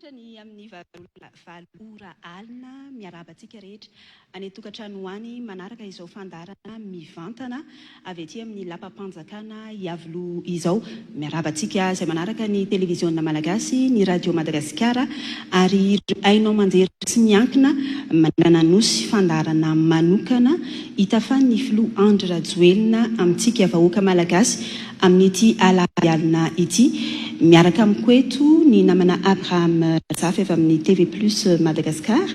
Minitra ny amin'ny 8 ora alina, miarahaba antsika rehetra any an-tokantrano any manaraka izao fandaharana mivantana avy aty amin'ny lapam-panjakana Iavoloha izao. Miarahaba antsika izay manaraka ny televiziona malagasy, ny radio Madagasikara ary ireo haino aman-jery tsy miankina manerana Nosy. Fandaharana manokana hitafan'ny filoha Andry Rajoelina amintsika vahoaka malagasy amin'ity alahady alina ity. Miaraka amiko eto ny namana Abraham Razafy avy amin'ny TV Plus Madagascar.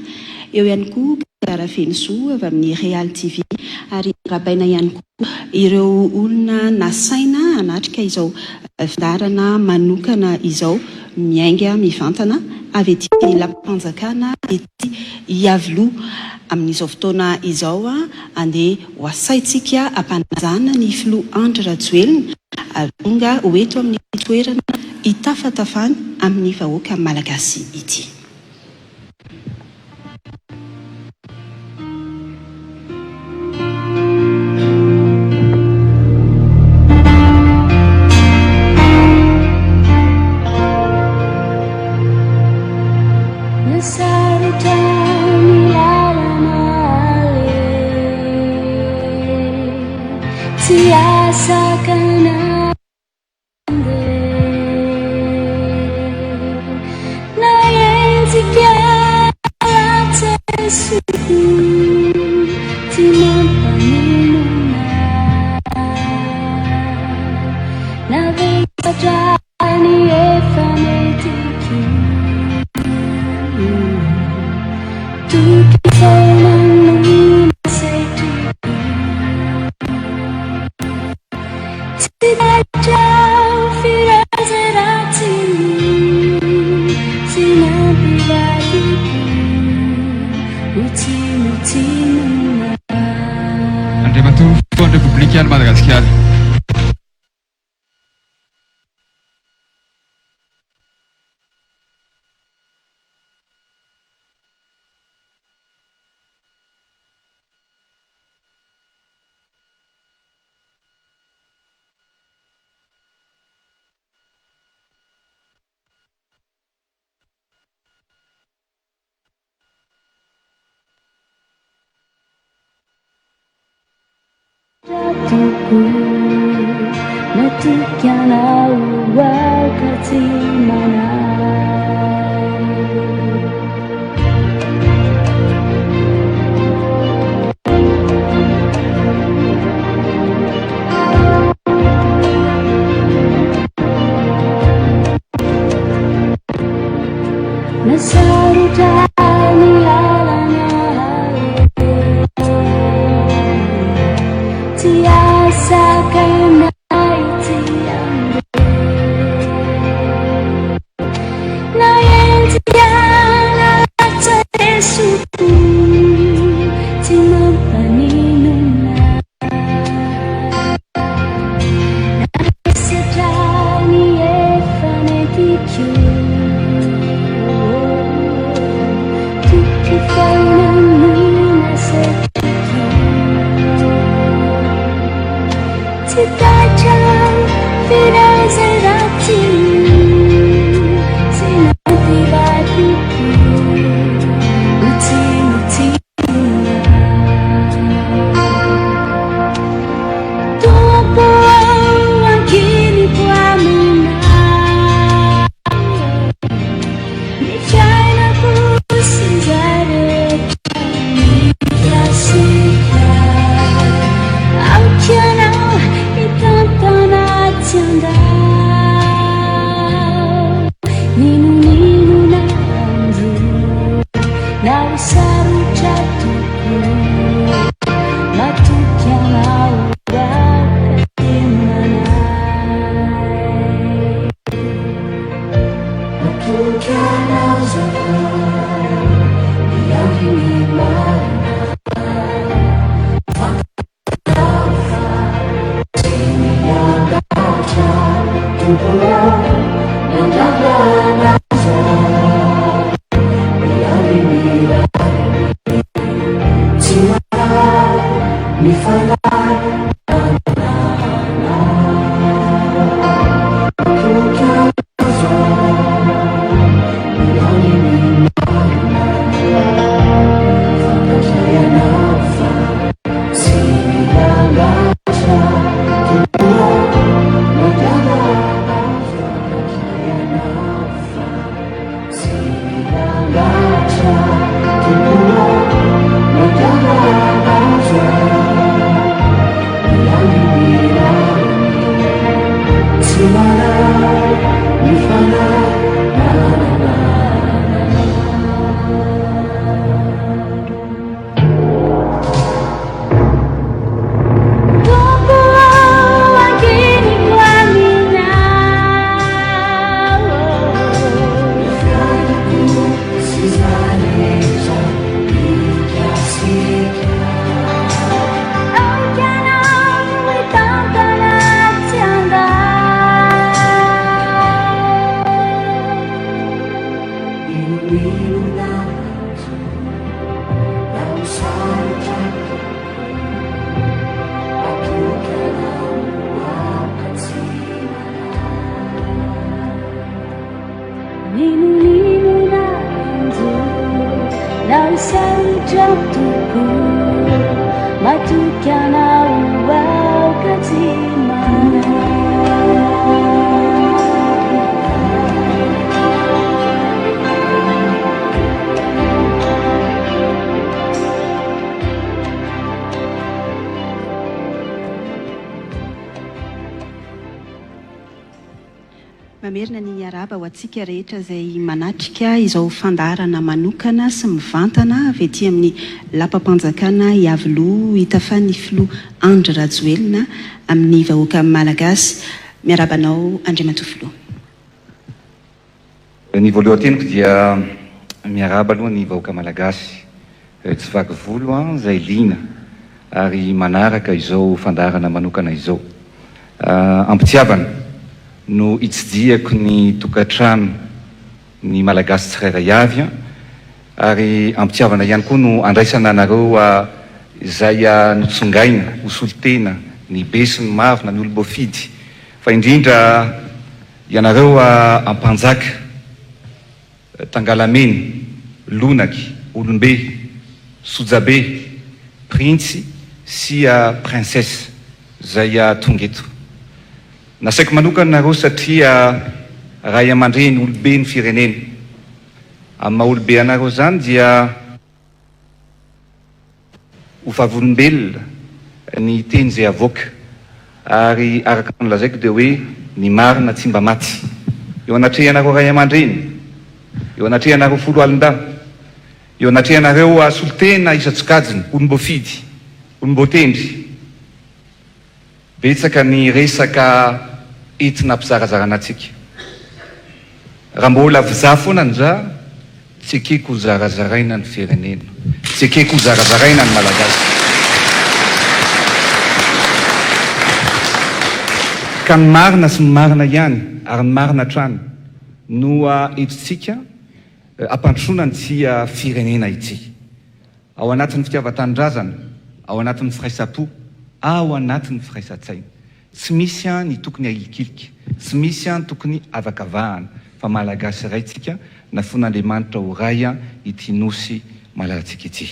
Eo ihany koa Gaga Rafenosoa avy amin'ny Real TV ary arahabaina ihany koa ireo olona nasaina hanatrika izao fandaharana manokana izao miainga mivantana avy ety lapam-panjakana ety Iavoloha. Amin'izao fotoana izao andeha ho asaintsika hampanajana ny filoha Andry Rajoelina tonga ho eto amin'ny toerana hitafatafany amin'ny vahoaka malagasy ity. Sarotra ny lalana aleha, tsy asakana Na enjika latsa-soko, tsy mampaninona. Na vesatra ny efa mety ko, toky foana no nasetriko. Tsy taitra filaza ratsy tsy nampivadiko ho tsinontsinona. Andriamatoa Filohan'ny Repoblikan'i Madagasikara. Tompoko, matoky anao aho ka tsy manahy. Na sarotra ny lalana tsy ahasakana ahy tsy handeha. Na enjika na latsa-esoko tsy mampaninona. Namesetra ny efa nentiko. Toky foana no nasetriko. Tsy taitra filaza ratsy tsy nampivadiko ho tsinontsinona. Tompo ô, ankiniko aminao ny fiainako sy izay rehetra mikasika. Aoka ianao hitantana tsy handao n'inon'inona andro na ho sarotra tokoa. Matoky anao aho ka tsy manahy. Matoky anao zahay, miandry ny marina. Fantatrao fa tsy miangatra, Tompo ô, miandrandra anao zahay, miandry ny rariny. Tsy manahy ny fanahy anananao. Matoky anao zahay, miandry. Sarotra Tompo, matoky Anao aoka tsy manahy. Mamerina ny arahaba ho antsika rehetra izay manatrika izao fandaharana manokana sy mivantana avy ety amin'ny lapam-panjakana Iavoloha hitafan'ny filoha Andry Rajoelina amin'ny vahoaka Malagasy. Miarahaba anao Andriamatoa Filoha. Ny voalohan-teniko dia miarahaba aloha ny vahoaka Malagasy tsy vaky volo izay liana ary manaraka izao fandaharana manokana izao. Am-pitiavana no itsidihako ny tokantrano ny Malagasy tsirairay avy ary am-pitiavana ihany koa no andraisana anareo izay notsongaina ho solontena ny be sy ny maro na ny olom-boafidy fa indrindra Ianareo Ampanjaka, Tangalamena, Lonaky, Olombe, Sojabe, Printsy sy Princesse izay tonga eto. Nasaiko manokana nareo satria ray aman-dreny olobe ny firenena. Amin'ny maha olobe anareo izany dia. Ho vavolombelona ny teny izay avoaka ary araka ny nolazaiko dia hoe ny marina tsy mba maty. Eo anatrehanareo ray aman-dreny, eo anatrehanareo foloalindahy, eo anatrehanareo solontena isan-tsokajiny, olom-boafidy, olom-boatendry. Betsaka ny resaka entina hampizarazarana antsika. Raha mbola vza foana ny za, tsy ekeko ho zarazaraina ny firenena. Tsy ekeko ho zarazaraina ny Malagasy. Ka ny marina sy ny marina ihany ary ny marina hatrany no entintsika hampandrosoana an'ity firenena ity. Ao anatin'ny fitiavan-tanindrazana, ao anatin'ny firaisam-po, ao anatin'ny firaisan-tsaina. Tsy misy ny tokony ahilikilika, tsy misy ny tokony avakavahana, fa Malagasy iray tsika, nafoin'Andriamanitra ho Ray ity Nosy malalantsika ity.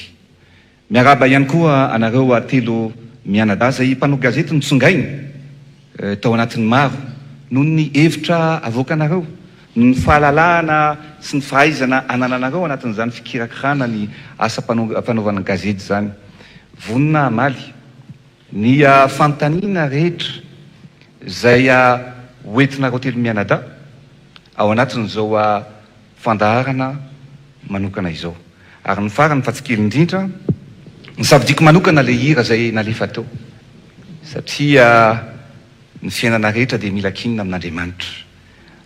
Miarahaba ihany koa anareo telo mianadahy izay mpanao gazety notsongaina tao anatin'ny maro noho ny hevitra avoakanareo. Ny fahalalahana sy ny fahaizana anananareo anatin'izany fikirakirana ny asa fanaovana gazety izany. Vonona hamaly ny fanontaniana rehetra izay hoentinareo telo mianadahy ao anatin'izao fandaharana manokana izao. Ary ny farany fa tsy kely indrindra, nosafidiako manokana ilay hira izay nalefa teo satria ny fiainana rehetra dia mila kinina amin'Andriamanitra.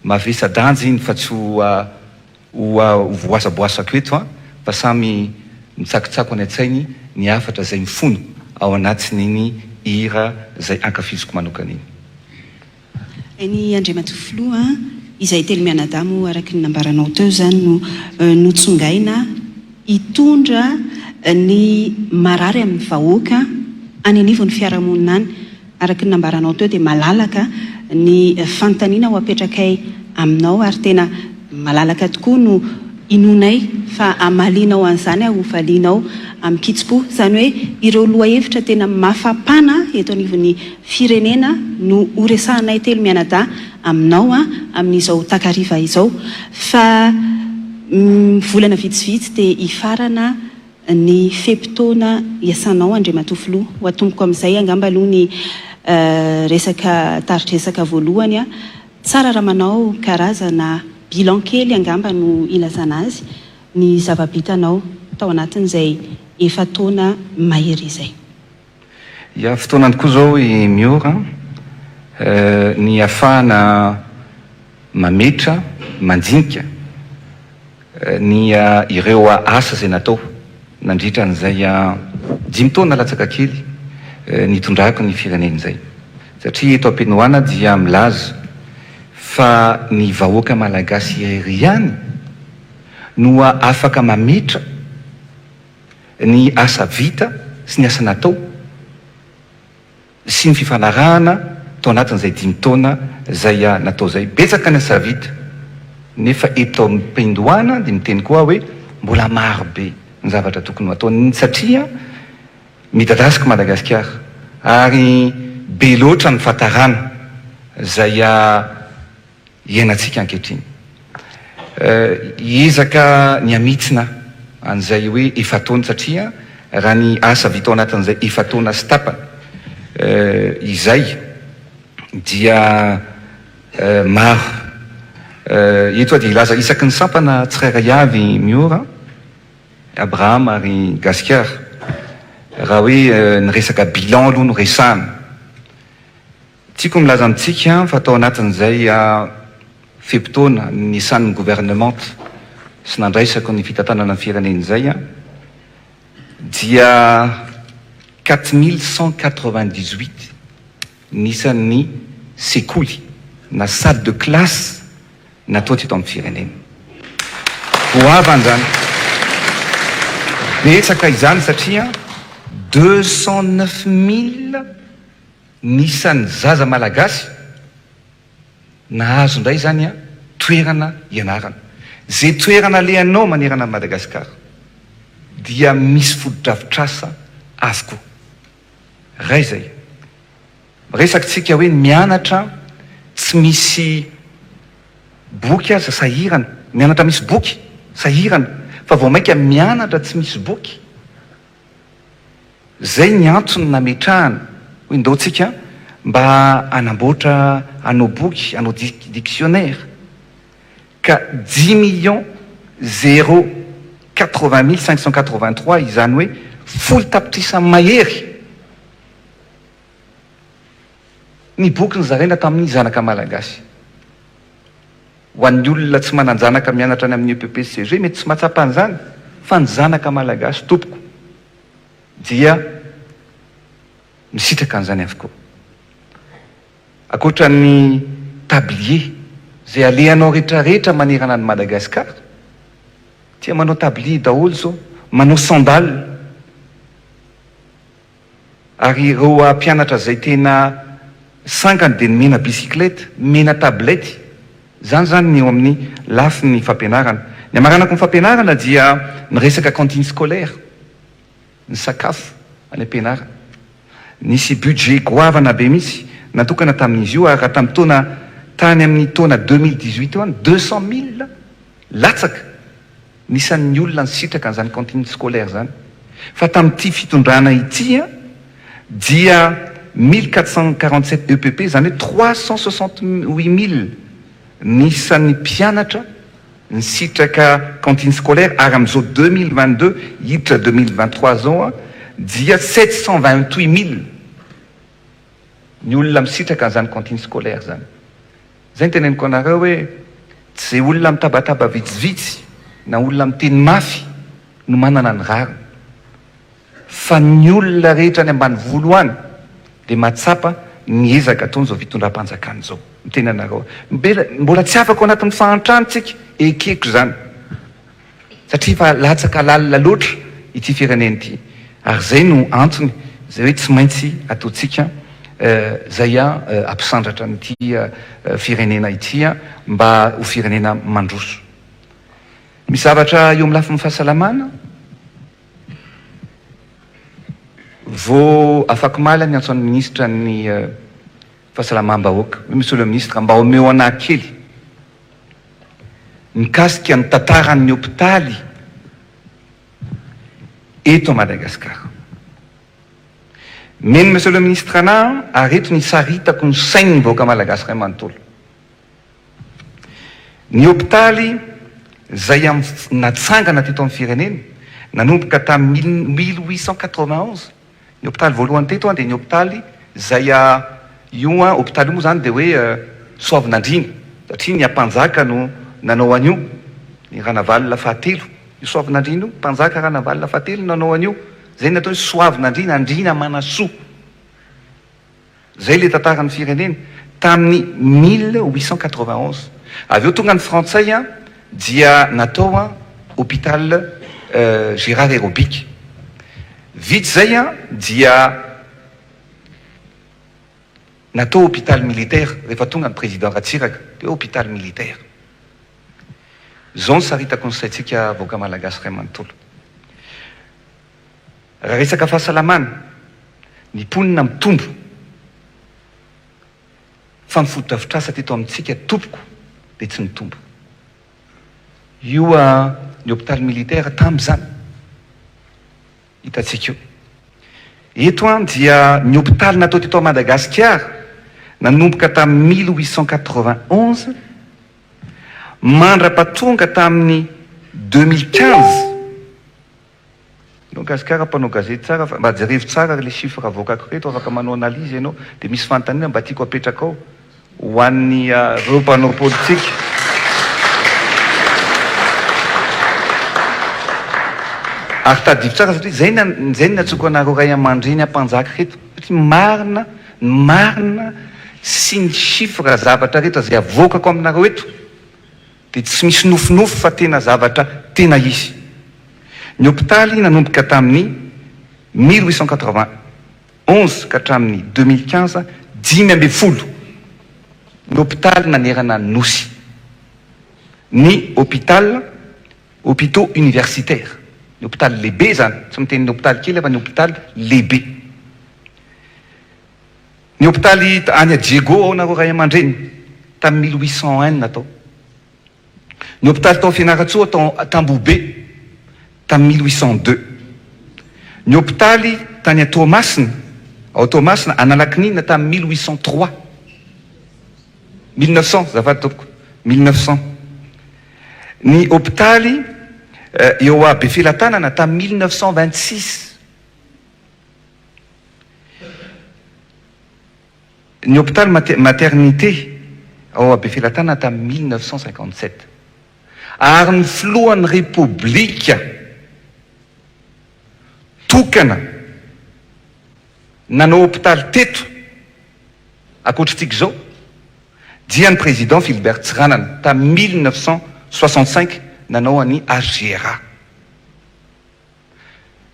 Mavesa-danja iny fa tsy ho ho voasaboasako eto an, fa samy mitsakotsako any an-tsainy ny hafatra izay mifono ao anatin'iny hira izay ankafiziko manokana iny. Eny Andriamatoa Filoha a, izahay telo mianadahy moa araka ny nambaranao teo izany no notsongaina hitondra ny marary amin'ny vahoaka any anivon'ny fiarahamonina any. Araka ny nambaranao teo dia malalaka ny fanontaniana ho apetrakay aminao ary tena malalaka tokoa no inoanay fa hamalianao an'izany ary hovalianao amin-kitsim-po. Izany hoe ireo lohahevitra tena mafapana eto anivon'ny firenena no horesahanay telo mianadahy aminao amin'izao takariva izao fa volana vitsivitsy dia hifarana ny fe-potoana iasanao Andriamatoa Filoha. Ho atomboko amin'izay angamba aloha ny resaka tari-dresaka voalohany. Tsara raha manao karazana bilan kely angamba no ilazana azy ny zava-bitanao tao anatin'izay efa-taona mahery izay. Ya, fotoanany koa izao i Miora ny ahafahana mametra, mandinika ny ireo asa izay natao nandritra an'izay dimy taona latsaka kely nitondrako ny firenena izay. Satria eto am-penohana dia milaza fa ny vahoaka malagasy irery ihany no afaka mametra ny asa vita sy ny asa natao sy ny fifanarahana tao anatin'izay dimy taona izay natao izay. Betsaka ny asa vita nefa eto am-piandohana dia miteny koa aho hoe mbola maro be. ny zavatra tokony ho ataony satria midadasika Madagasikara ary be loatra ny fahatarana izay iainantsika ankehitriny. Hiezaka ny hamitsina an'izay hoe efa-taona satria raha ny asa vita ao anatin'izay efa-taona sy tapany izay dia maro. Eto aho dia hilaza isaky ny sampana tsirairay avy Miora, Abraham ary Gasikara raha hoe ny resaka bilan aloha no resahana. Tiako ny milaza amintsika fa tao anatin'izay fe-potoana niasan'ny governemanta sy nandraisako ny fitantanana ny firenena izay dia 4198 ny isan'ny sekoly na salle de classe natao teto amin'ny firenena. Goavana izany. Betsaka izany satria 209000 Ny isan'ny zaza malagasy nahazo indray izany toerana hianarana. Izay toerana alehanao manerana an'i Madagasikara dia misy fotodrafitrasa avokoa. Iray izay. Miresaka isika hoe mianatra tsy misy boky aza sahirana, mianatra misy boky sahirana fa vao mainka mianatra tsy misy boky. Zay ny antony nametrahana hoe ndao tsika mba hanamboatra hanao boky, hanao dictionnaire ka dix millions zéro quatre-vingt mille cinq cent quatre-vingt-trois izany hoe folo tapitrisa mahery ny boky nozaraina tamin'ny zanaka malagasy. Ho an'ny olona tsy manan-janaka mianatra any amin'ny EPP sy CEG mety tsy mahatsapa an'izany fa ny zanaka malagasy tompoko dia misitraka an'izany avokoa. Ankoatra ny tablier izay alehanao retraretra manerana an'i Madagascar, tia manao tablier daholo izao, manao sandales. Ary ireo mpianatra izay tena sangany dia nomena bicyclette, nomena tablette. Izany izany ny eo amin'ny lafiny fampianarana. Ny hamaranako ny fampianarana dia ny resaka cantine scolaire, ny sakafo any am-pianarana. Nisy budget goavana be mihitsy natokana tamin'izy io ary raha tamin'ny taona tany amin'ny taona 2018 teo any, 200 000 latsaka. ny isan'ny olona nisitraka an'izany cantine scolaire izany fa tamin'ity fitondrana ity dia 1447 EPP izany hoe 368000 ny isan'ny mpianatra nisitraka cantine scolaire ary amin'izao 2022 hiditra 2023 izao dia 728000 ny olona misitraka an'izany cantine scolaire izany. Zay no teneniko anareo hoe tsy zay olona mitabataba vitsivitsy na olona miteny mafy no manana ny rariny fa ny olona rehetra any ambanivolo any dia mahatsapa ny ezaka ataon'izao fitondram-panjakana izao. Miteny anareo aho. Mbola tsy afaka ao anatin'ny fahantrana tsika, ekeko izany. Satria efa latsaka lalina loatra ity firenena ity ary izay no antony izay hoe tsy maintsy ataontsika izay hampisandratra an'ity firenena ity mba ho firenena mandroso. Misy zavatra eo amin'ny lafiny fahasalamana vao afakomaly aho niantso an'ny minisitra ny fahasalamam-bahoaka hoe monsieur le ministre mba omeo anah kely mikasika ny tantaran'ny hopitaly eto Madagasikara. Mino Monsieur le Ministre anah ary eto ny saritako ny sain'ny vahoaka Malagasy iray manontolo. Ny hopitaly izay natsangana teto amin'ny firenena nanomboka tamin'ny 1891 Ny hopitaly voalohany teto dia ny hopitaly izay io hopitaly io moa izany dia hoe Soavinandriana satria ny ampanjaka no nanao an'io, ny Ranavalona fahatelo, io Soavinandriana io, mpanjaka Ranavalona fahatelo no nanao an'io, izay no atao hoe Soavinandriana, Andriana Manasoa. Zay le tantaran'ny firenena tamin'ny 1891. Avy eo tonga ny frantsay dia natao hôpital Gérard Aérobique. Vita izay dia natao hôpital militaire rehefa tonga ny président Ratsiraka dia hôpital militaire. Zao ny saritako ny saintsika vahoaka malagasy iray manontolo. Raha resaka fahasalamana, ny mponina mitombo fa ny fotodrafitrasa teto amintsika tompoko dia tsy nitombo. Io ny hopitaly militaire tamin'izany hitantsika io. Eto dia ny hopitaly natao teto Madagasikara nanomboka tamin'ny 1891 mandra-pahatonga tamin'ny 2015. Ianao Gasikara mpanao gazety tsara fa mba jerevo tsara ry le chiffre avoakako reto afaka manao analyse ianao de misy fanontaniana mba tiako apetrakao ho an'ny reo mpanao politika. Ary tadidio tsara satria zay ny zay ny niantsoako anareo ray aman-dreny ampanjaka reto satria marina ny marina sy ny chiffre zavatra rehetra zay avoakako aminareo eto dia tsy misy nofinofy fa tena zavatra tena izy. Ny hopitaly nanomboka tamin'ny 1891 ka hatramin'ny 2015, 15 ny hopitaly nanerana ny Nosy. Ny hôpital, hôpitaux universitaires, ny hopitaly lehibe izany, tsy miteny ny hopitaly kely aho fa ny hopitaly lehibe. Ny hopitaly any Diego ao nareo ray aman-dreny tamin'ny 1801 natao. Ny hopitaly tao Fianarantsoa tao Tambohobe tamin'ny 1802. Ny hopitaly tany Toamasina ao Toamasina Analakinina tamin'ny 1803. 1900 azafady tompoko, 1900. Ny hopitaly eo Befelatanana tamin'ny 1926. Ny hopitaly maternité ao Befelatanana tamin'ny 1957. Ary ny filohan'ny Repoblika tokana nanao hopitaly teto ankoatr'itsika izao dia ny président Philibert Tsiranana tamin'ny 1965 nanao an'i HGRA.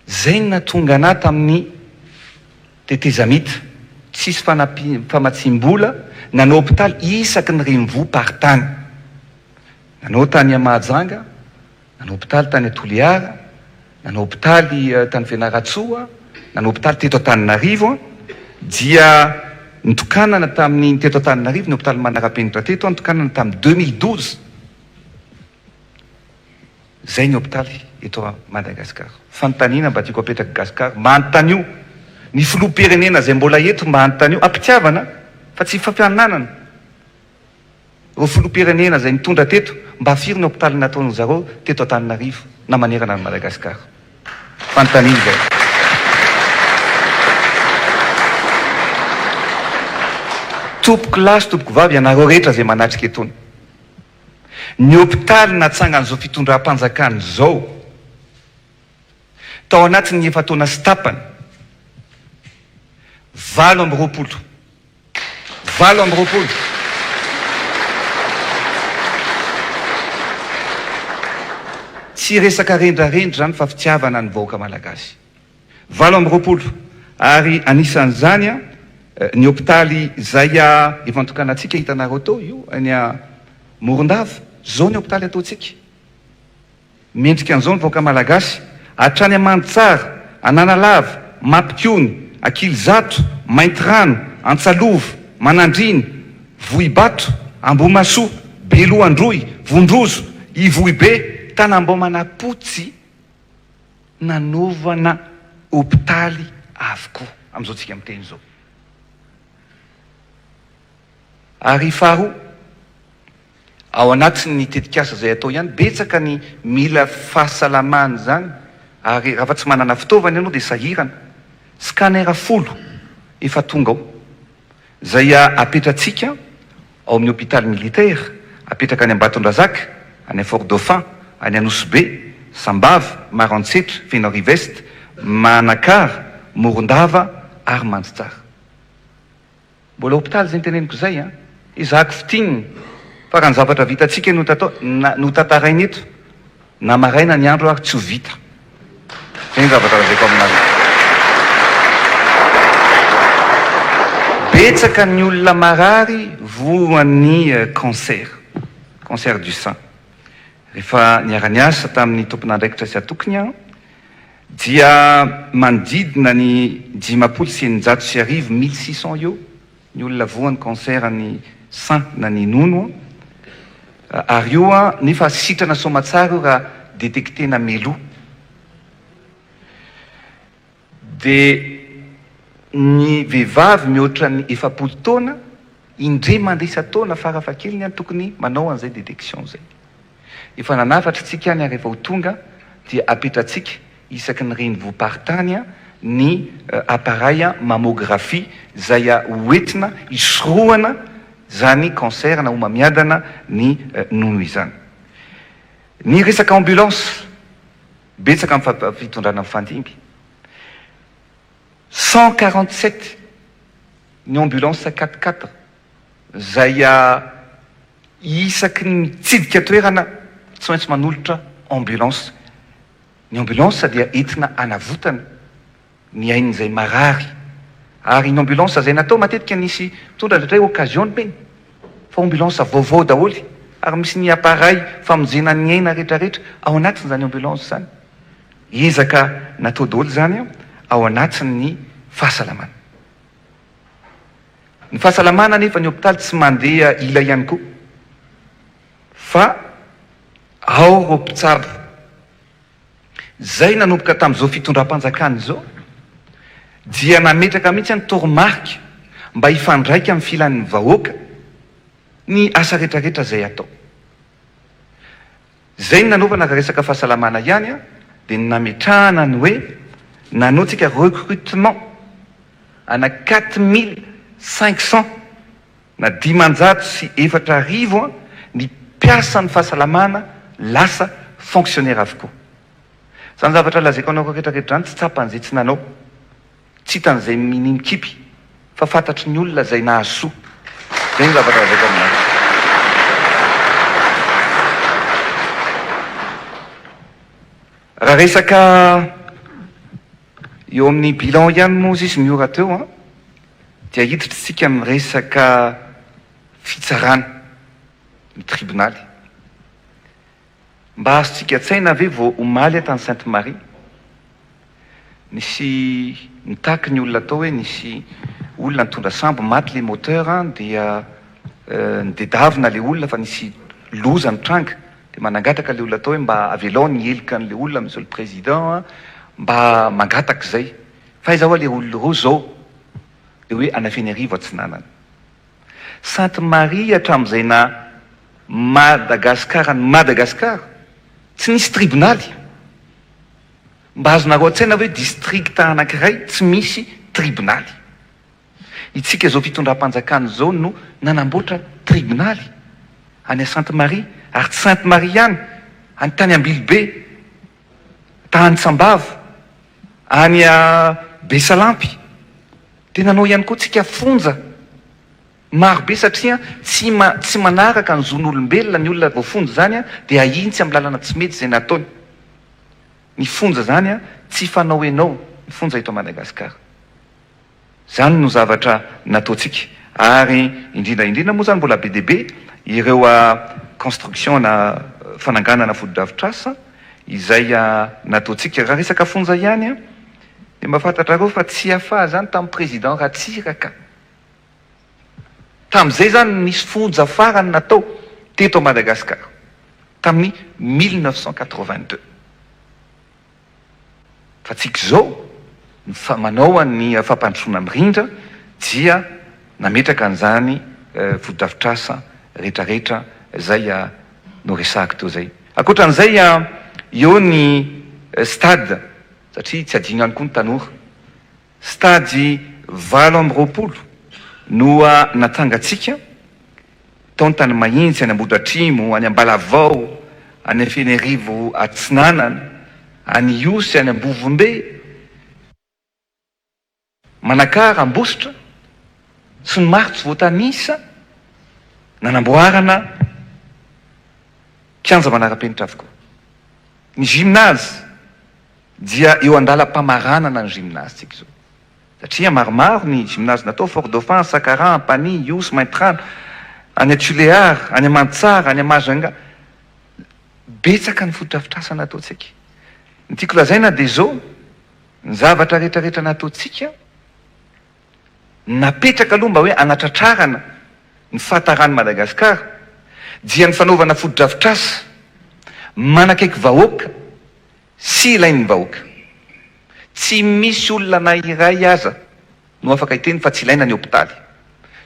Zay no nahatonga anah tamin'ny tetezamita, tsisy famatsiam-bola, nanao hopitaly isaky ny renivohi-paritany. Nanao tany Mahajanga, nanao hopitaly tany Toliara, nanao hopitaly tany Fianarantsoa, nanao hopitaly teto Antananarivo, dia nitokanana tamin'ny teto Antananarivo ny hopitaly manara-penitra teto, nitokanana tamin'ny 2012. Zay ny hopitaly eto Madagascar. Fanontaniana mba tiako apetraka Gascar, mba anontanio ny filoham-pirenena zay mbola eto mba anontanio am-pitiavana fa tsy fampiananana ireo filoham-pirenena zay nitondra teto mba firy ny hopitaly nataon zareo teto Antananarivo na manerana an'i Madagascar. Fanontaniana izay. Tompoko lahy sy tompoko vavy ianareo rehetra zay manatrika etony. Ny hopitaly natsangan'izao fitondram-panjakana izao tao anatin'ny efa-taona sy tapany, 28, 28, tsy resaka rendrarendra izany fa fitiavana ny vahoaka malagasy. 28 ary anisan'izany ny hopitaly izay efa notokanantsika hitanareo teo io any Morondava, izao ny hopitaly ataontsika. Mendrika an'izao ny vahoaka malagasy, hatrany Amanditsara, Analalava, Mampikony, Ankilizato, Maintirano, Antsalova, Manandriana, Vohibato, Ambohimahasoa, Beloha Androy, Vondrozo, Ivohibe, Tanambao Manapotsy, nanaovana hopitaly avokoa amin'izao tsika miteny izao. Ary faharoa, ao anatin'ny tetikasa izay atao ihany, betsaka ny mila fahasalamana izany ary raha fa tsy manana fitaovana ianao dia sahirana. Scanner folo efa tonga ao. Izay apetratsika ao amin'ny hôpital militaire, apetraka any Ambatondrazaka, any Fort Dauphin, any Anosibe, Sambava, Maroantsetra, Fenoarivo Est, Manakara, Morondava ary Mandritsara. Mbola hopitaly izay noteneniko izay an! Ezahako fintinina fa raha ny zavatra vitantsika no tatao na no tantaraina eto na maraina ny andro ary tsy ho vita. Izay ny zavatra lazaiko aminareo. Betsaka ny olona marary voan'ny cancer, cancer du sein. Rehefa niara-niasa tamin'ny tompon'andraikitra sy atokiny aho. Dia manodidina ny 1650, 1600 eo, ny olona voan'ny cancer ny sein na ny nono an, ary io an nefa sitrana soamatsara io raha detectena meloa. Dia ny vehivavy mihoatra ny 40 taona, indray mandeha isan-taona farafahakeliny an tokony manao an'izay detection izay. Efa nanafatra tsika any ary efa ho tonga dia apetratsika isaky ny renivohi-paritany ny appareil mammographie izay ho entina hisorohana izany cancer na homamiadana ny nono izany. Ny resaka ambulance, betsaka amin'ny fitondrana mifandimby. 147 ny ambulance quatre quatre izay Isaky ny mitsidika toerana tsy maintsy manolotra ambulance. Ny ambulance dia entina hanavotana ny ain'izay marary. Ary iny ambulance izay natao matetika nisy mpitondra indraindray occasion ny eny fa ambulance vaovao daholo ary misy ny appareil famonjena ny aina rehetrarehetra ao anatin'izany ambulance izany. Ezaka natao daholo izany ao anatin'ny fahasalamana. Ny fahasalamana anefa ny hopitaly tsy mandeha ila ihany koa fa ao ireo mpitsabo izay nanomboka tamin'izao fitondram-panjakana izao dia nametraka mihitsy ny toromarika mba hifandraika amin'ny filan'ny vahoaka ny asa rehetrarehetra izay atao. Izay no nanaovana raha resaka fahasalamana ihany dia ny nametrahana ny hoe nanao tsika recrutement ana 4500 na 4500 ny mpiasan'ny fahasalamana lasa fonctionnaire avokoa. Izany zavatra lazaiko anao rehetra rehetra izany tsy tsapan'izay tsy nanao. Tsy hitan'izay minia mikipy fa fantatry ny olona izay nahasoa. Izay no zavatra lazaiko aminareo. Raha resaka eo amin'ny bilan ihany moa izy Miora teo an, dia hiditra isika amin'ny resaka fitsarana, ny tribonaly. Mba azontsika an-tsaina ve vao omaly aho tany Sainte Marie, nisy nitaky ny olona tao hoe nisy olona nitondra sambo maty le moteur dia nidedavina le olona fa nisy loza nitranga dia manangataka le olona tao hoe mba avelao ny heloka an'le olona monsieur le président mba mangataka izay fa aiza hoa le olona ireo zao de hoe any Fenerivo atsinanana. Sainte Marie hatramin'izay na Madagascar an'i Madagascar tsy nisy tribonaly. Mba azonareo an-tsaina ve district anankiray tsy misy tribonaly. Itsika izao fitondram-panjakana izao no nanamboatra tribonaly any Sainte Marie ary tsy Sainte Marie ihany, any tany Ambilobe, tany Sambava, any Besalampy. Dia nanao ihany koa tsika fonja maro be satria tsy tsy manaraka ny zon'olombelona ny olona voafonja izany dia ahintsy amin'ny lalana tsy mety izay nataony. Ny fonja izany tsy fanao enao ny fonja eto Madagascar. Izany no zavatra nataontsika ary indrindra indrindra moa izany mbola be dia be ireo construction na fananganana fotodrafitrasa izay nataontsika. Raha resaka fonja ihany Dia mba fantatrareo fa tsy afaha zany tamin'ny président Ratsiraka. Tamin'izay zany no nisy fonja farany natao teto Madagascar tamin'ny 1982. Fa tsika izao ny fa manao an'ny fampandrosoana mirindra dia nametraka an'izany fotodrafitrasa retraretra izay noresahako teo izay. Ankoatran'izay eo ny stade Satria tsy adino ihany koa ny tanora. Stade 28 no natsangantsika tao Antanimahitsy, any Ambohidratrimo, any Ambalavao, any Fenerivo Atsinanana, any Ihosy, any Ambovombe, Manakara, Ambositra, sy ny maro tsy voatanisa nanamboarana kianja manara-penitra avokoa. Ny gymnase dia eo andalam-pamaranana ny gymnase-tsika izao. Satria maromaro ny gymnase natao, Fort Dauphin, Sakaraha, Ampanihy, Ihosy, Maintirano, any Tulear, any Mantsara, any Majunga. Betsaka ny fotodrafitrasa nataontsika. Ny tiako lazaina dia izao. Ny zavatra rehetra rehetra nataontsika, napetraka aloha mba hoe hanatratrarana ny fahataran'i Madagasikara dia ny fanaovana fotodrafitrasa manakaiky vahoaka sy ilain'ny vahoaka. Tsy misy olona na iray aza no afaka hiteny fa tsy ilaina ny hopitaly.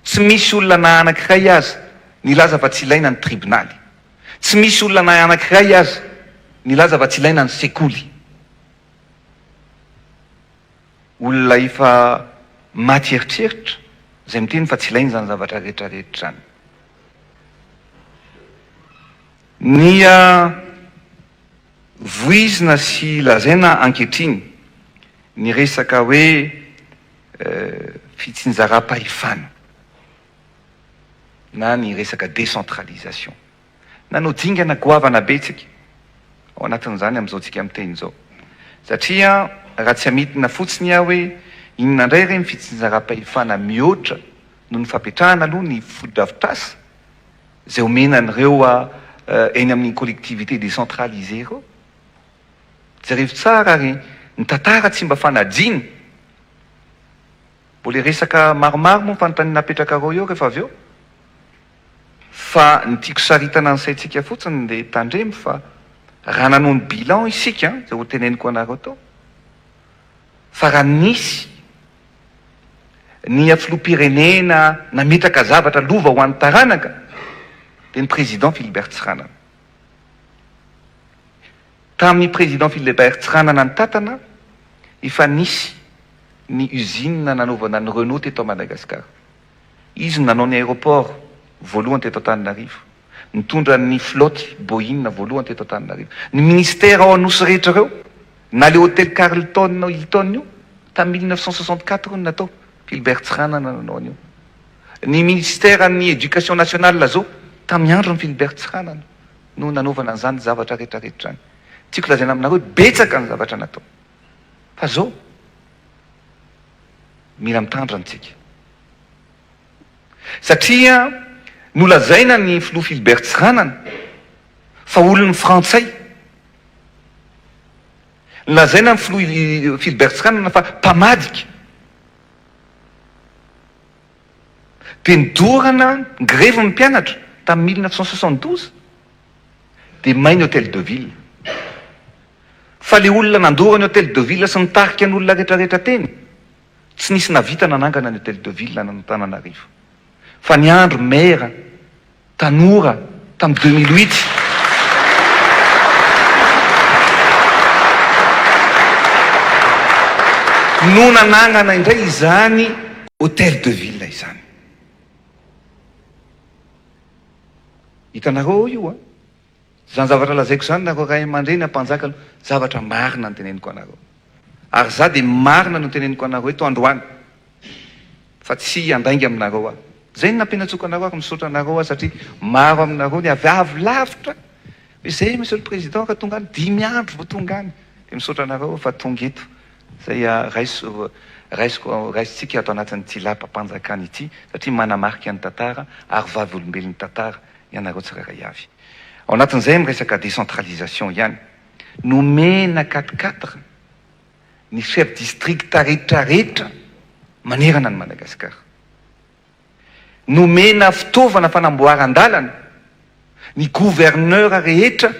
Tsy misy olona na anankiray aza nilaza fa tsy ilaina ny tribonaly. Tsy misy olona na anankiray aza nilaza fa tsy ilaina ny sekoly. Olona efa maty eritreritra izay miteny fa tsy ilaina izany zavatra rehetra rehetra izany. Ny voizina sy lazaina ankehitriny ny resaka hoe fitsinjaram-pahefana na ny resaka décentralisation. Nanao dingana goavana be tsika ao anatin'izany amin'izao tsika miteny izao. Satria raha tsy hamintina fotsiny aho hoe inona indray re ny fitsinjaram-pahefana mihoatra noho ny fapetrahana aloha ny fotodrafitrasa izay omena an'ireo eny amin'ny collectivités décentralisées ireo. Jerevo tsara ary ny tantara tsy mba fanadino. Mbola hiresaka maromaro moa ny fanontaniana apetrakareo eo rehefa avy eo. Fa ny tiako saritana ny saintsika fotsiny dia tandremo fa raha nanao ny bilan isika, izay ho teneniko anareo tao, fa raha nisy ny filoham-pirenena nametraka zavatra lova ho an'ny taranaka dia ny président Philibert Tsiranana. Tamin'ny président Philibert Tsiranana nitatana, efa nisy ny usine nanaovana ny Renault teto Madagascar. Izy no nanao ny aéroport voalohany teto Antananarivo, nitondra ny flotte Boeing voalohany teto Antananarivo. Ny ministère ao Anosy rehetra ireo, na le hôtel Carlton Hilton io, tamin'ny 1964 no natao, Philbert Tsiranana nanao an'io. Ny ministère ny éducation nationale zao, tamin'ny andron'i Philbert Tsiranana no nanaovana an'izany zavatra rehetra rehetra izany. Tiako lazaina aminareo hoe betsaka ny zavatra natao. Fa zao, mila mitandrina tsika. Satria nolazaina ny filoha Philbert Tsiranana fa olon'ny frantsay. Nolazaina ny filoha Philbert Tsiranana fa mpamadika. Dia nidorana ny grevy ny mpianatra tamin'ny 1972 dia may ny hôtel de ville. Fa le olona nandoro ny hotel de ville sy nitarika ny olona rehetra rehetra teny, tsy nisy navita nanangana ny hotel de ville an'Antananarivo. Fa ny andro maire tanora tamin'ny 2008, no nanangana indray izany hotel de ville izany. Hitanareo ao io an! Izany zavatra lazaiko izany nareo ray aman-dreny ampanjaka aloha zavatra marina no teneniko anareo. Ary za dia marina no teneniko anareo eto androany fa tsy handainga aminareo aho. Izay no nampianatsoko anareo ary misaotra anareo aho satria maro aminareo ny avy avy lavitra hoe zay monsieur le président ka tonga any dimy andro vao tonga any. Dia misaotra anareo aho fa tonga eto. Izay raiso raisiko raisintsika ato anatin'ity lapam-panjakana ity satria manamarika ny tantara ary vavolombelon'ny tantara ianareo tsirairay avy. Ao anatin'izay miresaka décentralisation ihany, nomena quatre quatre ny chef district rehetra rehetra manerana an'i Madagascar. Nomena fitaovana fanamboaran-dalana ny gouverneur rehetra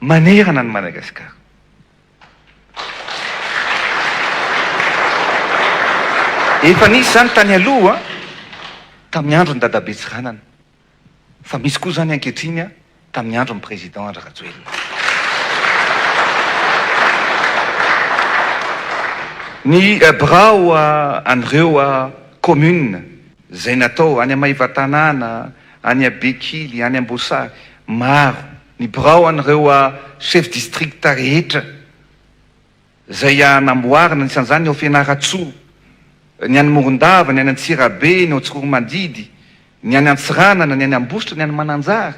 manerana an'i Madagascar. Efa nisy izany tany aloha tamin'ny andron'i Dadabe Tsiranana. Fa misy koa izany ankehitriny tamin'ny andron'ny Président Andry Rajoelina. Ny birao an'ireo commune izay natao any Maevatanàna, any Bekily, any Amboasary, maro. Ny birao an'ireo chef district rehetra. Izay namboarina, anisan'izany ny ao Fianarantsoa, ny any Morondava, ny any Antsirabe, ny ao Tsiroanomandidy, ny any Antsiranana, ny any Ambositra, ny any Mananjary.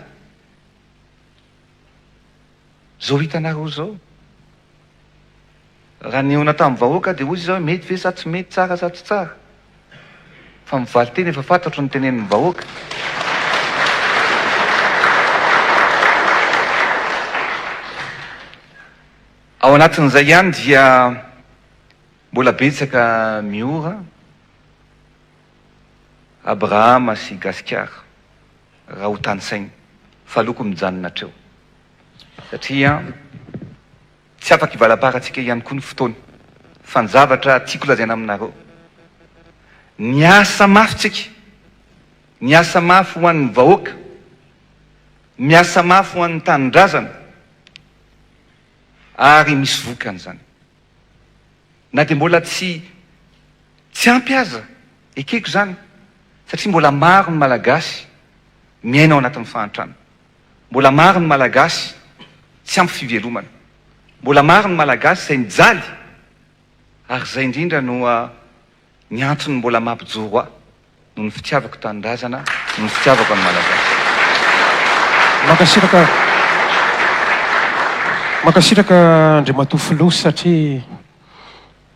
Izao hitanareo izao. Raha nihaona tamin'ny vahoaka dia hoy izy hoe mety ve sa tsy mety, tsara sa tsy tsara. Fa ny valinteny efa fantatro ny tenenin'ny vahoaka. Ao anatin'izay ihany dia. Mbola betsaka Miora, Abrahama sy Gasikara raha ho tanisaina fa aleoko mijanona hatreo satria tsy afaka hivalaparantsika ihany koa ny fotoana fa ny zavatra tiako lazaina aminareo niasa mafy tsika, niasa mafy ho an'ny vahoaka, miasa mafy ho an'ny tanindrazana ary misy vokany izany. Na dia mbola tsy tsy ampy aza, ekeko izany, satria mbola maro ny Malagasy miaina ao anatin'ny fahantrana. Mbola maro ny Malagasy tsy ampy fivelomana. Mbola maro ny Malagasy izay mijaly ary izay indrindra no ny antony mbola mampijoro ahy. Noho ny fitiavako tanindrazana, noho ny fitiavako an'ny Malagasy. Mankasitraka Mankasitraka Andriamatoa Filoha satria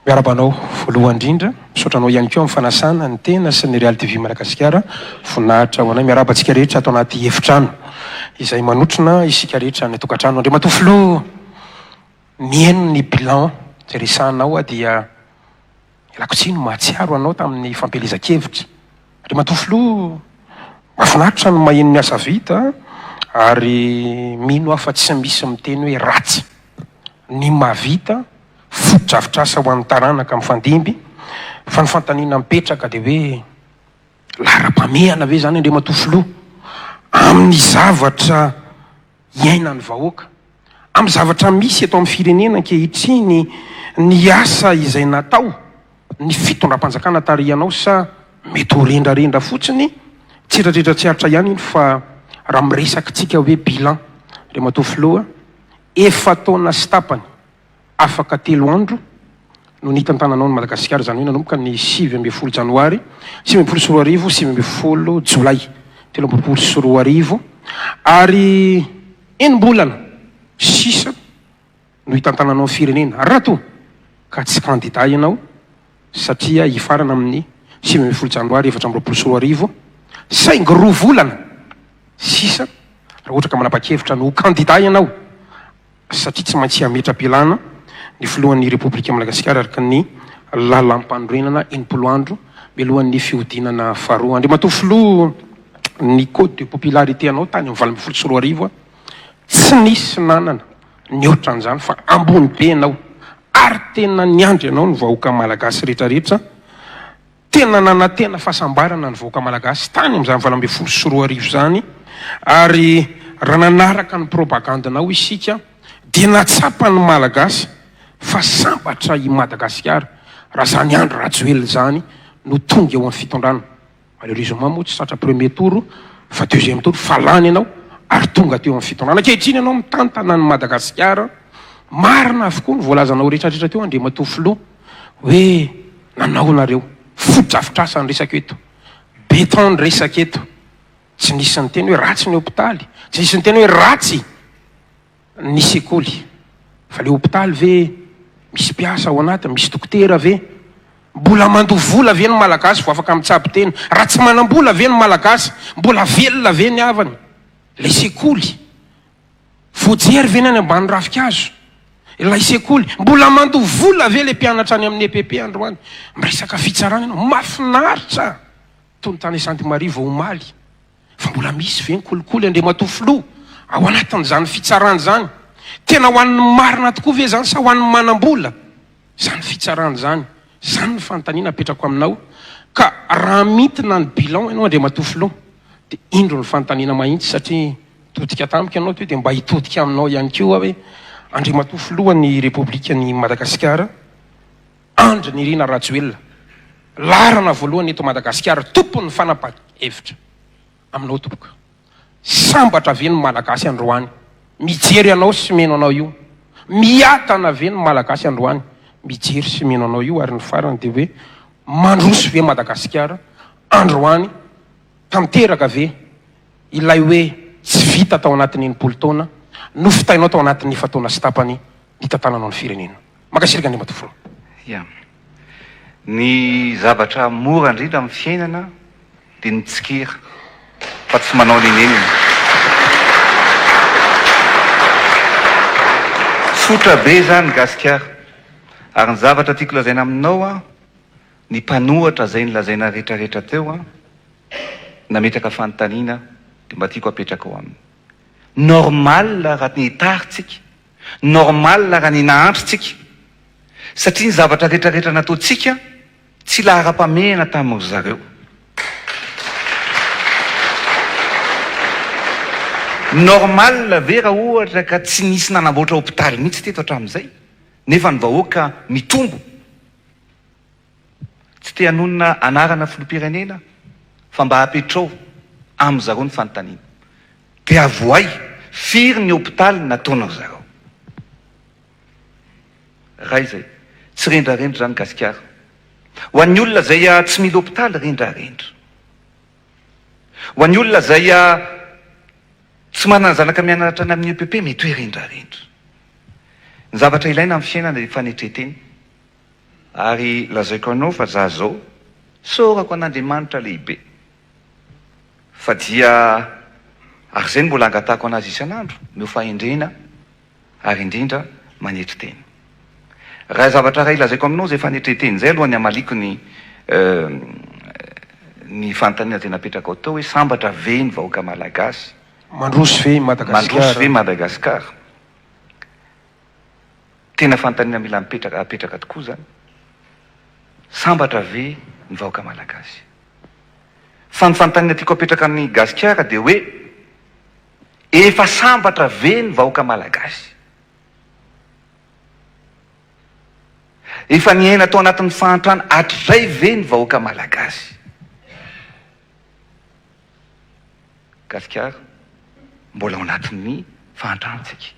miarahaba anao voalohany indrindra. Misaotra anao ihany koa amin'ny fanasana ny tena sy ny Real TV Madagasikara. Voninahitra ho anay. Miarahaba antsika rehetra ato anaty efitrano izay manotrona isika rehetra any an-tokantrano. Andriamatoa Filoha, mihaino ny bilan izay resahanao aho dia Ialako tsiny mahatsiaro anao tamin'ny fampielezan-kevitra. Andriamatoa Filoha, mahafinaritra ny maheno ny asa vita ary mino aho fa tsy misy miteny hoe ratsy ny mahavita fotodrafitrasa ho an'ny taranaka mifandimby fa ny fanontaniana mipetraka dia hoe laharam-pahamehana ve izany Andriamatoa Filoha amin'ny zavatra iainan'ny vahoaka. Amin'ny zavatra misy eto amin'ny firenena ankehitriny ny asa izay natao, ny fitondram-panjakana tarihanao sa mety ho rendrarendra fotsiny? Tsiratritra tsy aritra ihany iny fa raha miresaka tsika hoe bilan, Andriamatoa Filoha, efa-taona sy tapany Afaka telo andro no nitantananao an'i Madagasikara, izany hoe nanomboka ny 19 janoary 2019, 19 jolay 2023, ary enim-bolana sisa no hitantananao ny firenena, raha toa ka tsy kandida ianao satria hifarana amin'ny 19 janoary 2024, saingy roa volana sisa raha ohatra ka manapa-kevitra ny ho kandida ianao. satria tsy maintsy hametra-pialana ny filohan'ny Repoblika Madagasikara araka ny lalàmpanorenana 60 andro mialohan'ny fihodinana faharoa. Andriamatoa Filoha, ny code de popularité anao tany amin'ny 2018 tsy nisy nanana nihoatra an'izany fa ambony be ianao ary tena niandry anao ny vahoaka malagasy rehetrarehetra. Tena nanantena fahasambarana ny vahoaka malagasy tany amin'izany 2018 izany ary raha nanaraka ny propagandinao isika dia nahatsapa ny malagasy fa sambatra i Madagasikara raha izany Andry Rajoelina izany no tonga eo amin'ny fitondrana. Malheureusement moa tsy tratra premier tour fa deuxième tour fa lany ianao ary tonga teo amin'ny fitondrana. Ankehitriny ianao mitantana an'i Madagasikara. Marina avokoa ny voalazanao rehetrarehetra teo Andriamatoa Filoha. Hoe nanao nareo. Fotodrafitrasa ny resaka eto. Beton ny resaka eto. Tsy nisy niteny hoe ratsy ny hopitaly. Tsy nisy niteny hoe ratsy ny sekoly. Fa le hopitaly ve misy mpiasa ao anatiny, misy dokotera ve? Mbola mandoa vola ve ny Malagasy vao afaka mitsabo tena? Raha tsy manam-bola ve ny Malagasy, mbola velona ve ny havany? Le sekoly. Voajery ve ny any ambany ravinkazo? Ilay sekoly, mbola mandoa vola ve ilay mpianatra any amin'ny EPP androany? Miresaka fitsarana ianao, mahafinaritra! Toy ny tany Sainte Marie vao omaly. Fa mbola misy ve ny kolikoly Andriamatoa Filoha ao anatin'izany fitsarana izany? Tena ho an'ny marina tokoa ve izany sa ho an'ny manam-bola? Izany fitsarana izany, izany ny fanontaniana apetrako aminao, ka raha mintina ny bilan ianao Andriamatoa Filoha dia indro ny fanontaniana mahintsy satria nitodika tamiko ianao teo dia mba hitodika aminao ihany koa aho hoe Andriamatoa Filoha ny Repoblikan'i Madagasikara Andry Nirina Rajoelina, laharana voalohany eto Madagasikara, tompon'ny fanapahan-kevitra aminao tompoko. Sambatra ve ny Malagasy androany mijery anao sy mino anao io? Miadana ve ny Malagasy androany mijery sy mino anao io? Ary ny farany dia hoe mandroso ve Madagasikara androany? Tanteraka ve ilay hoe tsy vita tao anatin'ny 60 taona nofitainao tao anatin'ny efa-taona sy tapany nitantananao ny firenena? Mankasitraka Andriamatoa Filoha. Ya. Ny zavatra mora indrindra amin'ny fiainana dia ny mitsikera fa tsy manao nenenina. Tsotra be izany gasikara. Ary ny zavatra tiako lazaina aminao an, ny mpanohatra izay nolazaina rehetrarehetra teo an, nametraka fanontaniana dia mba tiako apetraka ao aminy. Normal raha nitary tsika, normal raha ny nahantra tsika, satria ny zavatra rehetrarehetra nataontsika tsy laharam-pamehana tamin-dry zareo. Normal ve raha ohatra ka tsy nisy nanamboatra hopitaly mihitsy teto hatramin'izay nefa ny vahoaka mitombo? Tsy te hanonona anarana filoham-pirenena fa mba apetrao amin-dry zareo ny fanontaniana. Dia avohay firy ny hopitaly nataon-dry zareo? Ray izay. Tsy rendrarendra izany Gasikara. Ho an'ny olona izay tsy mila hopitaly, rendrarendra. Ho an'ny olona izay tsy manana zanaka mianatra any amin'ny EPP, mety hoe rendrarendra. Ny zavatra ilaina amin'ny fiainana dia fanetren-tena. Ary lazaiko anao fa za zao, isaorako an'Andriamanitra lehibe, fa dia, ary izay no mbola angatahako an'Azy isan'andro, omeo fahendrena ary indrindra manetry tena. Raha zavatra iray lazaiko aminao izay fanetren-tena izay alohan'ny hamaliako ny ny fanontaniana izay napetrakao teo hoe sambatra ve ny vahoaka malagasy? Mandroso ve i Madagasikara? Mandroso ve Madagasikara? Tena fanontaniana mila mipetraka apetraka tokoa izany. Sambatra ve ny vahoaka malagasy? Fa ny fanontaniana tiako apetraka amin'i Gasikara dia hoe Efa sambatra ve ny vahoaka malagasy? Efa niaina tao anatin'ny fahantrana hatrizay ve ny vahoaka malagasy? Gasikara, mbola ao anatin'ny fahantrantsika.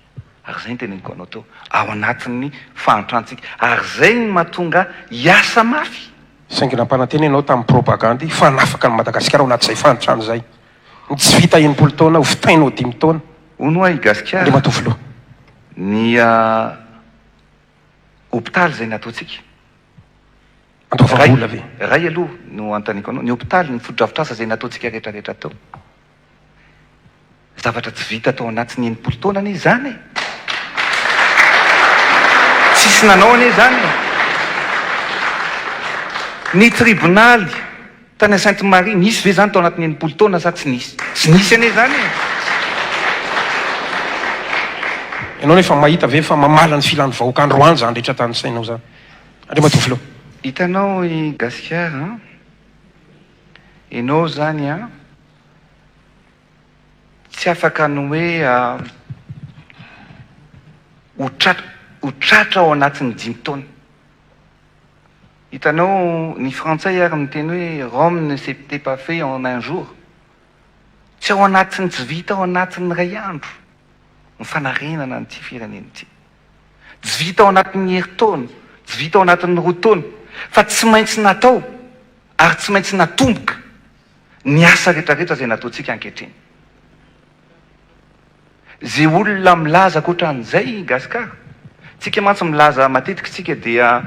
Ary izay no teneniko anao teo, ao anatin'ny fahantrantsika. Ary izay no mahatonga hiasa mafy. Saingy nampanantena ianao tamin'ny propagandy fa hanafaka an'i Madagasikara ao anatin'izay fahantrana izay. Ny tsy vita 60 taona ho vitainao dimy taona. Hono hoa i Gasikara. Andriamatoa Filoha. Ny hopitaly izay nataontsika. Andoavam-bola ve? Iray aloha no anontaniako anao. Ny hopitaly, ny fotodrafitrasa izay nataontsika rehetra rehetra teo. Zavatra tsy vita tao anatin'ny 60 taona anie izany e! Tsisy nanao anie izany e! Ny tribonaly tany Sainte Marie, nisy ve izany tao anatin'ny 60 taona sa tsy nisy? Tsy nisy anie izany e! Ianao nefa mahita ve fa mamala ny filan'ny vahoaka androany izany rehetra tanisainao izany Andriamatoa Filoha? Hitanao i Gasikara an! Ianao izany an! Tsy afaka ny hoe ho tratra ho tratra ao anatin'ny dimy taona. Hitanao, ny frantsay ary miteny hoe Rome ne s'était pas fait en un jour. Tsy ao anatin'ny tsy vita ao anatin'ny iray andro ny fanarenana an'ity firenena ity. Tsy vita ao anatin'ny herintaona, tsy vita ao anatin'ny roa taona, fa tsy maintsy natao ary tsy maintsy natomboka ny asa retraretra izay nataontsika ankehitriny. Ze olona milaza ankoatran'izay Gascar, tsika mantsy milaza matetika tsika dia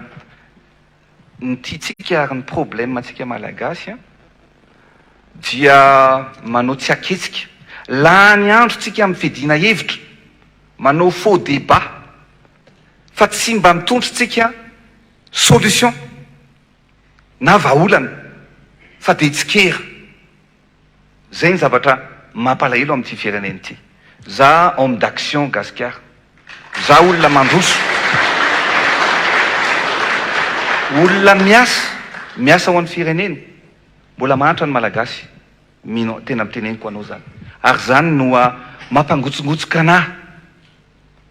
ny tiantsika ary ny problème antsika malagasy an dia manao tsy aketsika, lany andro tsika amin'ny fiadiana hevitra, manao faux débat fa tsy mba mitondra tsika solution. na vahaolana fa dia tsikera. Zay ny zavatra mampalahelo amin'ity firenena ity. Za homme d'action gasikara. Za olona mandroso. Olona miasa, miasa ho an'ny firenena. Mbola mahantra ny Malagasy. Mino, tena miteneniko anao zany. Ary zany no mampangotsongotsoka anah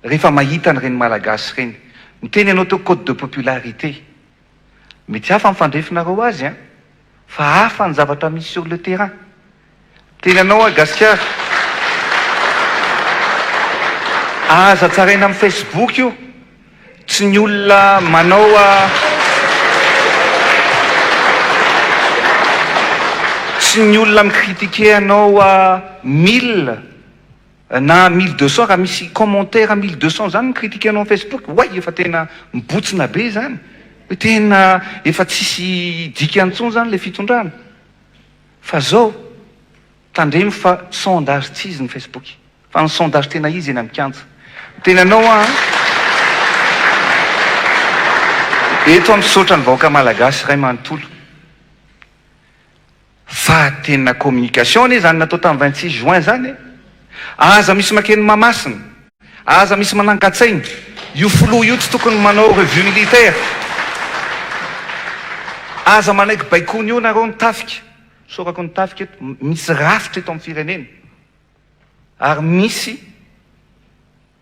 rehefa mahita an'ireny Malagasy ireny. Miteny ianao teo code de popularité. Mety hafa ny fandrefinareo azy an! Fa hafa ny zavatra misy sur le terrain. Miteny anao aho Gasikara. Aza tsaraina amin'ny Facebook io. Tsy ny olona manao Tsy ny olona mi-critiquer anao 1000 Na 1200 raha misy commentaire 1200 zany mi critique anao am facebook oay efa tena mibotsina be zany hoe tena efa tsisy dikany tsony zany le fitondrana fa zao tandremo fa sondage tsy izy ny facebook fa ny sondage tena izy eny am kianja miteny anao aho an. Eto aho misaotra ny vahoaka malagasy iray manontolo fa tena communication anie zany natao tamin'ny 26 juin zany e! Aza misy makeny Mahamasina, aza misy manangan-tsaina, io filoha io tsy tokony manao revue militaire, aza manaiky baikoana io nareo ny tafika, isaorako ny tafika eto, misy rafitra eto amin'ny firenena ary misy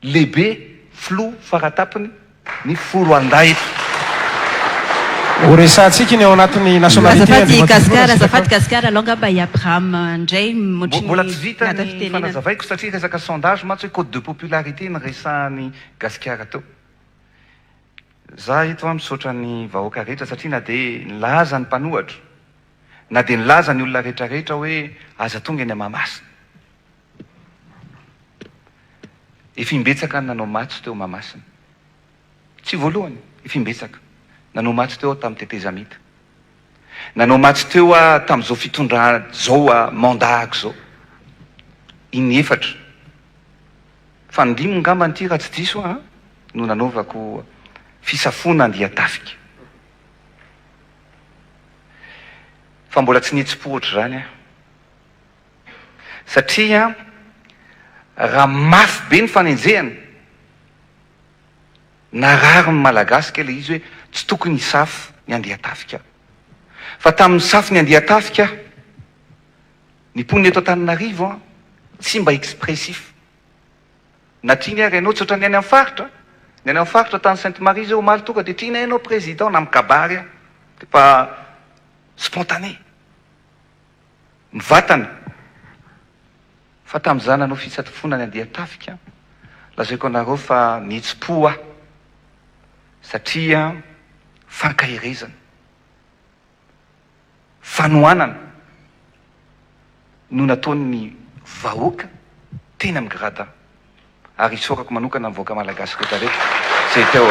Lehibe filoha faratapony ny foloandahy eto. Ho resahantsika ny ao anatin'ny nationalité Azafady Andriamatoa Filoha Gasikara, azafady Ratsitrakoa. Gasikara, alao angamba i Abraham indray ohatry Mbola ny tsy vita nada ny fitenenana. fanazavaiko satria resaka sondage mantsy hoe cote de popularité no resahan'i Gasikara teo. Za eto an misaotra ny vahoaka rehetra satria na dia nilaza ny mpanohatra, na dia nilaza ny olona rehetra rehetra hoe aza tonga eny Mahamasina. Efa imbetsaka aho nanao matso teo Mahamasina. Tsy voalohany, efa imbetsaka. Nanao matso teo aho tamin'ny tetezamita. Nanao matso teo aho tamin'izao fitondrana izao mandat-ko izao. Inefatra. Fanindimy angambany ity raha tsy diso aho no nanaovako fisafoana andian-tafika. Fa mbola tsy nihetsi-po ohatr'izany aho. Satria raha mafy be ny fanenjehana, narary ny Malagasy kay ilay izy hoe tsy tokony hisafo ny andian-tafika. Fa tamin'ny nisafo ny andian-tafika, ny mponina eto Antananarivo tsy mba expressif. Na tiany ary ianao, tsy ohatran'ny any amin'ny faritra, ny any amin'ny faritra tany Sainte Marie zao omaly tonga dia tiana ianao président na mikabary aho, fa spontané. Mivatana fa tamin'izaho nanao fisatofoana ny andian-tafika, lazaiko anareo fa nihetsi-po aho satria fankaherezana, fanohanana no nataon'ny vahoaka teny amin'ny gradin. Ary isaorako manokana ny vahoaka malagasy rehetra rehetra izay teo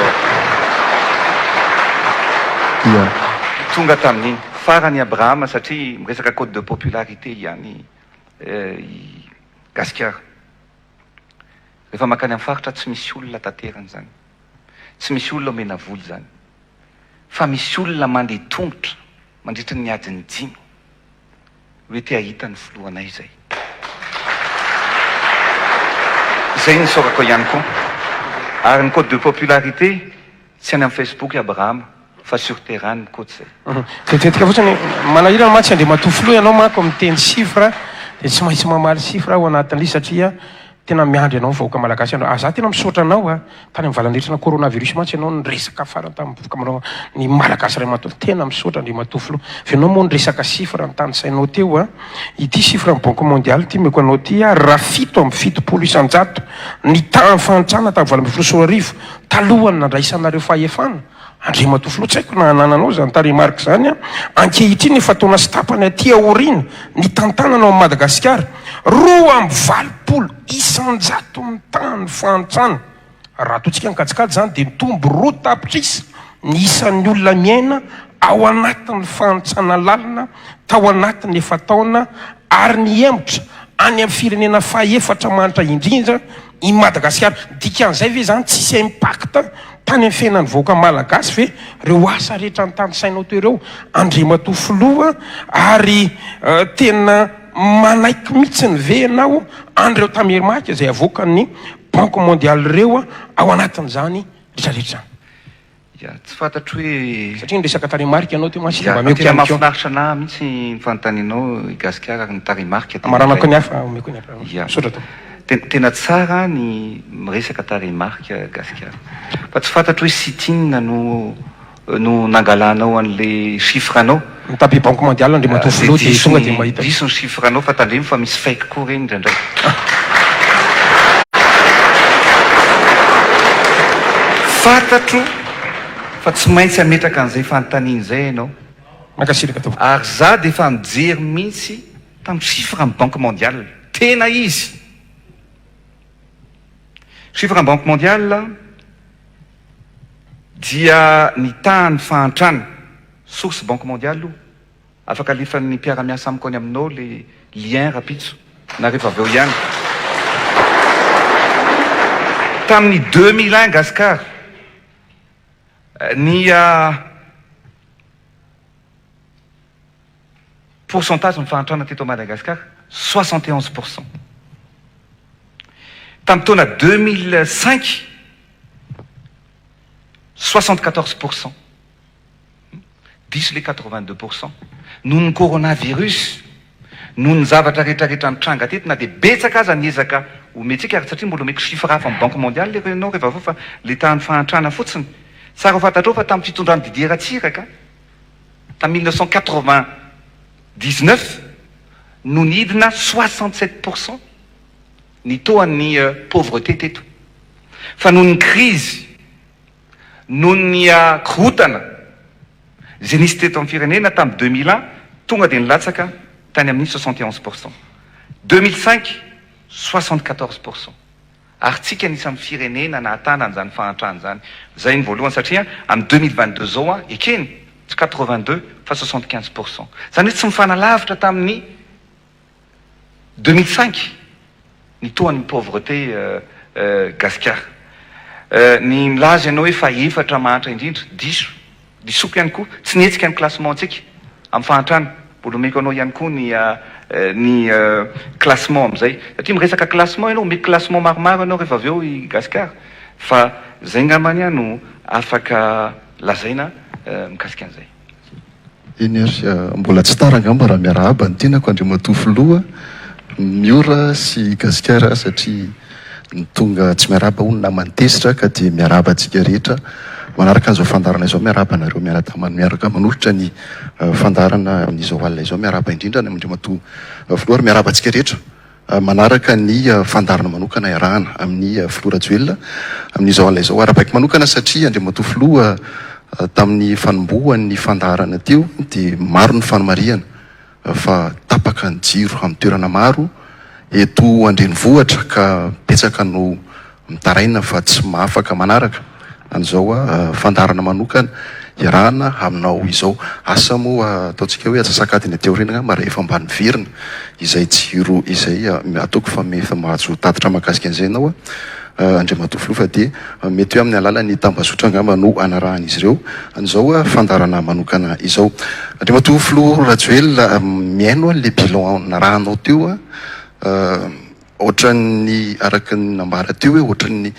tonga tamin'iny. Farany Abrahama satria miresaka code de popularité ihany i Gasikara. Rehefa mankany amin'ny faritra tsy misy olona tanterany izany. Tsy misy olona omena vola izany. Fa misy olona mandeha tongotra mandritra ny adiny dimy. Hoe te hahita ny filohanay izay. Izay no isaorako ihany koa. Ary ny code de popularité tsy any amin'ny Facebook Abraham fa sur terrain ny code izay. Vetivety fotsiny, manahirana mantsy Andriamatoa Filoha ianao manko miteny chiffre dia tsy maintsy mamaly chiffre aho anatin'ilay izy satria tena miandry anao ny vahoaka malagasy andro. Ah za tena misaotra anao a. Tany amin'ny valan'retina coronavirus mantsy ianao niresaka farany tamin'ny voka-manao ny Malagasy iray manontolo. Tena misaotra Andriamatoa Filoha. Fa ianao moa niresaka chiffre notanisainao teo a. Ity chiffre ny Banque Mondiale ity omeko anao ity a, raha 77 isan-jato ny tahan'ny fahantrana tamin'ny 2018 talohan'ny nandraisanareo fahefana, Andriamatoa Filoha, tsy haiko na anananao izany tarehimarika izany an! Ankehitriny efa taona sy tapany aty aoriana nitantanana ao Madagasikara, 82 isan-jato ny tahan'ny fahantrana. Raha ataontsika ny kajikajy izany dia mitombo roa tapitrisa ny isan'ny olona miaina ao anatin'ny fahantrana lalina tao anatin'ny efa-taona ary nihemotra any amin'ny firenena fahefatra mahantra indrindra i Madagasikara. Dikan'izay ve izany tsisy impact tany amin'ny fiainan'ny vahoaka malagasy ve ireo asa rehetra notanisainao teo ireo Andriamatoa Filoha ary tena manaiky mihitsiny ve ianao an'ireo tamerimaka izay avoakan'ny Banque mondiale ireo ao anatin'izany rehetra rehetra izany? Ya, tsy fantatro hoe. Satria niresaka tarehimarika ianao teo mantsy dia mba ameko Tena ihany koa. mahafinaritra anah mihitsy ny fanontanianao i Gasikara ary ny tarehimarika dia Amaranako indray. ny hafa omeko ny hafa. Ya. Misaotra tompoko. Tena tena tsara ny miresaka tarehimarika Gasikara. Fa tsy fantatro hoe site inona no no nangalanao an'le chiffre anao. Mitabe banque mondiale Andriamatoa Dia Filoha dia diso tonga dia ny mahita. diso ny chiffre anao fa tandremo fa misy fake koa ireny indraindray. Fantatro fa tsy maintsy hametraka an'izay fanontaniana izay ianao. Mankasitraka tompoko. Ary za dia efa nijery mihitsy tamin'ny chiffre an'ny banque mondiale. Tena izy. Chiffre an'ny banque mondiale dia ny tahan'ny fahantrana, source banque mondiale io. Afaka alefan'ny mpiara-miasa amiko any aminao le lien rapitso na rehefa avy eo ihany. Tamin'ny 2001 Gascar. Ny pourcentage ny fahantrana teto Madagascar, 71%. Tamin'ny taona 2005, 74%. Diso le 82%. Noho ny coronavirus, noho ny zavatra rehetra rehetra nitranga teto, na dia betsaka aza ny ezaka omentsika, ary satria mbola omeko chiffre hafa amin'ny Banque mondiale ireo ianao rehefa avy eo fa le tahan'ny fahantrana fotsiny. Tsara ho fantatrao fa tamin'ny fitondran'i Didier Ratsiraka, tamin'ny 1999 no nidina 67% ny taux an'ny pauvreté teto. Fa noho ny crise, noho ny korontana izay nisy teto amin'ny firenena tamin'ny 2001, tonga dia nilatsaka tany amin'ny 71%. 2005, 74%. Ary tsika anisan'ny firenena nahatana an'izany fahantrana izany. Izay ny voalohany satria amin'ny 2022 izao an, ekeny, tsy 82 fa 75%. Izany hoe tsy mifanalavitra tamin'ny 2005 ny tohan'ny pauvreté gasikara. Ny milaza ianao hoe fahefatra mahantra indrindra, diso. Disoko ihany koa, tsy nihetsika ny classement-ntsika amin'ny fahantrana. Mbola omeko anao ihany koa ny ny classement amin'izay. Satria miresaka classement ianao, omeko classement maromaro ianao rehefa avy eo i Gasikara. Fa izay angambany no afaka lazaina mikasika an'izay. Eny ary, mbola tsy tara angamba raha miarahaba ny tenako Andriamatoa Filoha Miora sy Gasikara satria ny tonga tsy miarahaba hono naman'ny tezitra ka dia miarahaba antsika rehetra manaraka an'izao fandaharana izao, miarahaba anareo miara-damana miaraka manolotra ny fandaharana amin'izao alina izao, miarahaba indrindra any Andriamatoa Filoha ary miarahaba antsika rehetra manaraka ny fandaharana manokana iarahana amin'ny Filoha Rajoelina amin'izao alina izao. Arahabaiko manokana satria Andriamatoa Filoha tamin'ny fanombohan'ny fandaharana teo dia maro ny fanamarihana fa tapaka ny jiro amin'ny toerana maro eto an-drenivohitra ka betsaka no mitaraina fa tsy mahafaka manaraka an'izao fandaharana manokana iarahana aminao izao. Asa moa ataontsika hoe atsasak'adiny aty aoriana angamba rehefa mba niverina izay jiro izay. Ataoko fa efa mahazo tatitra mahakasika an'izay ianao Andriamatoa Filoha fa dia mety hoe amin'ny alalan'ny tambazotra angamba no anarahan'izy ireo an'izao fandaharana manokana izao. Andriamatoa Filoha Rajoelina, mihaino an'ilay bilan narahanao teo Ohatran'ny araka ny nambara teo hoe ohatran'ny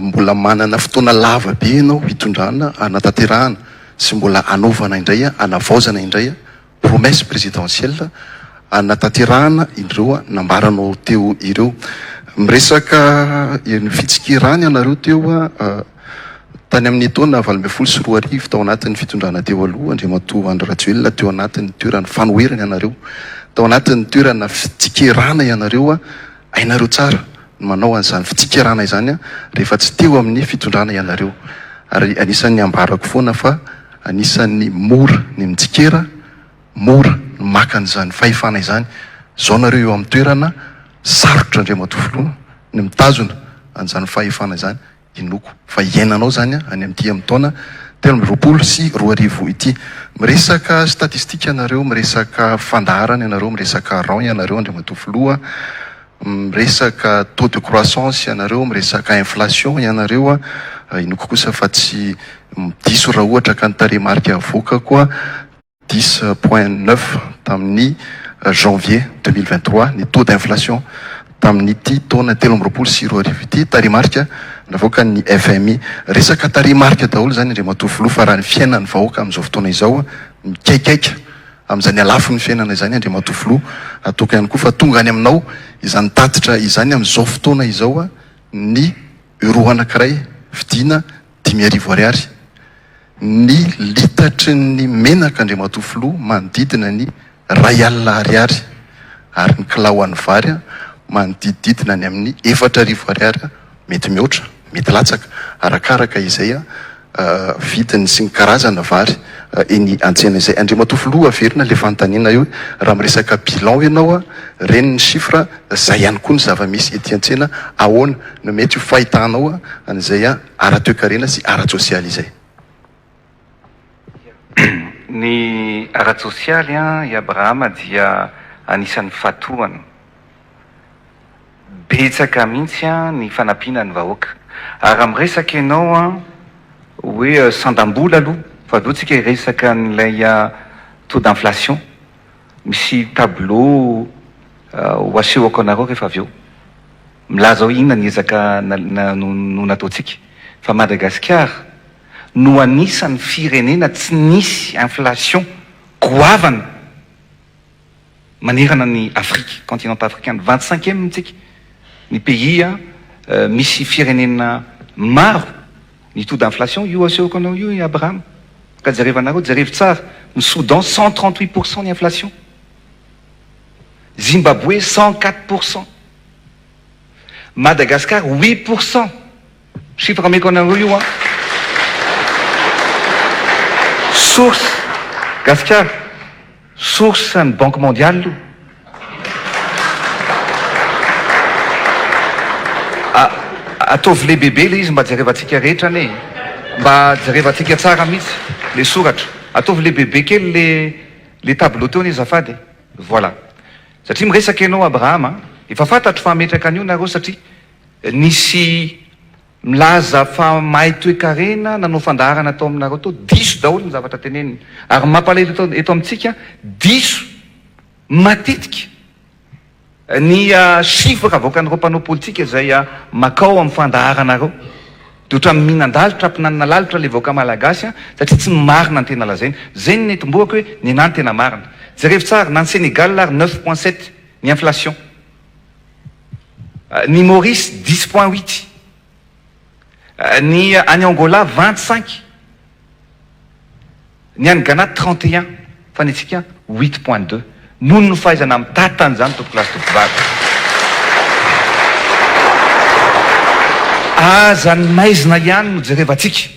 mbola manana fotoana lava be ianao hitondrana hanatanterahana sy mbola hanaovana indray hanavaozana indray promesse présidentielle hanatanterahana ireo nambaranao teo ireo. Miresaka ny fitsikerana ianareo teo tany amin'ny taona 2018 tao anatin'ny fitondrana teo aloha Andriamatoa Andry Rajoelina teo anatin'ny toeran'ny fanoherana ianareo, tao anatin'ny toerana fitsikerana ianareo, hainareo tsara ny manao an'izany fitsikerana izany rehefa tsy teo amin'ny fitondrana ianareo. Ary anisan'ny ambarako foana fa anisan'ny mora ny mitsikera, mora ny maka an'izany fahefana izany. Izao nareo eo amin'ny toerana sarotra Andriamatoa Filoha ny mitazona an'izany fahefana izany. Inoako fa hiainanao izany any amin'ity amin'ny taona 2023 ity. Miresaka statistique ianareo, miresaka fandaharana ianareo, miresaka rang ianareo Andriamatoa Filoha, miresaka taux de croissance ianareo, miresaka inflation ianareo. Inoako kosa fa tsy diso raha ohatra ka ny tarehimarika avoakako 10.9 tamin'ny janvier 2023 ny taux d'inflation tamin'ity taona 2023 ity, tarehimarika navoakan'ny FMI. Resaka tarehimarika daholo izany Andriamatoa Filoha fa raha ny fiainan'ny vahoaka amin'izao fotoana izao mikaikaika amin'izany halafon'ny fiainana izany Andriamatoa Filoha, ataoko ihany koa fa tonga any aminao izany tatitra izany amin'izao fotoana izao ny euro anankiray vidiana 5000 ariary. Ny litatry ny menaka Andriamatoa Filoha manodidina ny 1000 ariary ary ny kilaoan'ny vary manodidididina any amin'ny 4000 ariary mety mihoatra mety latsaka arakaraka izay vidiny sy ny karazana vary eny an-tsena izay. Andriamatoa Filoha averina ilay fanontaniana eo raha miresaka bilan ianao ireny ny chiffre izay ihany koa ny zava-misy ety an-tsena ahoana no mety ho fahitanao an'izay ara-toekarena sy ara-tsosialy izay. Ny ara-tsosialy, i Abrahama dia anisan'ny fatohana. Betsaka mihitsy ny fanampiana ny vahoaka. Ary raha miresaka ianao. hoe sandam-bola aloha fa avy eo tsika hiresaka an'ilay taux d'inflation. Misy tableau ho asehoko anareo rehefa avy eo. Milaza hoe inona ny ezaka no nataontsika. Fa Madagasikara no anisan'ny firenena tsy nisy inflation goavana manerana ny Afrika, continent africain. Vingt cinquième tsika ny pays misy firenena maro ny taux d'inflation. Io asehoko anao io i Abraham. Ka jerevanareo, jerevo tsara, ny Soudan 138% ny inflation. Zimbabwe 104%. Madagascar 8%. Chiffre ameko anareo io an. Source Gasikara, source ny Banque mondiale io. Ataovy lehibebe le izy mba jerevantsika rehetra anie e. Mba jerevantsika tsara mihitsy le soratra. Ataovy lehibebe kely le le tableau teo anie azafady e. Voilà. Satria miresaka ianao Abraham a, efa fantatro fa hametraka an'io nareo satria nisy milaza fa mahay toekarena nanao fandaharana tao aminareo tao, diso daholo ny zavatra teneniny. Ary ny mampalahelo eto eto amintsika, diso matetika ny chiffre avoakan'ireo mpanao politika izay makao amin'ny fandaharanareo. Dia ohatran'ny mihinan-dalitra, ampinanina lalitra ilay vahoaka malagasy satria tsy ny marina no tena lazainy. Izay no nentim-bohako hoe nenà ny tena marina. Jerevo tsara, na ny Sénégal ary neuf point sept ny inflation. Ny Maurice dix point huit. Ny any Angola 25. Ny any Ghana 31. Fa ny antsika huit point deux. Noho ny fahaizana mitantana izany tompokolahy sy tompokovavy. Aza ny maizina ihany no jerevantsika.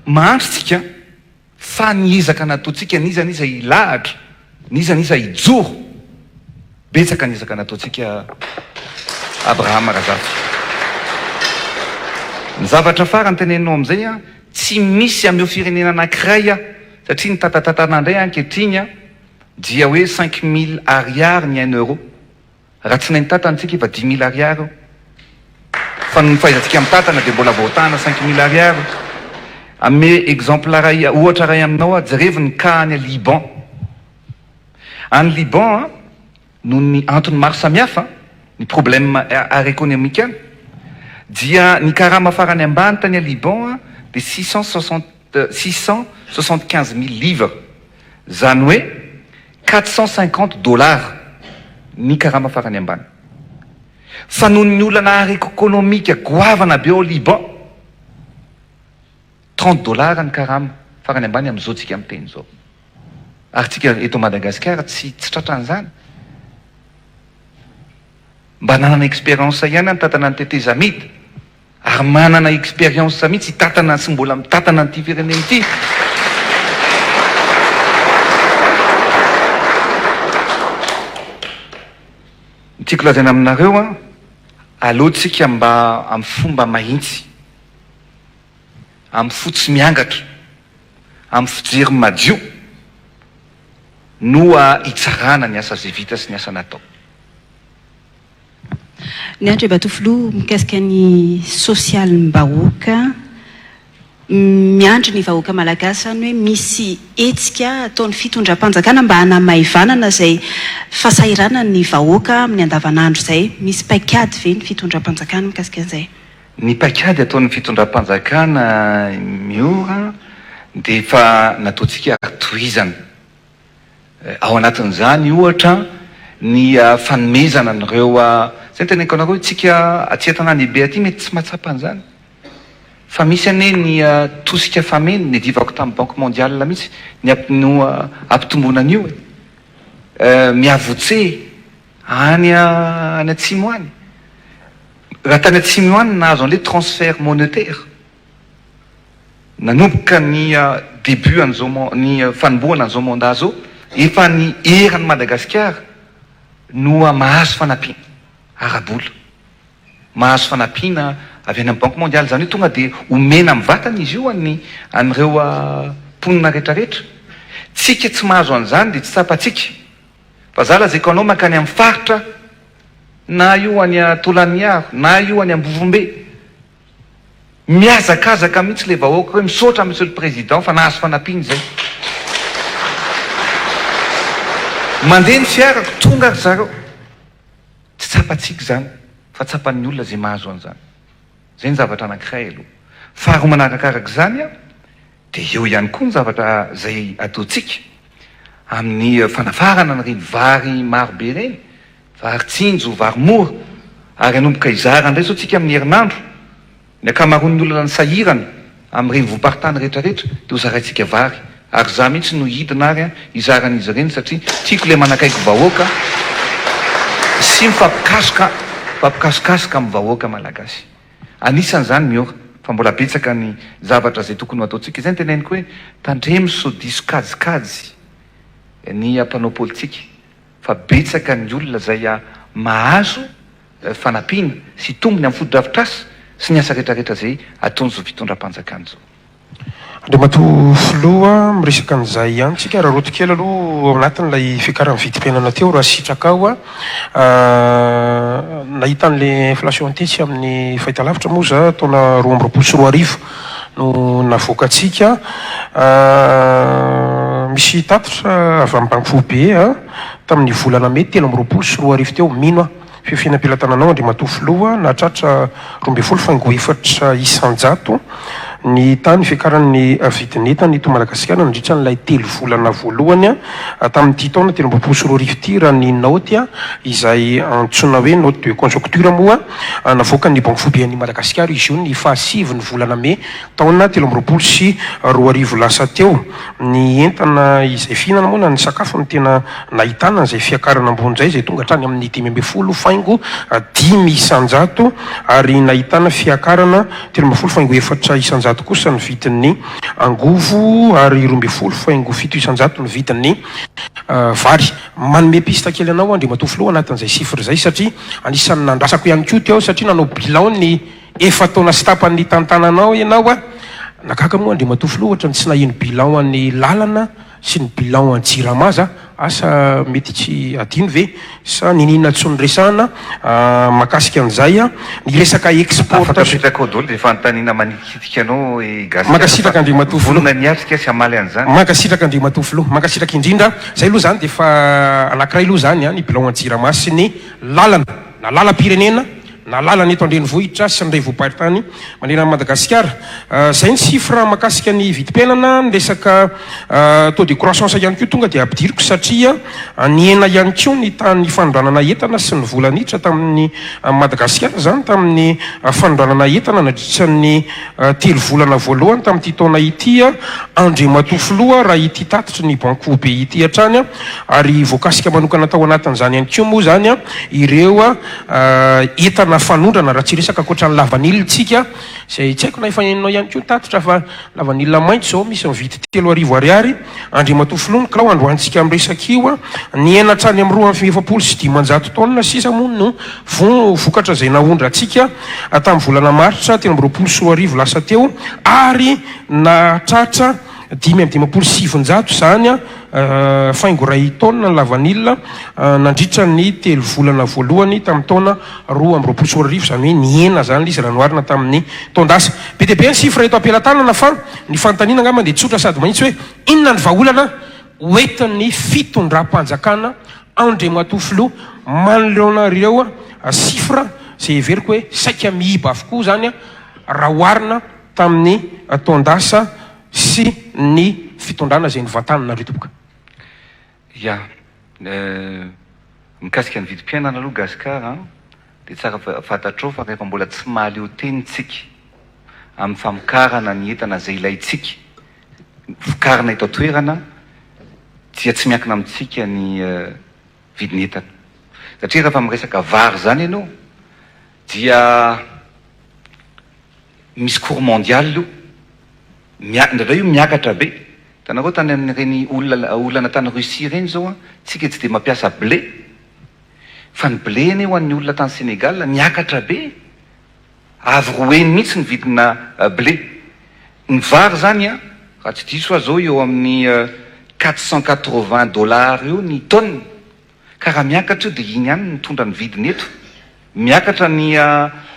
Mahantra tsika fa ny ezaka nataontsika n'iza n'iza hilahatra, n'iza n'iza hijoro. Betsaka ny ezaka nataontsika Abraham Razafy. Ny zavatra farany teneninao amin'izay an, tsy misy amin'io firenena anankiray an, satria ny tatatatana indray ankehitriny an, dia hoe 5000 ariary ny un euro. Raha tsy nahay nitatana tsika efa 5000 ariary io. Fa noho ny fahaizantsika mitatana dia mbola voatahana 5000 ariary io. Hanome exemple iray, ohatra iray aminao aho, jerevo ny cas any Liban. Any Liban, noho ny antony maro samihafa, ny problème ara-ekonomika any, dia ny karama farany ambany tany Liban dia 660 675 mille livres, izany hoe 450 dollars ny karama farany ambany. Fa noho ny olana ara-ekonomika goavana be ao Liban, 30 dollars ny karama farany ambany amin'izao tsika miteny izao. Ary tsika eto Madagasikara tsy tsy tratran'izany. Mba nanana expérience ihany aho nitatana ny tetezamita. Ary manana expérience mihitsy hitatana sy mbola mitatana an'ity firenena ity. Ny tiako lazaina aminareo an, aleo tsika mba amin'ny fomba mahintsy, amin'ny fo tsy miangatra, amin'ny fijery madio no hitsarana ny asa izay vita sy ny asa natao. Ny Andriamatoa Filoha, mikasika ny sosialim-bahoaka, miandry ny vahoaka malagasy izany hoe misy hetsika ataon'ny fitondram-panjakana mba hanamaivanana izay fahasahiranan'ny vahoaka amin'ny andavanandro izay. Misy paikady ve ny fitondram-panjakana mikasika an'izay? Ny paikady ataon'ny fitondram-panjakana Miora dia efa nataontsika ary tohizana. Ao anatin'izany ohatra ny fanomezana an'ireo, izay no teneniko anareo hoe tsika aty an-tanàn-dehibe aty mety tsy mahatsapa an'izany fa misy anie ny tosika fameno, niadivako tamin'ny banque mondiale mihitsy ny no hampitomboana an'io e, miavotse any any atsimo any. Raha tany atsimo any nahazo an'ilay transfert monetaire, nanomboka ny début an'izao ny fanombohana an'izao mandat zao, efa ny eran'i Madagasikara no mahazo fanampiana ara-bola, mahazo fanampiana avy any amin'ny banque mondiale, izany hoe tonga dia omena mivantana izy io an'ny an'ireo mponina rehetrarehetra. Tsika tsy mahazo an'izany dia tsy tsapantsika. Fa za lazaiko anao mankany amin'ny faritra na io any Tolaniaro na io any Ambovombe. Mihazakazaka mihitsy ilay vahoaka hoe misaotra Monsieur le Président fa nahazo fanampiana izay. Mandeha ny fiarako, tonga ry zareo. Tsy tsapantsika izany fa tsapan'ny olona izay mahazo an'izany. Izay ny zavatra anankiray aloha. Faharoa manarakaraka izany dia eo ihany koa ny zavatra izay ataontsika amin'ny fanafarana an'ireny vary maro be ireny, vary tsinjo, vary mora, ary hanomboka hizara indray izao tsika amin'ny herinandro. Ny ankamaroan'ny olona nisahirana amin'ireny voam-paritany rehetra rehetra dia ho zaraintsika vary ary za mihitsy no hidina ary hizara an'izy ireny satria tiako ilay manakaiky vahoaka sy mifampikasoka mifampikasokasoka amin'ny vahoaka malagasy. Anisan'izany Miora fa mbola betsaka ny zavatra izay tokony ho ataontsika. Izay no teneniko hoe tandremo sao diso kajikajy ny mpanao politika fa betsaka ny olona izay mahazo fanampiana sy tombony amin'ny fotodrafitrasa sy ny asa rehetrarehetra izay ataon'izao fitondram-panjakana izao. Andriamatoa Filoha, miresaka an'izay ihany tsika, araraoty kely aloha ao anatin'ilay fiakaran'ny vidim-piainana teo raha sitrakao a. Nahita an'ilay inflation tetsy amin'ny fahitalavitra moa za taona 2022 no navoakantsika. Misy tatitra avy amin'ny Banky Foibe tamin'ny volana mey 2023 teo, mino aho. Fefena am-pelatananao Andriamatoa Filoha, nahatratra 12 faingo 4 isan-jato ny tany fiakaran'ny vidin'entana eto Madagasikara nandritra an'ilay telo volana voalohany tamin'ity taona 2023 ity raha ny naoty izay antsoina hoe note de conjoncture moa navoakan'ny Banky Foiben'i Madagasikara izy io ny fahasivy ny volana mey taona 2023 lasa teo. Ny entana izay fihinana moa na ny sakafo no tena nahitana an'izay fiakarana ambony izay, izay tonga hatrany amin'ny 15.5% ary nahitana fiakarana 13.4% kosa ny vidin'ny angovo ary 12.7% ny vidin'ny vary. Manome piste kely anao aho Andriamatoa Filoha anatin'izay chiffre izay satria anisan'ny nandrasako ihany koa teo satria nanao bilan ny Efa-taona sy tapany nitantananao ianao a! Nagaga moa Andriamatoa Filoha ohatran'ny tsy naheno bilan an'ny lalana sy ny bilan an'ny jirama za, asa mety tsy adino ve sa niniana tsy noresahana mahakasika an'izay a! Ny resaka Afaka exportation. apetrakao daholo izay fanontaniana manitikitika anao i Gasikara Mankasitraka fa Andriamatoa Filoha. vonona ny hiatrika sy hamaly an'izany. Mankasitraka Andriamatoa Filoha. Mankasitraka indrindra. Zay aloha zany dia efa anankiray aloha zany a, ny bilan an'ny jirama sy ny lalana na lalam-pirenena na lalana eto an-drenivohitra sy ny renivohi-paritany manerana an'i Madagasikara. Izay ny chiffre mahakasika ny vidim-piainana, ny resaka taux de croissance ihany koa tonga dia ampidiriko satria nihena ihany koa ny tahan'ny fanondranana entana sy ny vola niditra tamin'ny Madagasikara izany tamin'ny fanondranana entana nandritra ny telo volana voalohany tamin'ity taona ity Andriamatoa Filoha raha ity tatitry ny Banky Foibe ity hatrany ary voakasika manokana tao anatin'izany ihany koa moa izany ireo Entana fanondrana raha tsy hiresaka ankoatra ny lavanila tsika izay tsy haiko na efa henonao ihany koa ny tatitra fa lavanila maitso izao misy mividy 3000 ariary Andriamatoa Filoha ny kilao androantsika miresaka io nihena hatrany amin'ny 542 taonina sisa moa no vokatra izay naondrantsika tamin'ny volana martsa 2023 lasa teo ary nahatratra 955 izany faingo iray taonina ny lavanila nandritra ny telo volana voalohany tamin'ny taona 2022, izany hoe nihena izany ilay izy raha noharina tamin'ny taon-dasa. Be dia be ny chiffre eto am-pelatanana fa ny fanontaniana angamba dia tsotra sady mahitsy hoe inona ny vahaolana hoentin'ny fitondram-panjakana Andriamatoa Filoha manoloana ireo chiffre izay heveriko hoe saika miiba avokoa izany raha oharina tamin'ny taon-dasa sy ny fitondrana izay novantaninareo tompoko. Ya, mikasika ny vidim-piainana aloha Gascar an, dia tsara fantatrao fa rehefa mbola tsy mahaleo tena isika amin'ny famokarana ny entana izay ilaintsika vokarina eto an-toerana dia tsy miankina amintsika ny vidin'entana. Satria rehefa miresaka vary izany ianao dia Misy cours mondial io, mia- indraindray io miakatra be, hitanareo tany amin'ireny olona olana tany Russie ireny zao an, tsika tsy dia mampiasa blé, fa ny blé anie ho an'ny olona tany Sénégal niakatra be, avo roa heny mihitsy ny vidina blé, ny vary zany an, raha tsy diso aho zao eo amin'ny 480 dollars eo ny tonne, Ka raha miakatra io dia iny ihany no mitondra ny vidiny eto. Miakatra ny.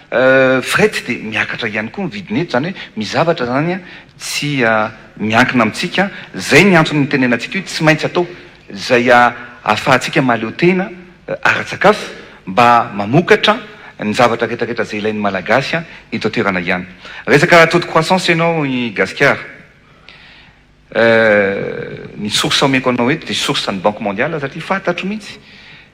fret dia miakatra ihany koa ny vidiny eto, izany hoe misy zavatra izany tsy miankina amintsika, izay ny antony nitenenantsika hoe tsy maintsy atao izay ahafahantsika mahaleo tena ara-tsakafo mba mamokatra ny zavatra rehetra rehetra izay ilain'ny Malagasy eto an-toerana ihany. Resaka taux de croissance ianao i Gasikara. Ny source omeko anao eto dia source ny banque mondiale satria fantatro mihitsy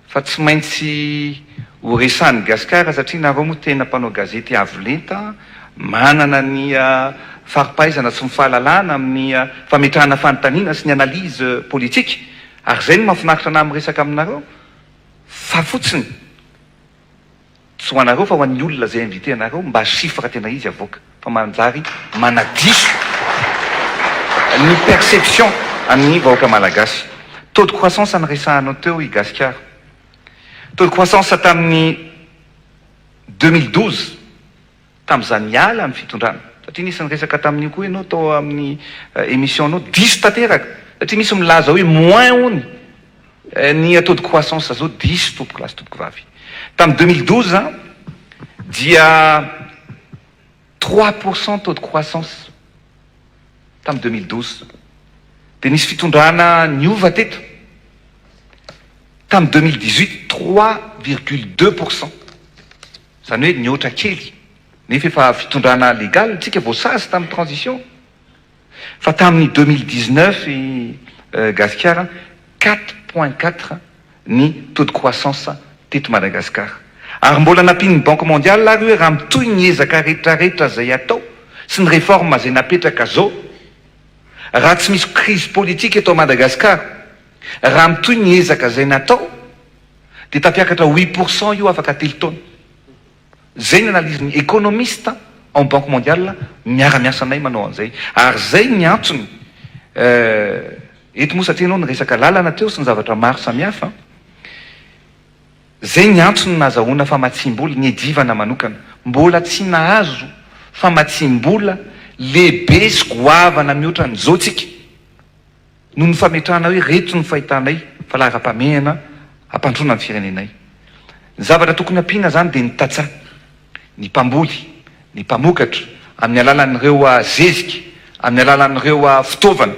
fa tsy maintsy ho resahan'i Gasikara satria nareo moa tena mpanao gazety avo lenta, manana ny fari-pahaizana sy ny fahalalana amin'ny fametrahana fanontaniana sy ny analyse politique ary izay no mahafinaritra anah miresaka aminareo fa fotsiny Tsy ho anareo fa ho an'ny olona izay invité anareo mba chiffre tena izy avoaka fa manjary manadiso ny perception an'ny vahoaka malagasy. Taux de croissance niresahanao teo i Gasikara. Taux de croissance tamin'ny 2012 tamin'izaho niala ny fitondrana satria nisy niresaka tamin'io koa ianao tao amin'ny émission nao diso tanteraka satria misy milaza hoe moins hono Ny taux de croissance zao diso tompoko lahy sy tompoko vavy. Tamin'ny 2012 dia 3% taux de croissance tamin'ny 2012. Dia nisy fitondrana niova teto tamin'ny 2018 3,2%. Izany hoe nihoatra kely nefa efa fitondrana légal tsika voasazy tamin'ny transition. Fa tamin'ny 2019 i Gasikara 4.4 ny taux de croissance teto Madagascar. Ary mbola nampian'ny Banque mondiale ary hoe raha mitohy ny ezaka retraretra izay atao sy ny réforme izay napetraka zao, raha tsy misy crise politique eto Madagascar, raha mitohy ny ezaka izay natao dia tafiakatra 8% io afaka telo taona. Zay ny analyse ny economiste ao banque mondiale miara miasa anay manao an'izay ary zay ny antony eto moa satria ianao niresaka lalana teo sy ny zavatra maro samihafa zay ny antony nazahoana famatsiam-bola niadivana manokana mbola tsy nahazo famatsiam-bola lehibe sy goavana mihoatra an'izao tsika Noho ny fametrahana hoe reto ny fahitanay fa laharam-pahamehana hampandroana ny firenenay. Ny zavatra tokony hampiana izany dia ny tantsaha, ny mpamboly, ny mpamokatra amin'ny alalan'ireo zezika, amin'ny alalan'ireo fitaovana.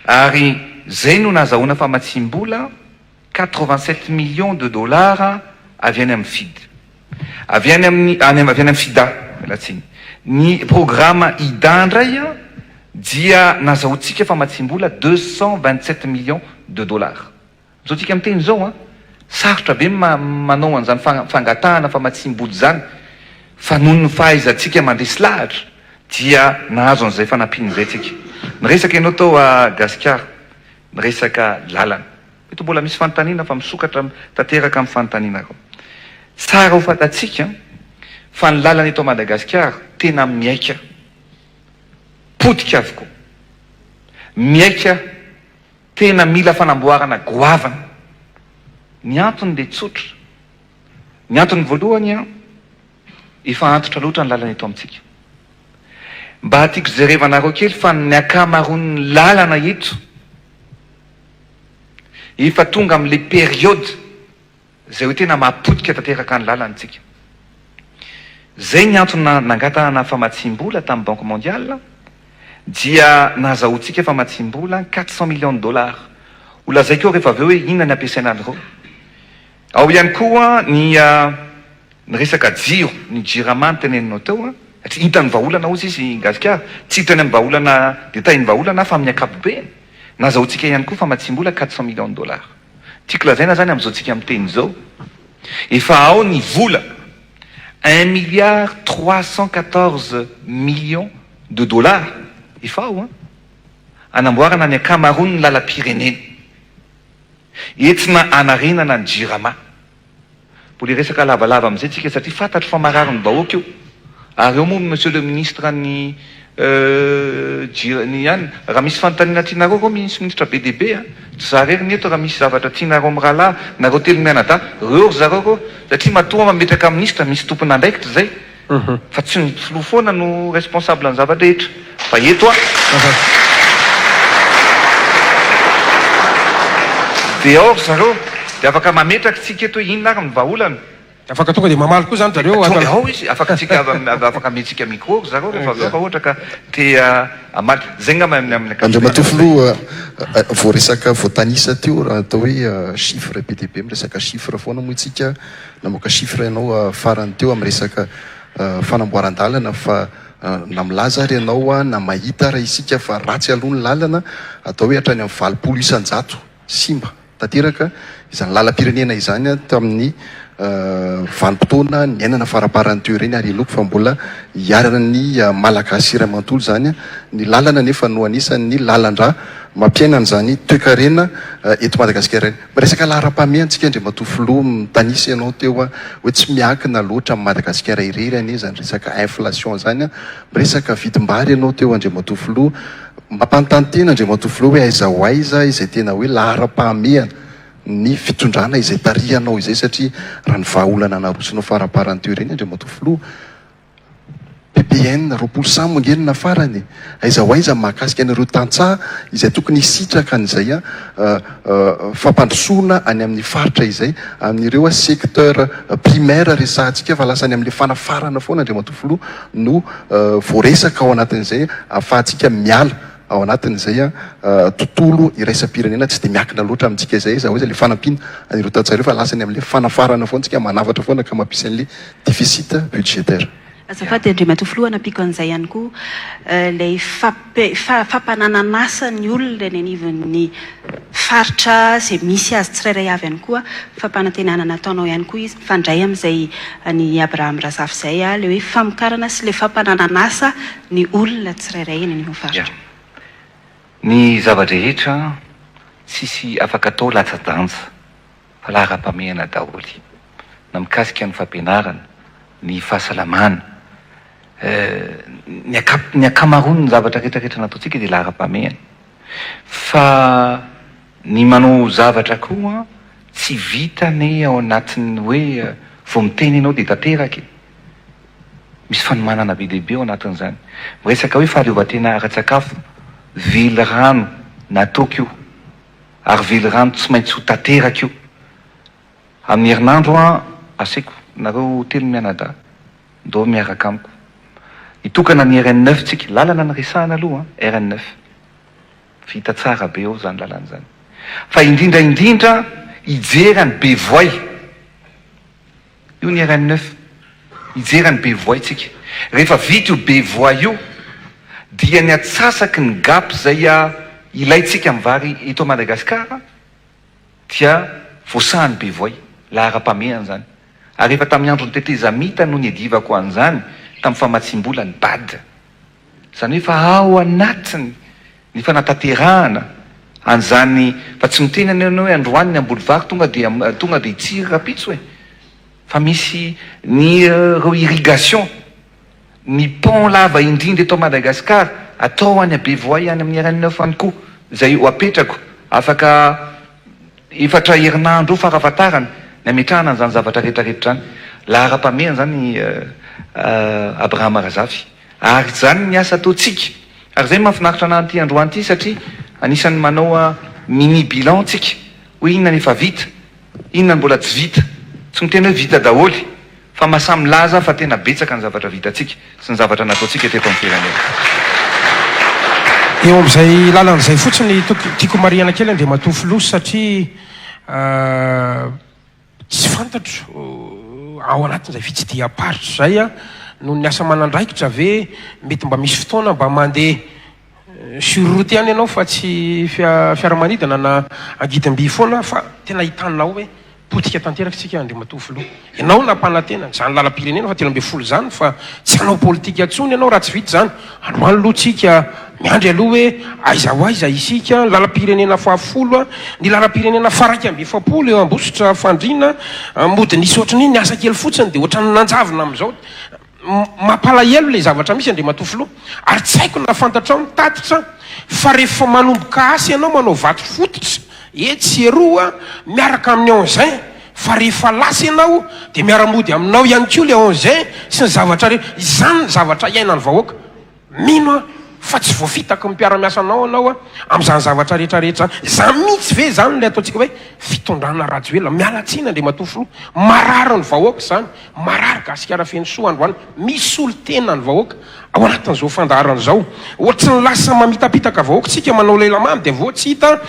Ary izay no nahazahoana famatsiam-bola 87 millions de dollars avy any amin'ny fid. Avy any amin'ny any avy any amin'ny FIDA, miala tsiny. Ny programa IDA indray dia nazahoantsika famatsiam-bola 227 millions de dollars. Izao tsika miteny izao an, sarotra be ny manao an'izany fangatahana famatsiam-bola izany fa noho ny fahaizantsika mandresy lahatra dia nahazo an'izay fanampiana izay tsika. Niresaka ianao tao Gasikara, niresaka lalana. Eto mbola misy fanontaniana fa misokatra tanteraka amin'ny fanontanianareo. Tsara ho fantatsika fa ny lalana eto Madagasikara tena miaika potika avokoa. Miaika tena mila fanamboarana goavana. Ny antony dia tsotra. Ny antony voalohany, efa antitra loatra ny lalana eto amintsika. Mba tiako jerevanareo kely fa ny ankamaroan'ny lalana eto Efa tonga amin'ilay période izay hoe tena mahapotika tanteraka ny lalana isika. Izay ny antony nangatahana famatsiam-bola tamin'ny Banque mondiale dia nahazahoantsika famatsiam-bola 400 millions de dollars. Ho lazaiko eo rehefa avy eo hoe inona ny ampiasaina an'ireo. Ao ihany koa ny ny resaka jiro, ny jirama noteneninao teo, satria hita ny vahaolana hozy izy i Gasikara, tsy hita any amin'ny vahaolana détail ny vahaolana fa amin'ny ankapobeny. Nazahoantsika ihany koa famatsiam-bola 400 millions de dollars. Tiako lazaina izany amin'izao tsika miteny izao, efa ao ny vola un milliard 314 millions de dollars, efa ao an, hanamboarana ny ankamaroan'ny lalam-pirenena, entina hanarenana ny Jirama. Mbola hiresaka lavalava amin'izay tsika satria fantatro fa marary ny vahoaka io. Ary eo moa Monsieur le Ministre ny jira ny ihany. Raha misy fanontaniana tianareo reo misy ministra be dia be a. Tsy za rery ny eto raha misy zavatra tianareo mirahalahy nareo telo mianadahy reo ry zareo reo satria matoa mametraka ministra misy tompon'andraikitra zay. Fa tsy ny filoha foana no responsable ny zava-drehetra fa eto a dia ao ry zareo dia afaka mametraka tsika eto hoe inona ary ny vahaolana. Dia afaka tonga dia mamaly koa izany zareo ato. Tonga ao izy, afaka tsika afaka amentsika micro ry zareo rehefa avy eo fa ohatra ka te hamaly. Izay angamba ny amin'ny ankapobeny. Andriamatoa Filoha, voaresaka voatanisa teo raha atao hoe chiffre be dia be, miresaka chiffre foana moa isika, namoaka chiffre ianao farany teo amin'ny resaka fanamboaran-dalana fa na milaza ary ianao na mahita ary isika fa ratsy aloha ny lalana, atao hoe hatrany amin'ny 80% simba tanteraka izany lalam-pirenena izany tamin'ny vanim-potoana niainana faraparany teo ireny ary inoako fa mbola iharan'ny Malagasy iray manontolo izany ny lalana nefa no anisan'ny lalan-drà mampiaina an'izany toekarena eto Madagasikara ireny. Miresaka laharam-pahamehana tsika Andriamatoa Filoha, mitanisa ianao teo hoe tsy miankina loatra amin'i Madagasikara irery anie izany resaka inflation izany, miresaka vidim-bary ianao teo Andriamatoa Filoha, Mampanontany tena Andriamatoa Filoha hoe aiza ho aiza izay tena hoe laharam-pahamehana ny fitondrana izay tarihanao izay satria raha ny vahaolana narosonao faramparany teo ireny Andriamatoa Filoha, PPN 20 samy ange no nafarany e! Aiza ho aiza ny mahakasika an'ireo tantsaha izay tokony hisitraka an'izay fampandrosoana any amin'ny faritra izay, amin'ireo secteur primaire resahantsika fa lasa any amin'ilay fanafarana foana Andriamatoa Filoha no voaresaka ao anatin'izay ahafahantsika miala ao anatin'izay tontolo iraisam-pirenena tsy dia miankina loatra amintsika izay, izany hoe ilay fanampiana an'ireo tantsaha ireo fa lasa any amin'ilay fanafarana foana tsika manafatra foana ka mampisy an'ilay déficit budgétaire. Azafady Andriamatoa Filoha nampiako an'izay ihany koa ilay fampananan'asa ny olona eny anivon'ny faritra izay misy azy tsirairay avy ihany koa fampanantenana nataonao ihany koa izy mifandray amin'izay an'i Abraham Razafy izay ilay hoe famokarana sy ilay fampananan'asa ny olona tsirairay eny anivon'ny faritra. Ya. Ny zava-drehetra tsisy afaka atao latsa-danja fa laharam-pahamehana daholo na mikasika ny fampianarana, ny fahasalamana, ny akap- ny ankamaroan'ny zavatra rehetrarehetra nataontsika dia laharam-pahamehana. Fa ny manao zavatra koa tsy vita anie ao anatin'ny hoe vao miteny ianao dia tanteraka e. Misy fanomanana be dia be ao anatin'izany. Miresaka hoe fahaleovantena ara-tsakafo, velirano nataoko io ary velirano tsy maintsy ho tanteraka io. Amin'ny herinandro an, asaiko nareo telo mianadahy, ndao miaraka amiko. Hitokana ny RN neuf tsika, lalana no resahana aloha an, RN neuf. Vita tsara be ao izany lalana izany. Fa indrindra indrindra hijery an'i Bevoay. Io ny RN neuf. Hijery an'i Bevoay tsika. Rehefa vita io Bevoay io dia ny atsasaky ny gap izay ilaintsika amin'ny vary eto Madagasikara dia voasahan'i Bevoay. Laharam-pahamehana izany. Ary efa tamin'ny andron'ny tetezamita no niadivako an'izany tamin'ny famatsiam-bola ny bad. Izany hoe efa ao anatiny ny fanatanterahana an'izany fa tsy miteny anie ianao hoe androany ny hamboly vary tonga dia tonga dia hitsiry rahampitso e! Fa misy ny ireo irrigation, ny pont lava indrindra eto Madagascar atao any Bevoay any amin'ny RN neuf any koa izay ho apetrako afaka Efatra herinandro eo farafahatarany ny hametrahana an'izany zavatra rehetra rehetra izany. Laharam-pahamehana izany Abrahama Razafy. Ary izany ny asa ataontsika. Ary izay no mahafinaritra anah an'ity androany ity satria anisan'ny manao mini bilan tsika hoe inona ny efa vita, inona ny mbola tsy vita. Tsy miteny hoe vita daholo. Fa mahasahy milaza fa tena betsaka ny zavatra vitantsika sy ny zavatra nataontsika teto amin'ny firenena. Eo amin'izay lalana izay fotsiny tiako marihana kely Andriamatoa Filoha satria tsy fantatro ao anatin'izay fitsidiham-paritra izay noho ny asa aman'andraikitra ve mety mba misy fotoana mba mandeha sur route ihany ianao fa tsy fiaramanidina na angidim-by foana fa tena hitanao hoe Potika tanteraka isika Andriamatoa Filoha. Ianao nampanantena izany lalam-pirenena fa 13 izany fa tsy hanao politika intsony ianao raha tsy vita izany. Androany aloha tsika miandry aloha hoe aiza ho aiza isika, ny lalam-pirenena fahafolo, ny lalam-pirenena faha 41 eo Ambositra Fandriana, mody nisy ohatran'ny hoe niasa kely fotsiny dia ohatran'ny nanjavona amin'izao. Mampalahelo ilay zavatra misy Andriamatoa Filoha. Ary tsy haiko na fantatrao ny tatitra fa rehefa manomboka asa ianao manao vato fototra etsy sy eroa miaraka amin'ny engin fa rehefa lasa ianao dia miara-mody aminao ihany koa ilay engin sy ny zavatra rehetra. Izany ny zavatra iainan'ny vahoaka. Mino aho. fa tsy voafitaky ny mpiara-miasa anao anao amin'izany zavatra rehetra rehetra izany. Izany mihitsy ve izany ilay ataontsika hoe fitondrana Rajoelina? Miala tsiny Andriamatoa Filoha, marary ny vahoaka izany, marary Gasikara Fenosoa androany, misolo tena ny vahoaka ao anatin'izao fandaharana izao. Ohatry ny lasa mamitapitaka vahoaka isika manao lela mamy dia avy eo tsy hita.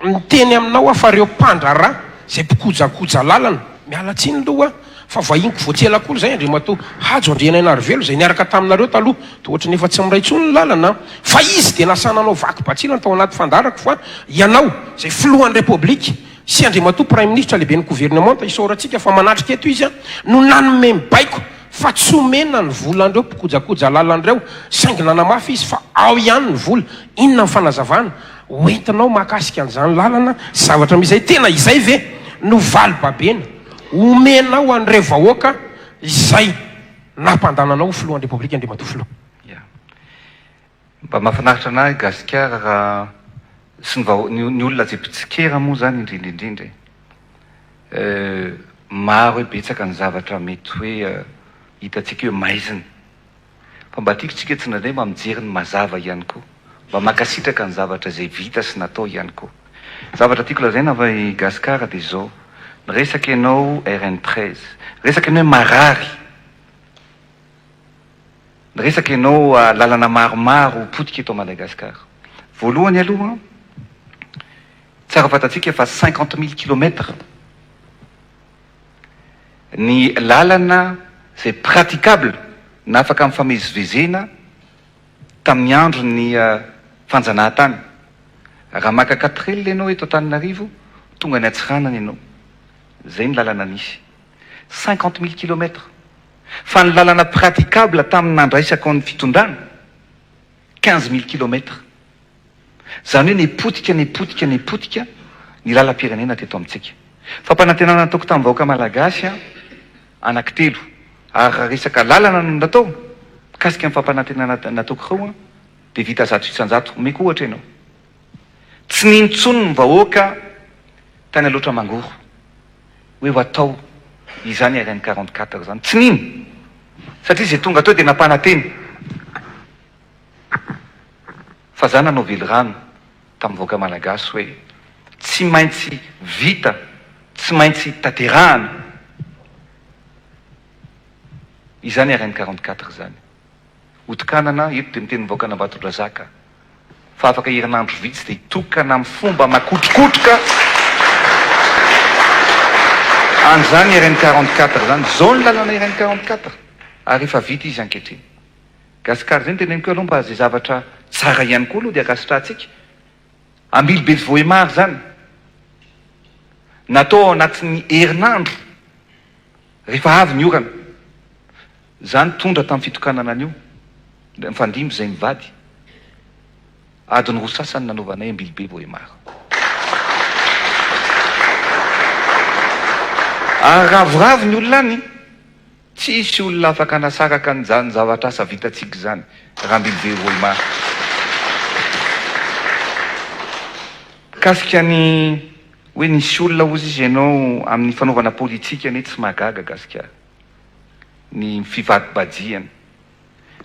Miteny aminao aho fa reo mpandraharaha izay mpikojakoja lalana, miala tsiny aloha fa vahiniko vao tsy ela akory izay Andriamatoa Hajo Andrianainarivelo izay niaraka taminareo taloha, toa ohatran'ny efa tsy miray intsony ny lalana an! Fa izy dia lasa nanao vaky batsilana tao anaty fandaharako fa ianao izay filohan'ny Repoblika sy Andriamatoa Praiminisitra lehiben'ny governemanta isaorantsika fa manatrika eto izy an, no nanome ny baiko fa tsy omena ny volan'ireo mpikojakoja lalana ireo saingy nanamafy izy fa ao ihany ny vola, inona ny fanazavana? Ho entinao mahakasika an'izany lalana sy zavatra misy izay, tena izay ve no valibabena omenao an'ireo vahoaka izay nampandana anao ho filohan'ny Repoblika Andriamatoa Filoha? Ya. Mba mahafinaritra anah i Gasikara raha sy ny vaho- ny ny olona izay mpitsikera moa izany indrindra indrindra e. Euh, maro hoe betsaka ny zavatra mety hoe hitantsika hoe maizina. Fa mba tiako tsika tsy indraindray mba mijery ny mazava ihany koa. Mba mankasitraka ny zavatra izay vita sy natao ihany koa. Zavatra tiako lazaina fa i Gascar dia izao, miresaka ianao RN 13, miresaka ianao hoe marary, miresaka ianao lalana maromaro potika eto Madagascar. Voalohany aloha, tsara fantatsika fa 50 mille kilomètres Ny lalana izay praticable na afaka mifamezivezena tamin'ny andron'ny fanjanahantany. Raha maka quatrelle ianao eto Antananarivo, tonga any Antsiranana ianao. Izay ny lalana nisy. 50 mille kilomètres. Fa ny lalana praticable tamin'ny nandraisako ny fitondrana, 15 mille kilomètres. Izany hoe nipotika, nipotika, nipotika ny lalam-pirenena teto amintsika. Fampanantenana nataoko tamin'ny vahoaka malagasy an, anankitelo. Ary raha resaka lalana no natao, mikasika ny fampanantenana nataoko ireo an, dia vita 100%. Omeko ohatra ianao. Tsy nino intsony ny vahoaka tany Alaotra Mangoro hoe ho atao izany RN 44 izany. Tsy nino. Satria izay tonga teo dia nampanantena. Fa za nanao velirano tamin'ny vahoaka malagasy hoe tsy maintsy vita, tsy maintsy tanterahana izany RN 44 izany. Hotokanana, eto dia miteny ny vahoakan'Ambatondrazaka fa afaka herinandro vitsy dia hitokana amin'ny fomba makotrokotroka an'izany RN 44 izany. Izao ny lalana RN 44 ary efa vita izy ankehitriny. Gasikara zay no teneniko aloha mba zay zavatra tsara ihany koa aloha dia ankasitrahantsika. Ambilobe Vohemar zany natao ao anatin'ny herinandro rehefa avy ny orana. Za nitondra tamin'ny fitokanana an'io, nifandimby zay mivady. Adiny roa sasany nanaovanay Ambilobe Vohemar. Ary ravoravo ny olona any. Tsisy olona afaka hanasaraka an'izany zavatra asa vitantsika izany, Rambilibe Vohemar. Mikasika ny hoe nisy olona hozy izy ianao amin'ny fanaovana politika anie tsy mahagaga gasikara ny fivadibadihana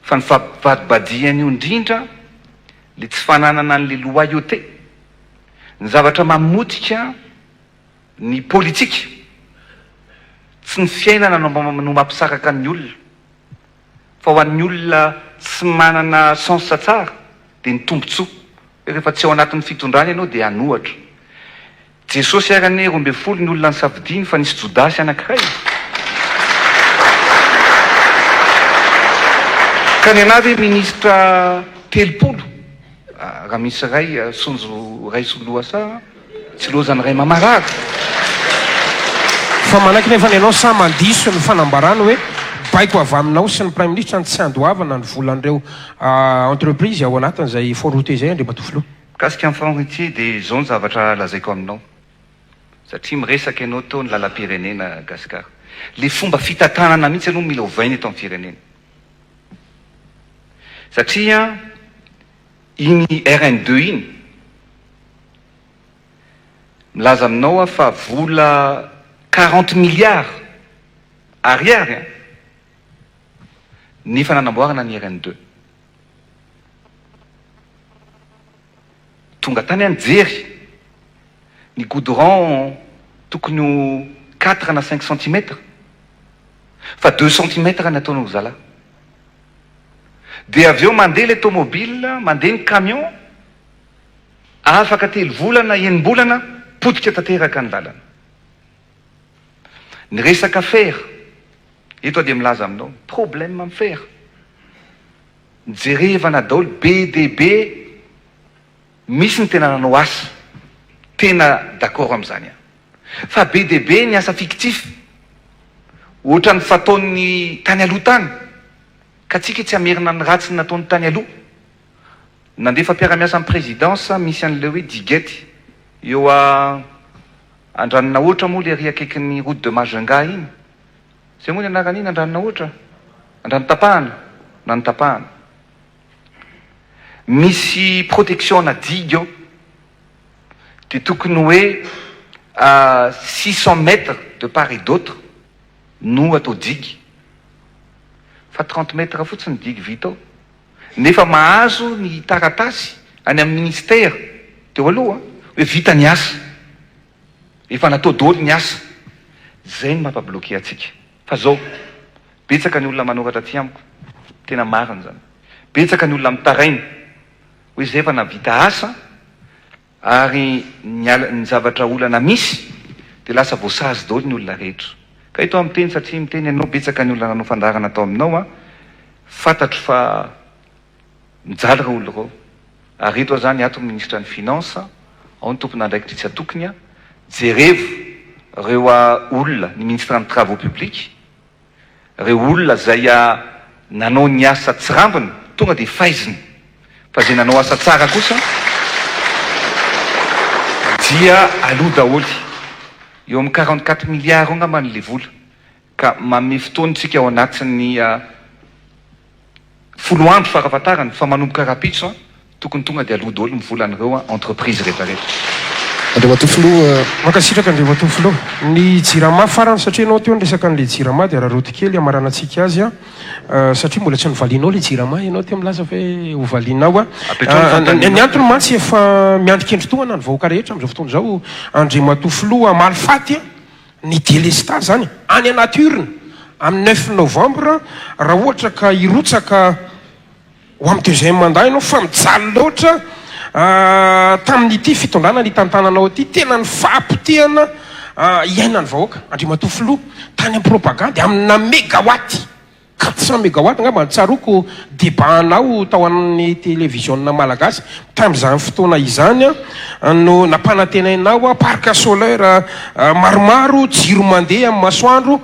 fa ny fivadibadihana io indrindra le tsy fananana an'le loyauté ny zavatra mamotika Ny politika, tsy ny fiainana no no mampisaraka ny olona, fa ho an'ny olona tsy manana sens tsara dia ny tombotsoa, hoe rehefa tsy ao anatin'ny fitondrana ianao dia hanohatra. Jesosy ary anie 12 ny olona nisafidiany fa nisy Jodasy anankiray. Ka ny anah ve ministra 30 raha misy iray sonjo ray soloasa. Tsy lozan'ny ray mamarary. Fa manaiky nefa ny anao sa mandiso ny fanambarany hoe baiko avy aminao sy ny praiminisitra ny tsy handoavana ny volan'ireo entreprise ao anatin'izay fonds routier izay Andriamatoa Filoha. Mikasika ny fonds routier dia izao ny zavatra lazaiko aminao satria miresaka ianao teo ny lalam-pirenena Gasikara. Le fomba fitantanana mihitsy aloha mila ovaina eto amin'ny firenena satria iny RN deux iny Milaza aminao aho fa vola 40 milliards ariary an, nefa nanamboarana ny RN deux. Tonga tany aho nijery, ny goudron tokony ho quatre na cinq centimètres fa deux centimètres ny ataon'olo zalahy. Dia avy eo mandeha ilay tomobile, mandeha ny camion, afaka telo volana, enim-bolana, potika tanteraka ny lalana. Ny resaka fer, eto aho dia milaza aminao, problème amin'ny fer, jerevana daholo be dia be, misy ny tena nanao asa, tena d'accord amin'izany aho. Fa be dia be ny asa fictif, ohatran'ny fataon'ny tany aloha tany, ka tsika tsy hamerina ny ratsy nataony tany aloha. Nandefa mpiara-miasa amin'ny présidence misy an'ilay hoe diguette eo a Andranonahoatra moa le ary akaikin'ny route de Majunga iny. Zay moa ny anaran'iny Andranonahoatra? Andranotapahana? Andranotapahana. Misy protection ana digue ao. Dia tokony hoe 600 mètres de part et d'autre no atao digue. Fa 30 mètres fotsiny digue vita ao. Nefa mahazo ny taratasy any amin'ny ministère teo aloha hoe vita ny asa. Efa natao daholo ny asa. Zay no mampa bloquer antsika. Fa zao, betsaka ny olona manoratra aty amiko, tena marina zany. Betsaka ny olona mitaraina hoe zay efa nahavita asa Ary ny ala, ny zavatra olana misy dia lasa voasazy daholo ny olona rehetra. Ka eto aho miteny satria miteny ianao, betsaka ny olona nanao fandaharana tao aminao an, fantatro fa mijaly ireo olona ireo. Ary eto aho izany, ato ny minisitra ny finance, ao ny tompon'andraikitra isan-tokony an, jerevo ireo olona, ny ministre ny travaux publics, Ireo olona izay nanao ny asa tsirambina tonga dia faizina, fa izay nanao asa tsara kosa dia aloa daholo. Eo amin'ny 44 milliards eo angambany ilay vola, ka manome fotoana isika ao anatin'ny Folo andro farafatarany fa manomboka rapitso an, tokony tonga dia aloa daholo ny volan'ireo entreprise rehetra rehetra. Andriamatoa Filoha. Mankasitraka Andriamatoa Filoha. Ny Jirama farany satria ianao teo niresaka an'ilay Jirama dia araraoty kely hamaranantsika azy an, satria mbola tsy novalianao ilay Jirama ianao teo milaza fa hoe hovalianao an. Apetraho ny fanontanianao. Ny antony mantsy efa miandry kendry tohana ny vahoaka rehetra amin'izao fotoana izao Andriamatoa Filoha hamaly faty an. Ny delestazy zany any anaty urne amin'ny neuf novembre raha ohatra ka hirotsaka ho amin'ny deuxième mandat ianao fa mijaly loatra tamin'ity fitondrana nitantananao ity tena ny fahapotehana iainan'ny vahoaka Andriamatoa Filoha tany amin'ny propagandy amina megawatt 400 megawatt angamba no tsaroako debat anao tao amin'ny televiziona malagasy tamin'izany fotoana izany no nampanantenainao parc solaire maromaro, jiro mandeha amin'ny masoandro,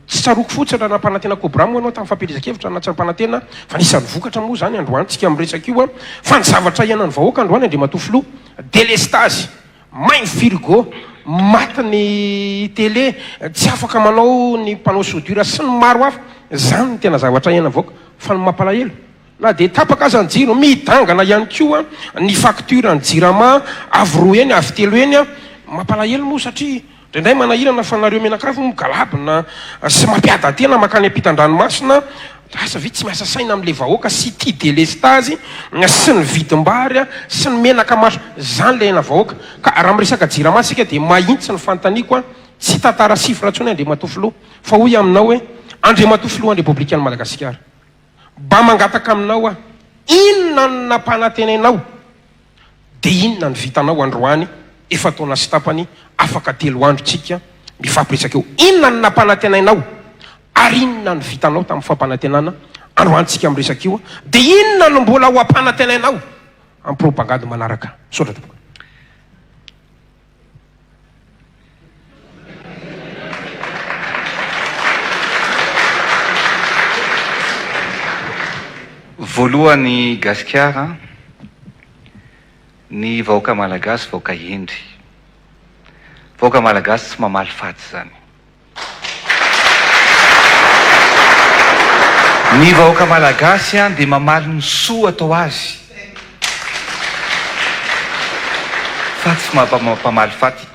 tsy tsaroako fotsiny raha nampanantena cobra moa ianao tamin'ny fampielezan-kevitra na tsy nampanantena fa anisan'ny vokatra moa izany androany tsika miresaka io fa ny zavatra iainan'ny vahoaka androany Andriamatoa Filoha delestazy May ny frigo, maty ny télé, tsy afaka manao ny panneau soudure sy ny maro hafa. Izany no tena zavatra iainan'ny vahoaka. Fa ny mampalahelo, na dia tapaka aza ny jiro, midangana ihany koa ny facture ny jirama, avo roa heny, avo telo heny. Mampalahelo moa satria indraindray manahirana fa nareo mianakavy moa migalabona sy mampiadan-tena mankany ampitan-dranomasina. Lasa ve tsy miasa saina amin'ilay vahoaka sy ity delestazy sy ny vidim-bary sy ny menaka maso zany ilay aina vahoaka ka raha miresaka jirama isika dia mahintsy ny fanontaniako an tsy tantara chiffre intsony Andriamatoa Filoha fa hoy aminao hoe Andriamatoa Filohan'ny Repoblikan'i Madagasikara mba mangataka aminao aho inona no nampanantenainao Dia inona no vitanao androany efa-taona sy tapany afaka telo andro tsika mifampiresaka eo? Inona no nampanantenainao ary inona no vitanao tamin'ny fampanantenana androany tsika miresaka io? Dia inona no mbola ho ampanantenainao amin'ny propagande manaraka? Misaotra tompoko. Voalohany Gasikara, ny vahoaka Malagasy vahoaka hendry. Vahoaka Malagasy tsy mamaly faty izany. Ny vahoaka Malagasy dia mamaly ny soa atao azy fa tsy mpamaly faty.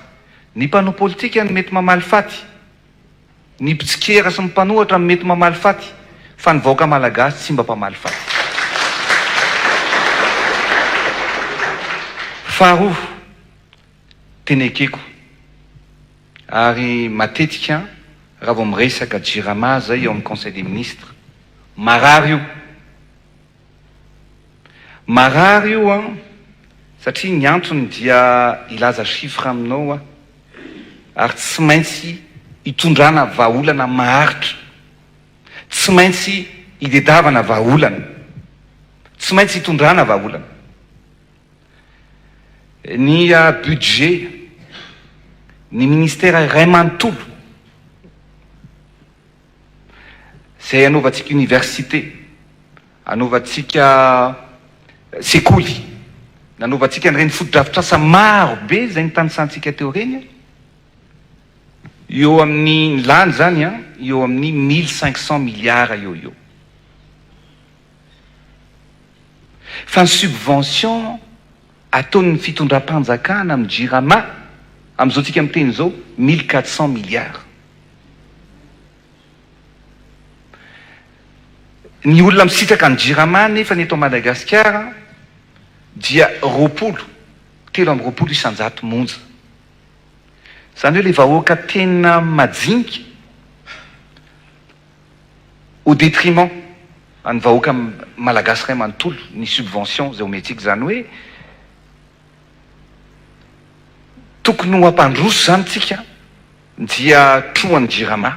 Ny mpanao politika no mety mamaly faty, ny mpitsikera sy ny mpanohatra no mety mamaly faty fa ny vahoaka Malagasy tsy mba mpamaly faty. Faharoa, tena ekeko ary matetika raha vao miresaka Jirama zay eo amin'ny conseil des ministres, marary io. Marary io an, satria ny antony dia hilaza chiffre aminao aho, ary tsy maintsy hitondrana vahaolana maharitra, tsy maintsy hidedavana vahaolana, tsy maintsy hitondrana vahaolana. Ny budget, ny ministera iray manontolo, izay hanaovantsika université, hanaovantsika sekoly, nanaovantsika an'ireny fotodrafitrasa maro be izay nitanisantsika teo ireny, eo amin'ny, ny lany izany an, eo amin'ny 1500 milliards eo ho eo. Fa ny subvention ataon'ny fitondram-panjakana amin'ny Jirama, amin'izao tsika miteny izao, 1400 milliards. Ny olona misitraka ny Jirama nefa ny eto Madagasikara dia 20, 23 isan-jato monja. Izany hoe ilay vahoaka tena majinika au détriment an'ny vahoaka malagasy iray manontolo ny subvention izay omentsika. Izany hoe tokony ho hampandroso izany tsika dia trohan'ny Jirama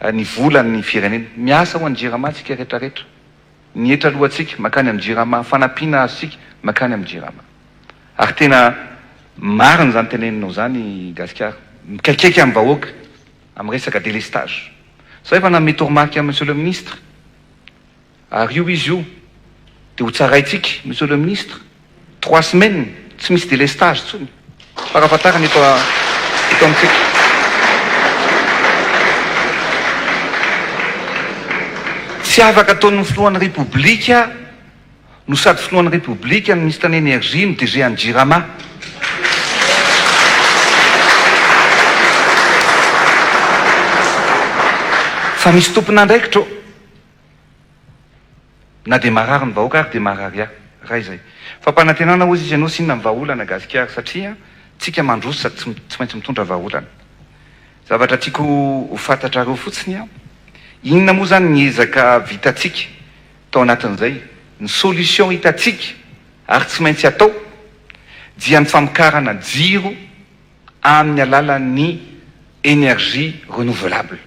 ny volan'ny firenena. Miasa ho an'ny Jirama tsika rehetra rehetra. Ny hetra alohantsika mankany amin'ny Jirama, fanampiana azontsika mankany amin'ny Jirama. Ary tena marina izany teneninao izany Gasikara. Mikaikaika amin'ny vahoaka amin'ny resaka délestage. Za efa nanome toromarika an'i Monsieur le Ministre. Ary io izy io dia ho tsaraintsika Monsieur le Ministre, trois semaines tsy misy délestage intsony farafahatarany eto eto amintsika. Tsy afaka ataon'ny filohan'ny Repoblika no sady filohan'ny Repoblika no Minisitry ny Energie no DG an'ny Jirama. Fa misy tompon'andraikitra ô. Na dia marary ny vahoaka ary dia marary ahy. Ray izay. Fampanantenana hozy izy ianao sy inona ny vahaolana gasikara satria tsika mandroso sady tsy tsy maintsy mitondra vahaolana. Zavatra tiako ho fantatrareo fotsiny an, inona moa zany ny ezaka vitantsika tao anatin'izay, ny solution hitantsika ary tsy maintsy atao dia ny famokarana jiro amin'ny alalan'ny énergie renouvelable.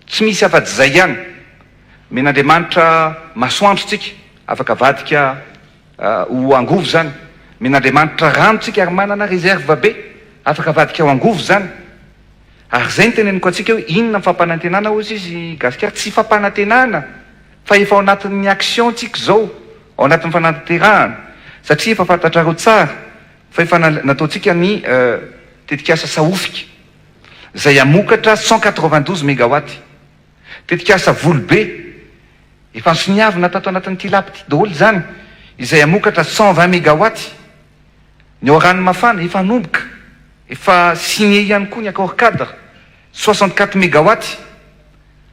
Tsy misy afa-tsy izay ihany. Omen'Andriamanitra masoandro tsika, afaka avadika ho angovo izany. Omen'Andriamanitra rano tsika ary manana réserve be, afaka avadika ho angovo izany. Ary izay no teneniko antsika hoe inona ny fampanantenana hozy izy Gasikara, tsy fampanantenana fa efa ao anatin'ny action tsika izao, ao anatin'ny fanatanterahana, satria efa fantatrareo tsara fa efa nataontsika ny tetikasa Sahofika. izay hamokatra 192 megawatt. Tetikasa Volobe, efa nosoniavina tato anatin'ity lapa ity daholo izany, izay hamokatra 120 megawatt. Ny ao Ranomafana, efa hanomboka, efa signé ihany koa ny accord cadre, 64 megawatt.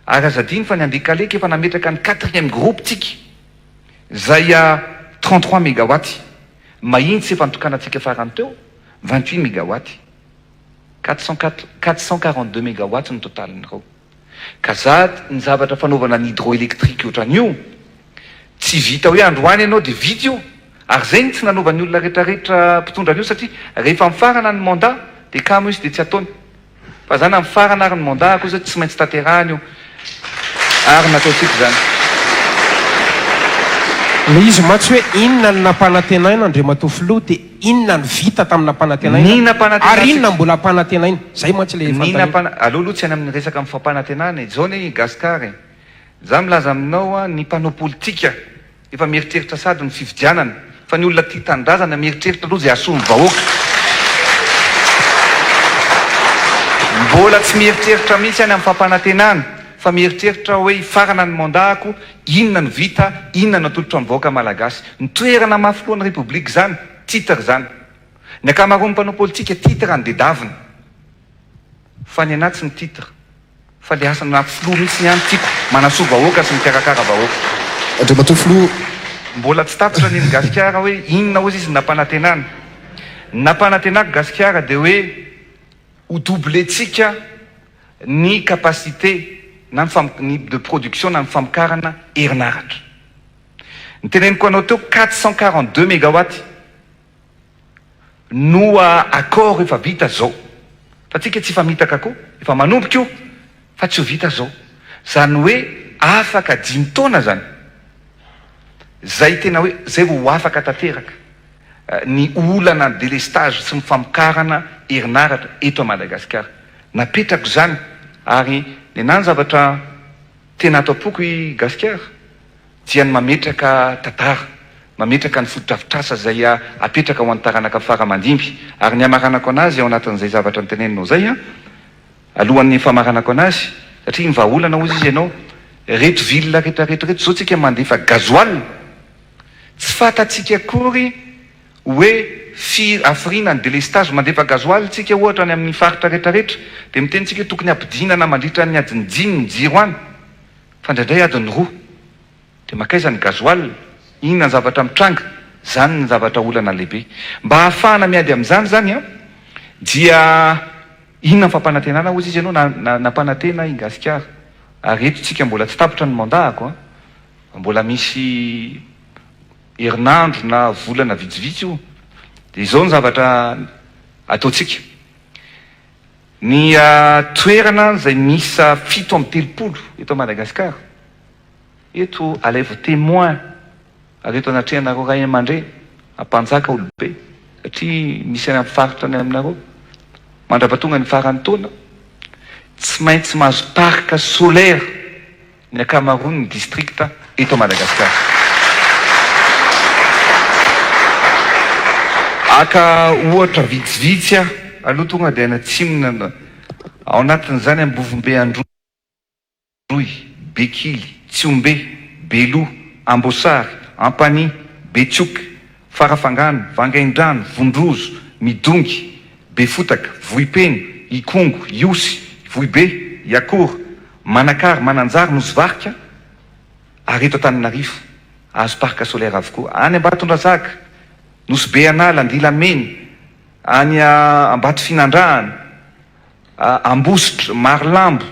Ary aza adino fa ny Andekaleka efa nametraka ny quatrième groupe tsika, izay 33 megawatt. Mahitsy efa nitokanantsika farany teo, 28 megawatt. 442 mégawatts ny totalin'ireo. Ka za ny zavatra fanaovana ny hydroélectrique ohatran'io tsy vita hoe androany ianao dia vita io. Ary zay no tsy nanaovan'ny olona retraretra mpitondra an'io satria rehefa mifarana ny mandat dia kamo izy dia tsy ataony. Fa za na mifarana ary ny mandat-ko zao tsy maintsy tanterahana io. Ary nataontsika izany. Ilay izy mantsy hoe inona no nampanantenaina Andriamatoa Filoha dia inona no vita tamin'ny nampanantenaina Ny nampanantenantsika. ary inona mbola ampanantenaina. Izay mantsy ilay Ny fanontaniana. nampana, aleo aloha tsy any amin'ny resaka amin'ny fampanantenana e. Izao anie i Gascar e. Za milaza aminao a, ny mpanao politika Efa mieritreritra sady ny fifidianana fa ny olona tia tanindrazana mieritreritra aloha izay hahasoa ny vahoaka. Mbola tsy mieritreritra mihitsy any amin'ny fampanantenana fa mieritreritra hoe hifarana ny mandat-ko, inona no vita, inona no atolotra ny vahoaka malagasy. Ny toerana maha filohan'ny Repoblika izany, titre izany. Ny ankamaroan'ny mpanao politika titre no dedavina. Fa ny anah tsy ny titre. Fa le asa anaty filoha mihitsy ny ahy no tiako, manasoa vahoaka sy mikarakara vahoaka. Andriamatoa Filoha. Mbola tsy tapitra ny Gasikara hoe inona hozy izy ny nampanantenana. Ny nampanantenako Gasikara dia hoe ho doubler-tsika ny capacité na ny ny de production na ny famokarana herinaratra. Ny teneniko anao teo 442 megawatt no accord efa vita zao. Fa tsika tsy hifamitaka koa, efa manomboka io fa tsy ho vita zao. Zany hoe afaka dimy taona zany zay tena hoe zay vao ho afaka tanteraka ny olana delestage sy ny famokarana herinaratra eto Madagasikara. Napetrako izany ary nenaha ny zavatra tena ato am-poko i Gasikara dia ny mametraka tantara, mametraka ny fotodrafitrasa izay apetraka ho an'ny taranaka fara aman-dimby ary ny hamaranako anazy ao anatin'izay zavatra noteneninao izay an, alohan'ny famaranako anazy satria ny vahaolana hozy izy ianao, ireto ville rehetra rehetra ireto izao tsika mandefa gasoil, tsy fantatsika akory hoe firy hafiriana ny delestage, mandefa gasoil tsika ohatra any amin'ny faritra rehetra rehetra dia miteny tsika hoe tokony hampidinana mandritra ny adiny dimy ny jiro any fa indraindray adiny roa dia mankaiza ny gasoil, inona ny zavatra mitranga, zany ny zavatra olana lehibe. Mba hahafahana miady amin'izany zany an dia inona ny fampanantenana hozy izy ianao na nampanantena i Gasikara ary eto tsika mbola tsy tapitra ny mandat-ko an, mbola misy herinandro na volana vitsivitsy io dia izao ny zavatra ataontsika. Ny toerana izay miisa 37 eto Madagasikara, eto alaivo témoin ary eto anatrehanareo ray aman-dreny, ampanjaka olobe satria misy any amin'ny faritra any aminareo, mandrapatonga ny faran'ny taona, tsy maintsy mahazo parc solaire ny ankamaroan'ny distrikta eto Madagasikara. Haka ohatra vitsivitsy aho aloha tonga dia any atsimona, ao anatin'izany Ambovombe Androy, Bekily, Tsiombe, Beloha, Amboasary, Ampanihy, Betsioka, Farafangana, Vangaindrano, Vondrozo, Midongy, Befotaka, Vohipeno, Ikongo, Ihosy, Vohibe, Iakora, Manakara, Mananjary, Nosy Varika ary eto Antananarivo. Azo parc solaire avokoa. Any Ambatondrazaka, Nosy Be Anala, Andilamena, any Ambatofinandrahana, Ambositra, Marolambo,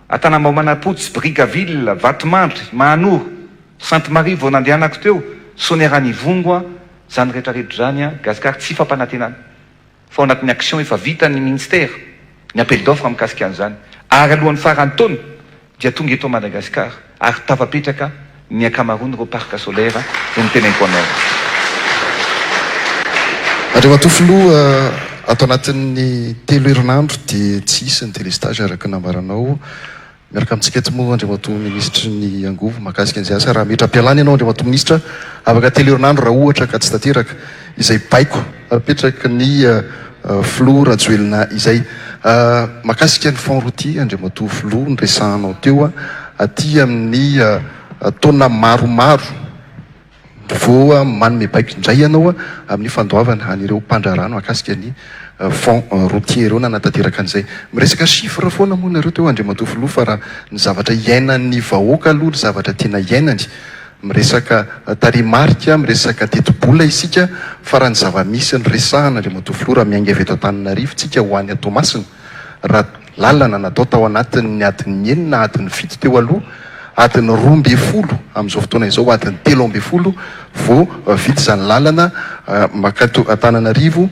Antanambao Manampotsy, Brickaville, Vatomandry, Mahanoro, Sainte Marie vao nandehanako teo, Sonerany Ivongo, izany rehetra rehetra izany Gasikara tsy fampanantenana fa ao anatin'ny action efa vitan'ny ministère ny appel d'offre mikasika an'izany ary alohan'ny faran'ny taona dia tonga eto Madagascar ary tafapetraka ny ankamaroan'ireo parc solaire izay noteneniko anao. Andriamatoa Filoha, ato anatin'ny telo herinandro dia tsy hisy ny délestage araka ny nambaranao. Miaraka amintsika eto moa Andriamatoa Minisitry ny Angovo mahakasika an'izay asa. Raha metra-pialana ianao Andriamatoa Minisitra, afaka telo herinandro raha ohatra ka tsy tanteraka izay baiko apetraky ny Filoha Rajoelina izay. Mahakasika ny fonds routier Andriamatoa Filoha noresahanao teo, aty amin'ny taona maromaro Vao manome baiko indray ianao amin'ny fandoavana an'ireo mpandraharaha mahakasika ny fonds routier ireo nanatanteraka an'izay. Miresaka chiffre foana moa nareo teo Andriamatoa Filoha fa raha ny zavatra iainan'ny vahoaka aloha ny zavatra tena iainany, miresaka tarehimarika, miresaka tetibola isika fa raha ny zava-misy no resahana Andriamatoa Filoha raha miainga avy eto Antananarivo tsika ho any Toamasina raha lalana natao tao anatin'ny adiny enina, adiny fito teo aloha, adiny 12 amin'izao fotoana izao, adiny 13 vao vita izany lalana makato Antananarivo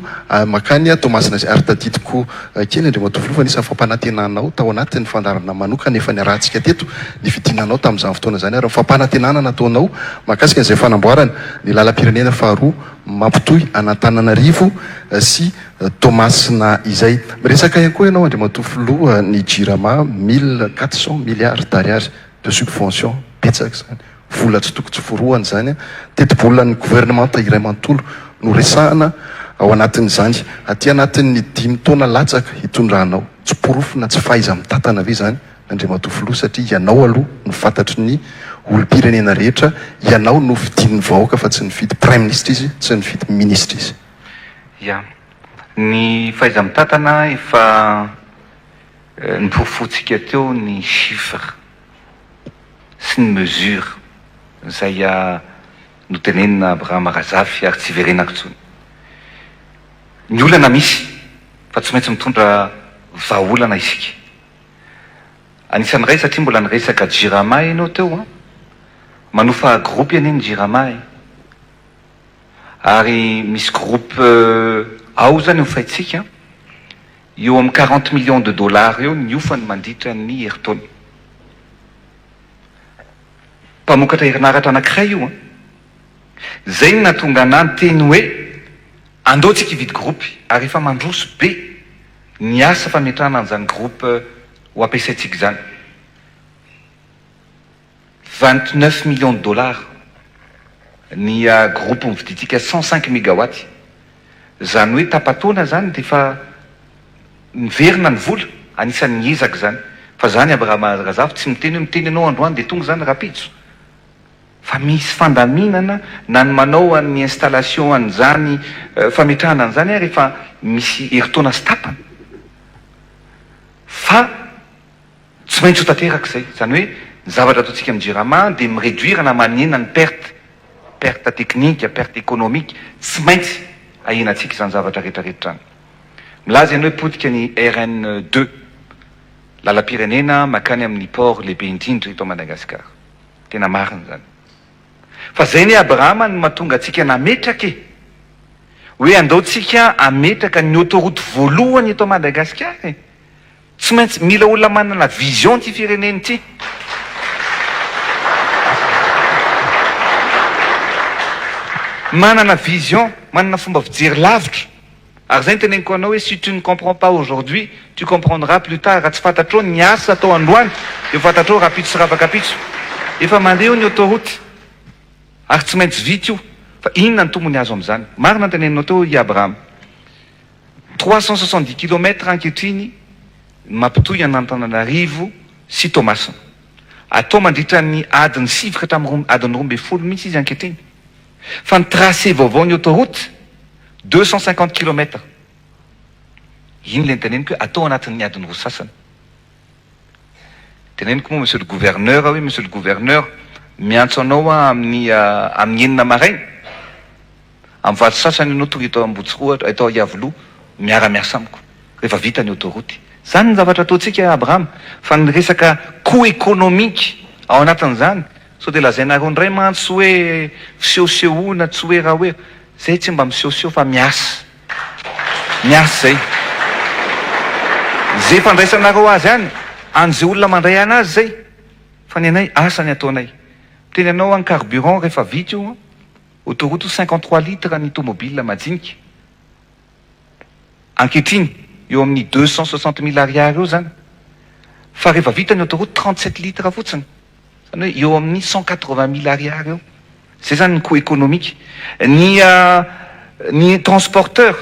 makany Toamasina izay. Ary tadidiko kely Andriamatoa Filoha fa anisan'ny fampanantenanao tao anatin'ny fandaharana manokana efa niarahantsika teto ny fidinanao tamin'izany fotoana izany ary ny fampanantenana nataonao mahakasika an'izay fanamboarana ny lalam-pirenena faharoa mampitohy an'Antananarivo sy Toamasina izay. Miresaka ihany koa ianao Andriamatoa Filoha ny Jirama 1400 milliards d'ariary de subvention, betsaka izany, vola tsy toko tsy forohana izany, tetibolan'ny governemanta iray manontolo no resahana ao anatin'izany. Aty anatin'ny dimy taona latsaka hitondranao, tsy porofo na tsy fahaiza-mitantana ve izany Andriamatoa Filoha satria ianao aloha no fantatry ny olom-pirenena rehetra, ianao no fidin'ny vahoaka fa tsy nifidy Praiminisitra izy, tsy nifidy minisitra izy. Ya. Ny fahaiza-mitantana efa noporofointsika teo ny chiffres sy ny mesures izay. notenenina Abraham Razafy ary tsy hiverenako intsony. Ny olana misy fa tsy maintsy mitondra vahaolana isika. Anisan'ny iray satria mbola niresaka Jirama ianao teo an! Manofa groupe anie ny Jirama e! Ary misy groupe ao zany hofaintsika eo amin'ny 40 millions de dollars eo ny hofany mandritra ny herintaona. Mpamokatra herinaratra anankiray io an! Zay no nahatonga anah niteny hoe andao tsika hividy groupe ary efa mandroso be ny asa fametrahana an'izany groupe ho ampiasaintsika izany. 29 millions de dollars ny groupe novidintsika 105 megawatt. Izany hoe tapa-taona izany dia efa miverina ny vola, anisan'ny ezaka izany. Fa izany Abraham Razafy tsy miteny hoe miteny ianao androany dia tonga izany rahampitso. Fa misy fandaminana na ny manao an'ny installation an'izany fametrahana an'izany ary efa misy herintaona sy tapany. Fa tsy maintsy ho tanteraka izay. Izany hoe ny zavatra ataontsika amin'ny Jirama dia mi-réduire na manena ny perte, perte technique, perte économique, tsy maintsy ahenantsika izany zavatra rehetra rehetra izany. Milaza ianao hoe potika ny RN deux, lalam-pirenena mankany amin'ny port lehibe indrindra eto Madagasikara. Tena marina izany. Fa izay anie Abrahama no mahatonga antsika nametraka e! Hoe andao tsika hametraka ny autoroute voalohany eto Madagasikara e! Tsy maintsy mila olona manana vision ity firenena ity. Manana vision, manana fomba fijery lavitra. Ary izay no teneniko anao hoe si tu ne comprends pas aujourd'hui, tu comprendras plus tard. Raha tsy fantatrao ny asa atao androany dia ho fantatrao rahampitso sy rahafakampitso. Efa mandeha eo ny autoroute ary tsy maintsy vita io. Fa inona ny tombony azo amin'izany? Marina ny teneninao teo i Abraham. 370 kilomètres ankehitriny ny mampitohy an'Antananarivo sy Toamasina. Atao mandritra ny adiny sivy ka hatramin'ny adiny 12 mihitsy izy ankehitriny. Fa ny tracé vaovao ny autoroute 250 kilomètres. Iny ilay noteneniko hoe atao anatin'ny adiny roa sasany. Teneniko moa monsieur le gouverneur hoe monsieur le gouverneur miantso anao aho amin'ny amin'ny enina maraina. Amin'ny valo sasany ianao tonga eto Ambohitsirohatra, eto Iavoloha, miara-miasa amiko rehefa vita ny autoroute. Izany ny zavatra ataontsika Abraham, fa ny resaka coût économique ao anatin'izany, sao dia lazainareo indray mantsy hoe fisehosehoana, tsy hoe raha hoe, zay tsy mba misehoseho fa miasa, miasa zay. Ze fandraisanareo azy any, an'izay olona mandray anazy zay, fa ny anay asa ny ataonay. Miteny anao aho ny carburant rehefa vita io, Autoroute 53 litres ny tomobile majinika ankehitriny, eo amin'ny 260 mille ariary eo izany, fa rehefa vita ny autoroute 37 litres fotsiny, izany hoe eo amin'ny 180 mille ariary eo. Izay izany ny coût économique. Ny ny transporteur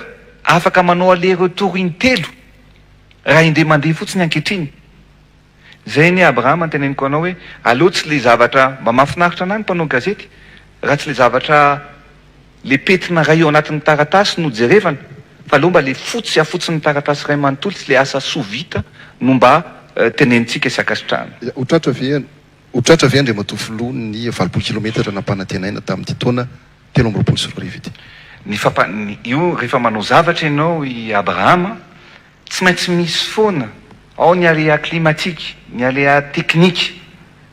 afaka manao aller retour in-telo raha indray mandeha fotsiny ankehitriny. Zay anie Abrahama anteneniko anao hoe aleo tsy le zavatra mba mahafinaritra anah ny mpanao gazety raha tsy le zavatra le petina ray eo anatin'ny taratasy no jerevana fa aleo mba le fotsy afotsin'ny taratasy ray manontolo sy le asa soa vita no mba tenenintsika sy ankasitrahana. Ho tratra ve ho tratra ve Andriamatoa Filoha ny 80 kilometatra nampanantenaina tamin'ity taona 2023 ity? Ny fampa ny io rehefa manao zavatra ianao i Abrahama Tsy maintsy misy foana, ao ny aléa climatique, ny aléa technique,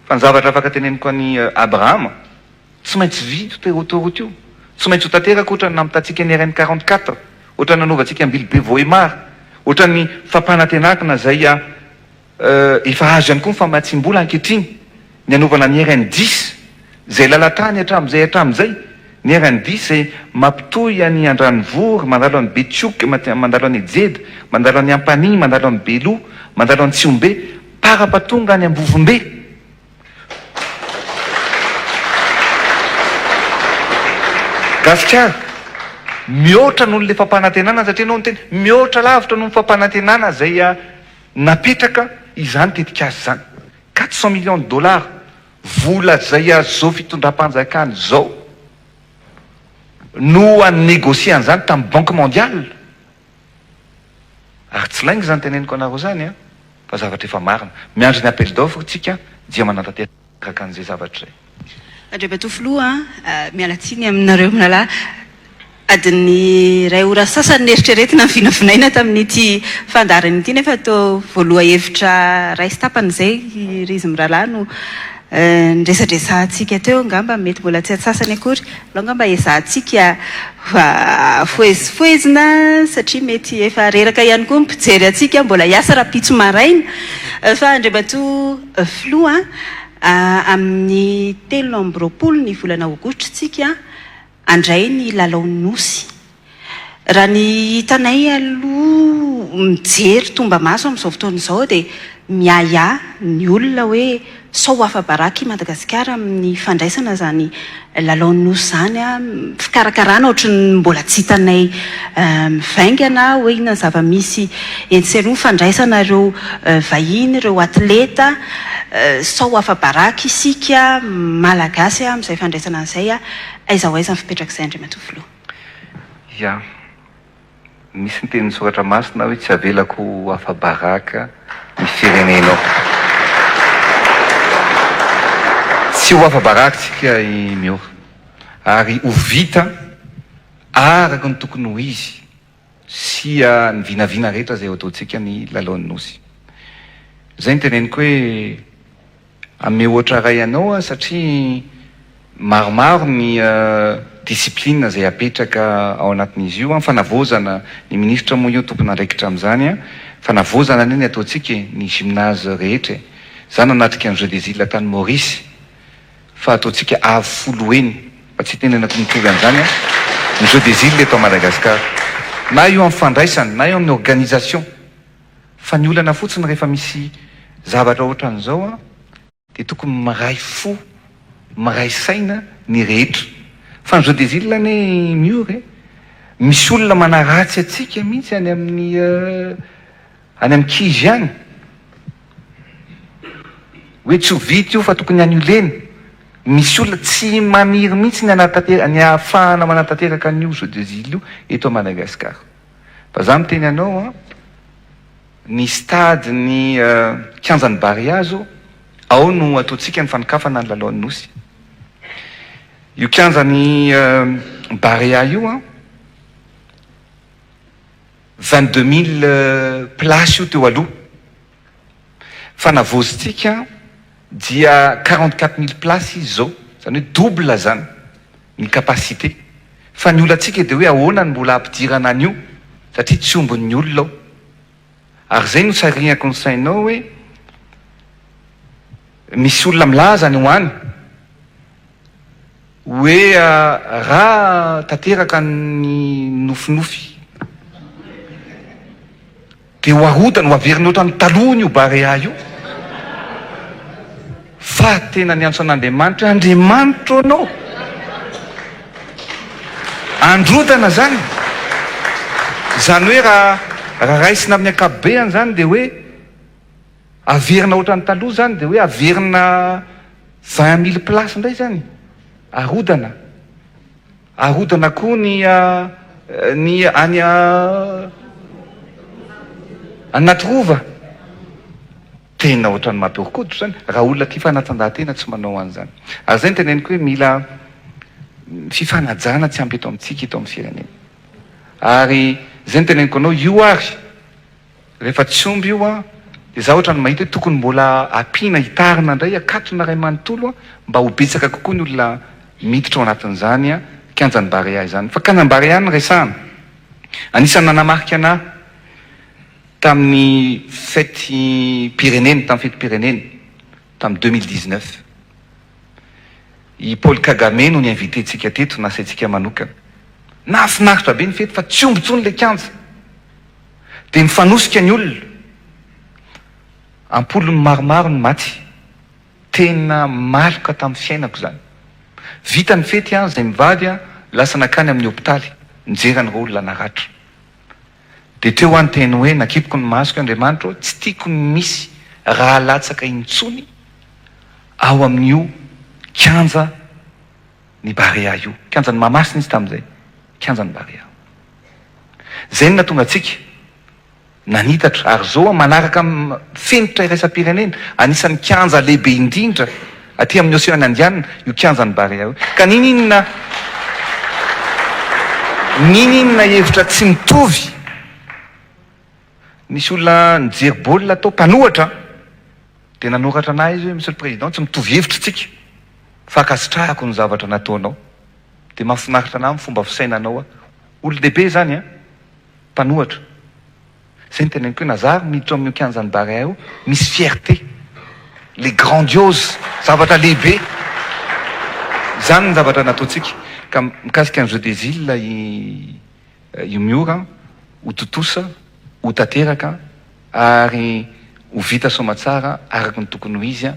fa ny zavatra afaka teneniko an'i Abrahama, tsy maintsy vita io autoroute io, tsy maintsy ho tanteraka ohatran'ny nampitantsika ny RN 44, ohatran'ny nanaovantsika Ambilobe Vohemar, ohatran'ny fampanantenakna izay Efa azo ihany koa ny famatsiam-bola ankehitriny, ny hanaovana ny RN dix, izay lalan-tany hatramin'izay hatramin'izay, ny RN dix izay mampitohy an'i Andranovory, mandalo an'i Betioky, mandalo an'i Ejeda, mandalo an'i Ampanihy, mandalo an'i Beloha, mandalo an'i Tsihombe, para-patonga any Ambovombe. Gasikara, mihoatra noho ilay fampanantenana satria ianao niteny, mihoatra lavitra noho ny fampanantenana izay Napetraka izany tetikasa izany, 400 millions de dollars, vola izay az'izao fitondram-panjakana izao no ni-negocier an'izany tamin'ny Banque mondiale. Ary tsy lainga izany teneniko anareo izany an, fa zavatra efa marina. Miandry ny appel d'offre tsika dia manatanteraka an'izay zavatra izay. Andriamatoa Filoha a, miala tsiny aminareo mirahalahy, adin'ny iray ora sasany neritreretina ny vinavinaina tamin'ity fandaharana ity nefa toa voaloha-hevitra iray sy tapany izay ry izy mirahalahy no niresadresahantsika teo, angamba mety mbola tsy antsasany akory. Alao angamba ezahantsika fohezifohezina satria mety efa reraka ihany koa ny mpijery antsika mbola hiasa rahampitso maraina. Fa Andriamatoa Filoha a, amin'ny 23 ny volana aogositra isika handray ny lalaon'ny Nosy. Raha ny hitanay aloha mijery tombamaso amin'izao fotoana izao dia miahiahy ny olona hoe sao ho afa-baraka i Madagasikara amin'ny fandraisana izany lalaon'ny Nosy izany. Fikarakarana ohatry ny mbola tsy hitanay mivaingana hoe inona ny zava-misy etsy sy eroa, fandraisana ireo vahiny, ireo atleta, sao ho afa-baraka isika Malagasy amin'izay fandraisana an'izay. Aiza ho aiza ny fipetrak'izay Andriamatoa Filoha? Ya. Misy ny tenin'ny Soratra Masina hoe tsy avelako ho afa-baraka ny firenenao. Tsy ho afa-baraka tsika i Miora. Ary ho vita araka ny tokony ho izy sy ny vinavina rehetra izay ho ataontsika ny lalaon'ny Nosy. Izay no teneniko hoe Hanome ohatra iray anao aho satria maromaro ny discipline izay apetraka ao anatin'izy io, fanavaozana, ny minisitra moa io tompon'andraikitra amin'izany, fanavaozana anie ny ataontsika e, ny gymnase rehetra e, za nanatrika ny jeux des îles tany Maurice fa ataontsika avo folo heny, fa tsy itenenako mitovy an'izany an, ny jeux des îles eto Madagascar, na io amin'ny fandraisana na io amin'ny organisation. Fa ny olana fotsiny rehefa misy zavatra ohatran'izao an, dia tokony miray fo, miray saina ny rehetra. Fa ny jeux des îles anie Miora e, misy olona manaratsy antsika mihitsy any amin'ny any amin'ny kizy any, hoe tsy ho vita io fa tokony annuler-na. Misy olona tsy maniry mihitsy ny hanatanteraka, ny hahafahana manatanteraka an'io jeux des îles io eto Madagascar. Fa za miteny anao an, ny stade ny kianjan'ny Barea zao, ao no ataontsika ny fanokafana ny lalaon'ny Nosy. Io kianjan'ny Barea io an, 22 mille places io teo aloha. Fa navaozintsika dia 44 mille places izy zao, zany hoe double zany ny capacité. Fa ny olantsika dia hoe ahoana no mbola hampidirana an'io satria tsy ombin'ny olona ao. Ary zay no sarihako ny sainao hoe misy olona milaza any ho any hoe raha tanteraka ny nofinofy Dia ho arodany, ho averiny ohatran'ny talohany io Barea io. Fa tena niantso an'Andriamanitra hoe, Andriamanitro anao! Androdana izany. Izany hoe raha raha raisina amin'ny ankapobeany izany dia hoe averina ohatran'ny taloha izany dia hoe averina 20 mille places indray izany. Arodana. Arodana koa ny ny any anaty rova. Tena ohatran'ny mampihoron-koditra izany raha olona tia fanatanjahantena tsy manao an'izany. Ary izay no teneniko hoe mila fifanajana tsy ampy eto amintsika eto amin'ny firenena. Ary izay no teneniko anao, io ary Rehefa tsy omby io an, dia za ohatran'ny mahita hoe tokony mbola ampiana, hitarina indray, akatona iray manontolo an, mba ho betsaka kokoa ny olona miditra ao anatin'izany an, kianjan'i Barea izany. Fa kianjan'i Barea no resahana. Anisan'ny nanamarika anà tamin'ny fetim-pirenena, tamin'ny fetim-pirenena, tamin'ny 2019. I Paul Kagame no ni-inviter-ntsika teto, nasaintsika manokana. Nahafinaritra be ny fety fa tsy omby intsony ilay kianja. Dia mifanosika ny olona. Am-polony maromaro ny maty. Tena maloka tamin'ny fiainako izany. Vita ny fety an, izay mivady an, lasa nankany amin'ny hopitaly nijery an'ireo olona naratra. Dia teo aho niteny hoe, nakipiko ny masoko, Andriamanitra ô, tsy tiako ny misy rà latsaka intsony ao amin'io kianja ny Barea io. Kianjan'i Mahamasina izy tamin'izay. Kianjan'i Barea. Izay no nahatonga antsika nanitatra ary izao manaraka fenitra iraisam-pirenena, anisan'ny kianja lehibe indrindra. aty amin'ny Ocean Indiana io kianjan'ny Barea io. Ka ninininona ninininona hevitra tsy mitovy. Nisy olona nijery baolina tao, mpanohatra an! Dia nanoratra an'ahy izy hoe, Monsieur le Président, tsy mitovy hevitra isika, fa ankasitrahako ny zavatra nataonao. Dia mahafinaritra an'ahy ny fomba fisainanao aho. Olon-dehibe izany an! Mpanohatra. Izay no teneniko hoe na za ary miditra ao amin'io kianjan'i Barea io, misy fierté. Le grandiose, zavatra lehibe. Izany ny zavatra nataontsika. Ka mikasika ny Jeux des Iles i Io Miora ho tontosa, ho tanteraka ary ho vita soamatsara araka ny tokony ho izy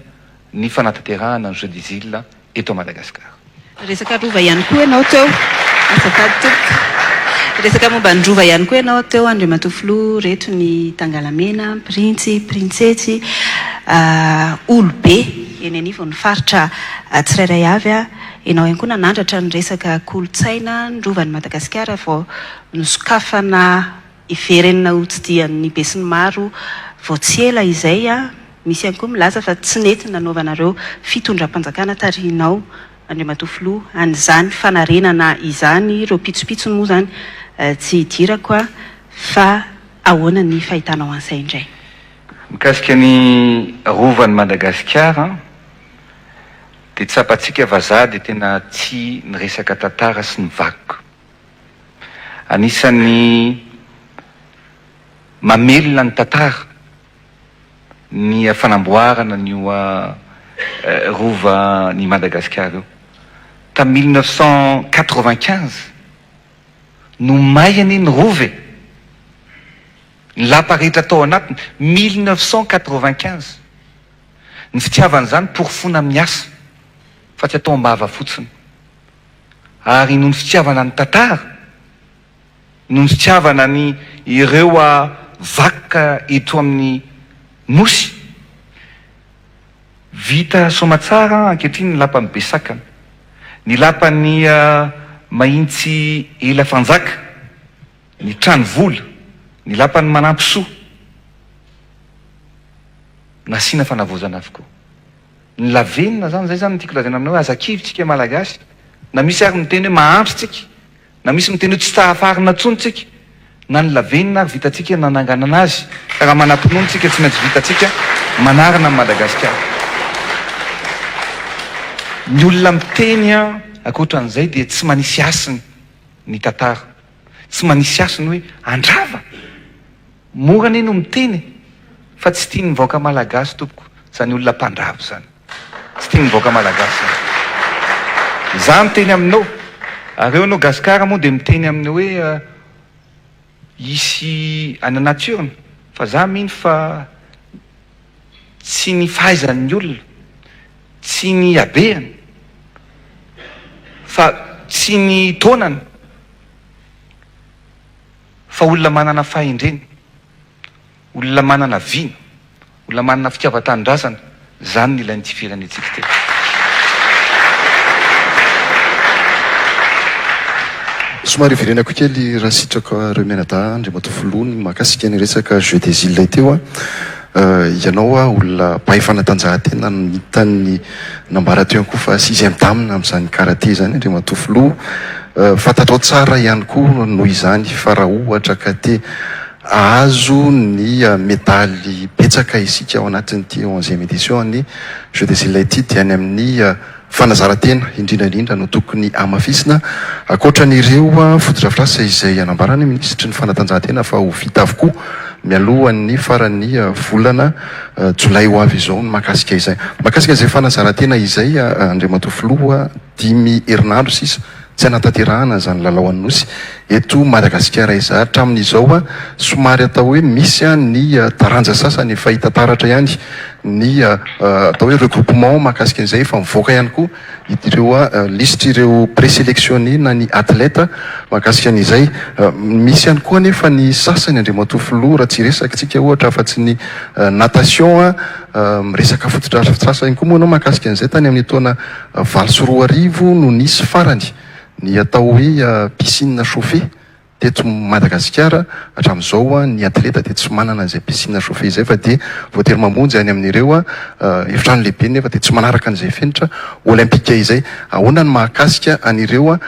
ny fanatanterahana ny Jeux des Iles eto Madagasikara. Resaka rova ihany koa ianao teo. Azafady tompoko. Resaka momba ny rova ihany koa ianao teo Andriamatoa Filoha, reto ny Tangalamena, Printsy, Printsetsy, olobe eny anivon'ny faritra tsirairay avy. Ianao ihany koa nanandratra ny resaka kolontsaina ny rovan'i Madagasikara vao nosokafana hiverenana ho tsidihan'ny besinimaro vao tsy ela izay. Misy ihany koa milaza fa tsy nety nanaovanareo fitondram-panjakana tarihinao Andriamatoa Filoha an'izany fanarenana izany, ireo pitsopitsony moa izany tsy hidirako fa ahoana ny fahitanao an'izay indray? Mikasika ny rovan'i Madagasikara dia tsapantsika fa za dia tena tia ny resaka tantara sy ny vakoka. Anisan'ny mamelona ny tantara ny fanamboarana an'io rovan'i Madagasikara io. Tamin'ny 1995 no may anie ny rova e! Ny lapa rehetra tao anatiny, 1995. Ny fitiavana izany porofoina amin'ny asa fa tsy atao am-bava fotsiny. Ary noho ny fitiavana ny tantara, noho ny fitiavana ny ireo vakoka eto amin'ny Nosy, vita soamatsara ankehitriny ny lapan'i Besakana, ny lapan'i Mahintsy Ela Fanjaka, ny trano vola, ny lapan'i Manampisoa. Nasiana fanavaozana avokoa. Ny lavenona zany, zay zany no tiako lazaina aminao hoe aza kivy tsika malagasy, na misy ary miteny hoe mahantra tsika, na misy miteny hoe tsy tahafarina tsony tsika, na ny lavenona ary vitantsika nananganana azy, ka raha manam-pinoana tsika tsy maintsy vitantsika manarina an'i Madagasikara. Ny olona miteny ankoatran'izay dia tsy manisy hasiny ny tantara, tsy manisy hasiny hoe handrava. Mora anie no miteny e! Fa tsy tian'ny vahoaka malagasy tompoko zany olona mpandrava zany. Tsy tian'ny vahoaka malagasy zany. Za miteny aminao, ary eo anao gasikara moa dia miteny amin'ny hoe hisy any anaty urne, fa za mino fa tsy ny fahaizan'ny olona, tsy ny habehany, fa tsy ny taonany, Fa olona manana fahendrena, olona manana vina, olona manana fitiavan-tanindrazana, izany no ilain'ity firenentsika ity. Somary hiverenako kely raha sitrakareo mianadahy Andriamatoa Filoha ny mahakasika ny resaka Jeux des Iles teo an. Ianao olona mpahay fanatanjahantena hitan'ny nambara teo ihany koa fa sixième dame amin'izany karate izany Andriamatoa Filoha. Fantatrao tsara ihany koa noho izany fa raha ohatra ka te hahazo ny medaly betsaka isika ao anatin'ity onzième édition an'ny Jeux des Iles ity dia any amin'ny Fanazaran-tena indrindra indrindra no tokony hamafisina, ankoatra an'ireo fotodrafitrasa izay anambaran'ny minisitry ny fanatanjahantena fa ho vita avokoa mialohan'ny faran'ny volana jolay ho avy izao ny mahakasika izay. Mahakasika izay fanazaran-tena izay Andriamatoa Filoha, dimy herinandro sisa tsy hanatanterahana izany lalao an'ny Nosy eto Madagasikara izay. Hatramin'izao somary atao hoe misy ny taranja sasany efa hita taratra ihany ny atao hoe regroupement mahakasika an'izay, efa mivoaka ihany koa ireo lisitr'ireo présélectionné na ny athlète mahakasika an'izay. Misy ihany koa anefa ny sasany Andriamatoa Filoha raha tsy hiresaka isika ohatra afa-tsy ny natation, miresaka fotodrafitrasa ihany koa moa ianao mahakasika an'izay tany amin'ny taona 2008 no nisy farany ny atao hoe piscine chauffée. Teto Madagasikara hatramin'izao ny atleta dia tsy manana an'izay piscine chauffée izay fa dia voatery mamonjy any amin'ireo efitrano lehibe nefa dia tsy manaraka an'izay fenitra olympique izay. Ahoana ny mahakasika an'ireo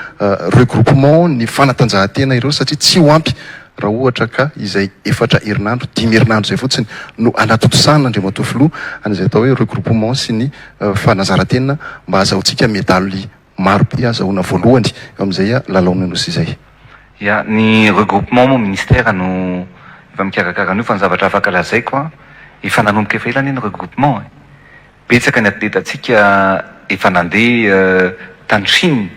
regroupement ny fanatanjahantena ireo satria tsy ho ampy raha ohatra ka izay efatra herinandro, dimy herinandro izay fotsiny no anatontosana Andriamatoa Filoha an'izay atao hoe regroupement sy ny fanazarantena mba hazahoantsika medaly maro be azahoana voalohany eo amin'izay lalaon'ny Nosy izay. Ya, ny regroupement moa ministère no efa mikarakara an'io fa ny zavatra afaka lazaiko an, efa nanomboka efa ela anie ny regroupement e! Betsaka ny atletantsika efa nandeha tany Chine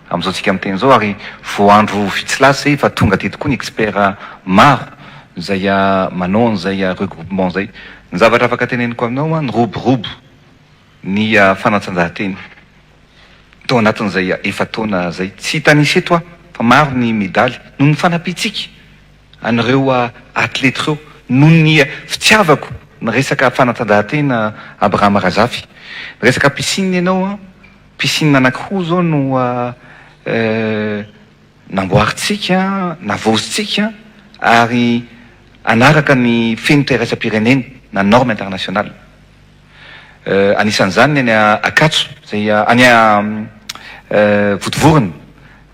amin'izao tsika miteny izao ary vao andro vitsy lasa izay efa tonga teto koa ny expert maro izay manao an'izay regroupement izay. Ny zavatra afaka teneniko aminao an, niroborobo ny fanatanjahantena tao anatin'izay efa-taona izay. Tsy hitanisa eto aho fa maro ny medaly noho ny fanampiantsika an'ireo atleta ireo, noho ny fitiavako ny resaka fanatanjahantena Abraham Razafy. Ny resaka piscine ianao an, piscine anankiroa izao no namboarintsika, navaozintsika ary hanaraka ny fenitra iraisam-pirenena na norme internationale. Anisan'izany ny any Ankatso, izay any Vontovorona,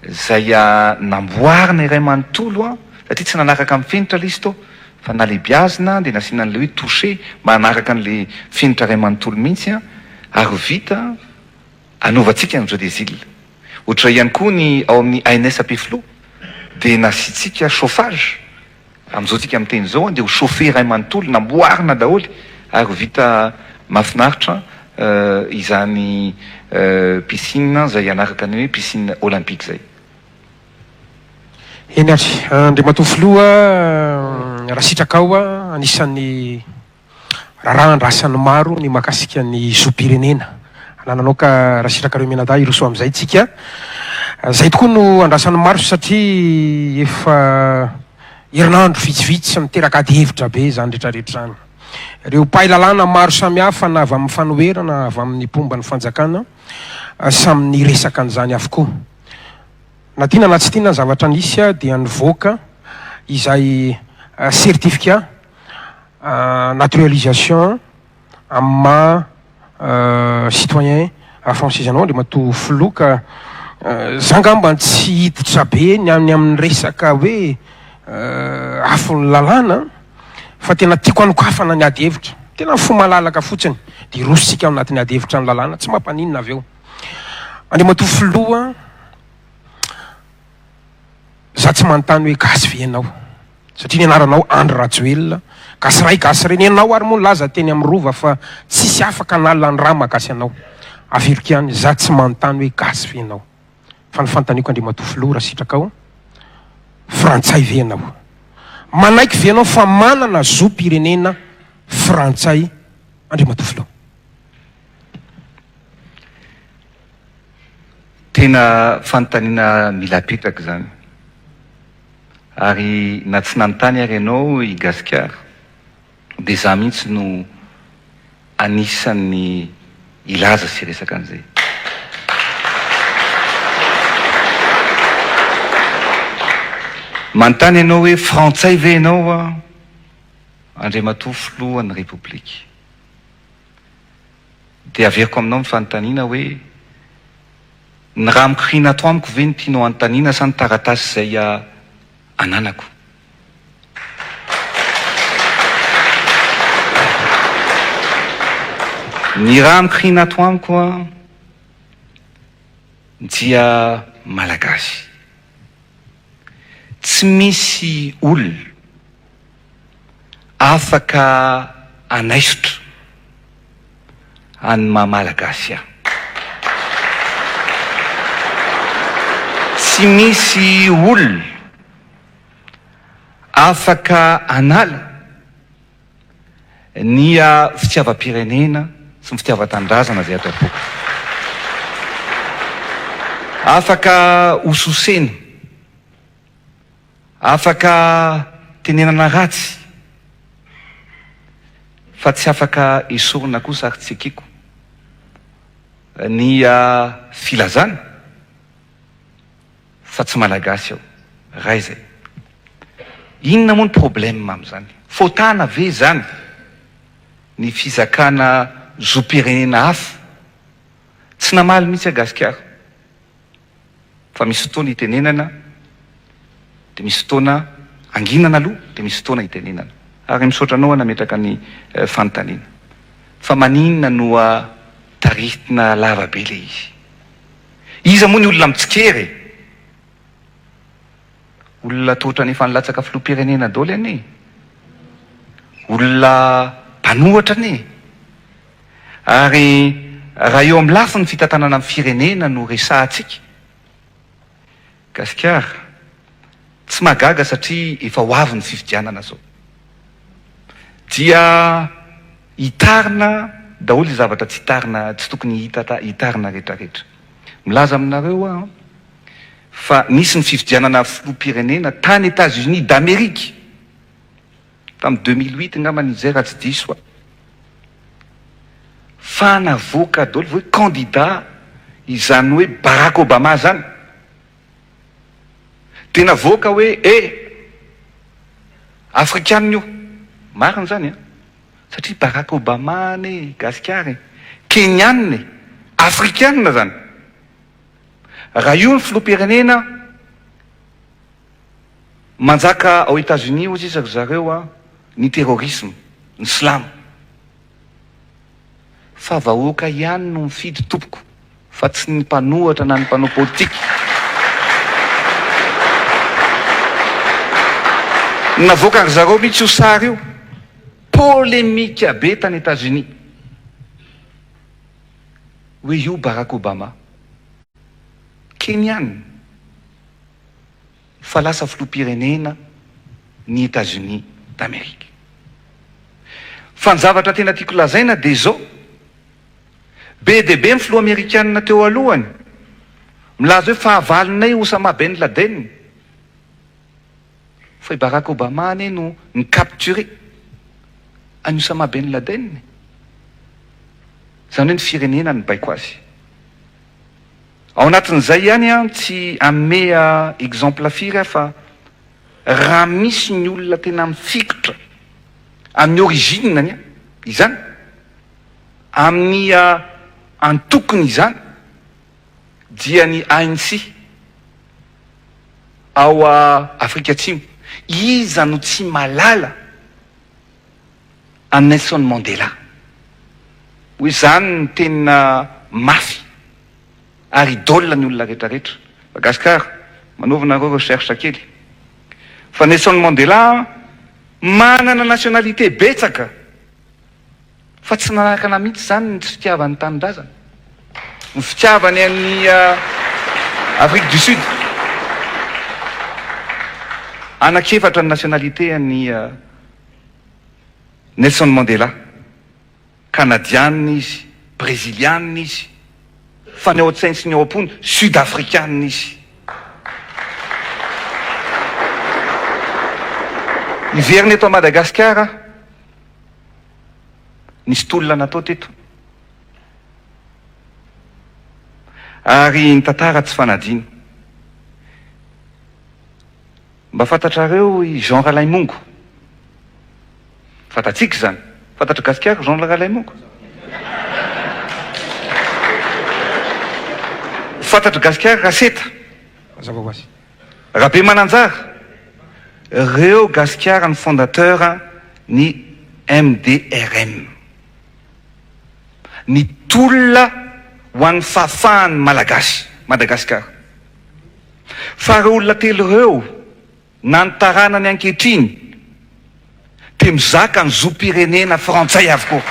izay namboarina iray manontolo satria tsy nanaraka amin'ny fenitra ilay izy tao fa nalebiazina dia nasiana an'ilay hoe toucher mba hanaraka an'ilay fenitra iray manontolo mihitsy ary vita hanaovantsika ny jeux des îles. Ohatr'izay ihany koa ny ao amin'ny ANS Ampefiloha dia nasiantsika chauffage Amin'izao tsika miteny izao dia ho chauffé iray manontolo, namboarina daholo ary vita mahafinaritra izany piscine izay hanaraka ny hoe piscine olympique izay. Eny ary, Andriamatoa Filoha, raha sitrakao, anisan'ny Raharaha andrasan'ny maro ny mahakasika ny zom-pirenena anananao ka raha sitrakareo mianadahy hiroso amin'izay tsika. Izay tokoa no andrasan'ny maro satria efa herinandro vitsivitsy miteraka ady hevitra be izany rehetrarehetra izany. Ireo mpahay lalàna maro samihafa na avy amin'ny fanoherana avy amin'ny mpomba ny fanjakana samy niresaka an'izany avokoa. Na tiana na tsy tiana ny zavatra nisy dia nivoaka izay certificat naturalisation amin'ny maha citoyen français anao Andriamatoa Filoha ka za ngamba tsy hiditra be ny any amin'ny resaka hoe afon'ny lalàna fa tena tiako hanokafana ny ady hevitra, tena fo malalaka fotsiny dia hirosontsika ao anatin'ny ady hevitra ny lalàna tsy mampaninona avy eo. Andriamatoa Filoha, za tsy manontany hoe gasy ve ianao? Satria ny anaranao Andry Rajoelina, gasy ray gasy reny, ianao ary moa nilaza teny amin'ny rova fa tsisy afaka hanala ny rà maha gasy anao. Averiko ihany, za tsy manontany hoe gasy ve ianao? Fa ny fanontaniako Andriamatoa Filoha raha sitrakao, frantsay ve ianao? Manaiky ve ianao fa manana zom-pirenena frantsay Andriamatoa Filoha? Tena fanontaniana mila apetraka izany. Ary na tsy nanontany ary ianao i Gasikara dia za mihitsy no anisan'ny hilaza sy hiresaka an'izay. Manontany ianao hoe frantsay ve ianao Andriamatoa Filohan'ny Repoblika? Dia averiko aminao ny fanontaniana hoe, ny rà mikoriana ato amiko ve no tianao hanontaniana sa ny taratasy izay ananako? Ny rà mikoriana ato amiko dia Malagasy. Tsy misy olona afaka hanaisotra an'ny maha Malagasy ahy. Tsy misy olona afaka hanala ny fitiavam-pirenena sy ny fitiavan-tanindrazana izay ato am-poko. Afaka hososena. Afaka tenenana ratsy fa tsy afaka esorina kosa ary tsy ekeko ny filazana fa tsy malagasy aho. Ray zay. Inona moa ny problème amin'izany? Fotana ve izany ny fizakana zom-pirenena hafa? Tsy namaly mihitsy aho Gasikara fa misy fotoana itenenana dia misy fotoana anginana aloha dia misy fotoana itenenana. Ary misaotra anao aho nametraka ny fanontaniana. Fa maninona no taritina lava be ilay izy? Iza moa ny olona mitsikera e? Olona toa ohatran'ny efa nilatsaka filoham-pirenena daholo anie e! Olona mpanohatra anie e! Ary raha eo amin'ny lafiny fitantanana ny firenena no resahantsika, Gasikara, tsy mahagaga satria efa ho avy ny fifidianana zao. Dia hitarina daholo izay zavatra tsy hitarina, tsy tokony hitarina rehetrarehetra. Milaza aminareo aho an, fa nisy ny fifidianana filoham-pirenena tany Etats-Unis d'Amérique tamin'ny 2008 angambany izay raha tsy diso aho. Fa navoaka daholo hoe candidat izany hoe Barack Obama zany. Dia navoaka hoe eh! Afrikanina io. Marina izany an! Satria Barack Obama anie Gasikara e! Kenyanina e! Afrikanina izany! Raha io ny filoham-pirenena manjaka ao Etats-Unis hozy izy ry zareo an, ny terrorisme, ny silamo. Fa vahoaka ihany no mifidy tompoko fa tsy ny mpanohatra na ny mpanao politika. Navoakan-dry zareo mihitsy io sary io. Polémique be tany Etats-Unis. Hoe io Barack Obama. Kenyan. Fa lasa filoham-pirenena ny Etats-Unis d'Amérique. Fa ny zavatra tena tiako lazaina dia izao, be dia be ny filoha amerikanina teo alohany milaza hoe fahavalonay Osama Ben Laden, fa i Barack Obama anie no ni-capturer an'i Osama Ben Laden e! Izany hoe ny firenena nibaiko azy. Ao anatin'izay ihany an, tsy hanome exemple firy aho fa raha misy ny olona tena mifikitra amin'ny origine-ny an, izany, amin'ny antokony izany dia ny ANC ao Afrika Atsimo. Iza no tsy mahalala an'i Nelson Mandela? Hoe izany ny tena mafy ary idole ny olona rehetra rehetra. Madagascar, manaova nareo recherche kely. Fa Nelson Mandela manana nationalité betsaka fa tsy nanakana mihitsy izany ny tsy fitiavany tanindrazana. Ny fitiavany an'i Afrique du Sud. Anak'efatra ny nationalité an'i Nelson Mandela. Kanadianina izy, Brezilianina izy, fa ny ao an-tsainy sy ny ao am-pony, Sud Afrikanina izy. Hiverina eto Madagasikara aho. Nisy tolona natao teto. Ary ny tantara tsy fanadino. Mba fantatrareo i Jean Ralaimongo? Fantatsika izany. Fantatr'i Gasikara Jean Ralaimongo? Fantatr'i Gasikara Raseta? Mazava ho azy. Rabemananjara? Reo Gasikara ny fondateur ny MDRM. Ny tolona ho an'ny fahafahan'ny Malagasy, Madagasikara. Fa ireo olona telo ireo na ny taranany ankehitriny dia mizaka ny zom-pirenena frantsay avokoa.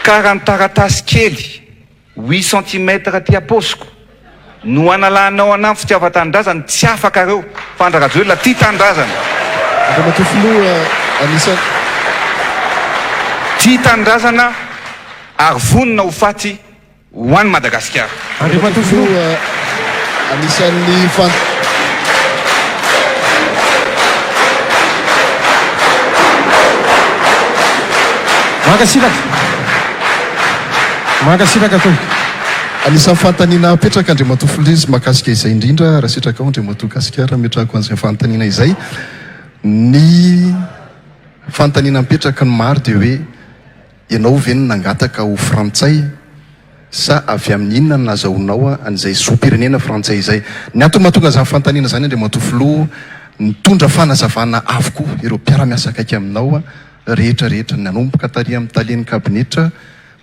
Ka raha ny taratasy kely Huit centimètres aty am-paosiko no analanao anah fitiavan-tanindrazana, tsy afaka reo fa Andry Rajoelina tia tanindrazana. Andriamatoa Filoha, anisan'ny. Tia tanindrazana ary vonona ho faty ho an'i Madagasikara. Andriamatoa Filoha, anisan'ny fan. Mankasitraka. Mankasitraka tompoko. Anisan'ny fanontaniana apetraka Andriamatoa Filoha izy mahakasika izay indrindra, raha sitrakao Andriamatoa Gasikara ametrahako an'izay fanontaniana izay. Ny fanontaniana mipetraka ny maro dia hoe ianao ve no nangataka ho frantsay sa avy amin'ny inona no nazahoanao an'izay zom-pirenena frantsay izay? Ny antony mahatonga an'izany fanontaniana izany Andriamatoa Filoha, nitondra fanazavana avokoa ireo mpiara-miasa akaiky aminao rehetra rehetra, nanomboka tary amin'ny talen'ny kabinetra,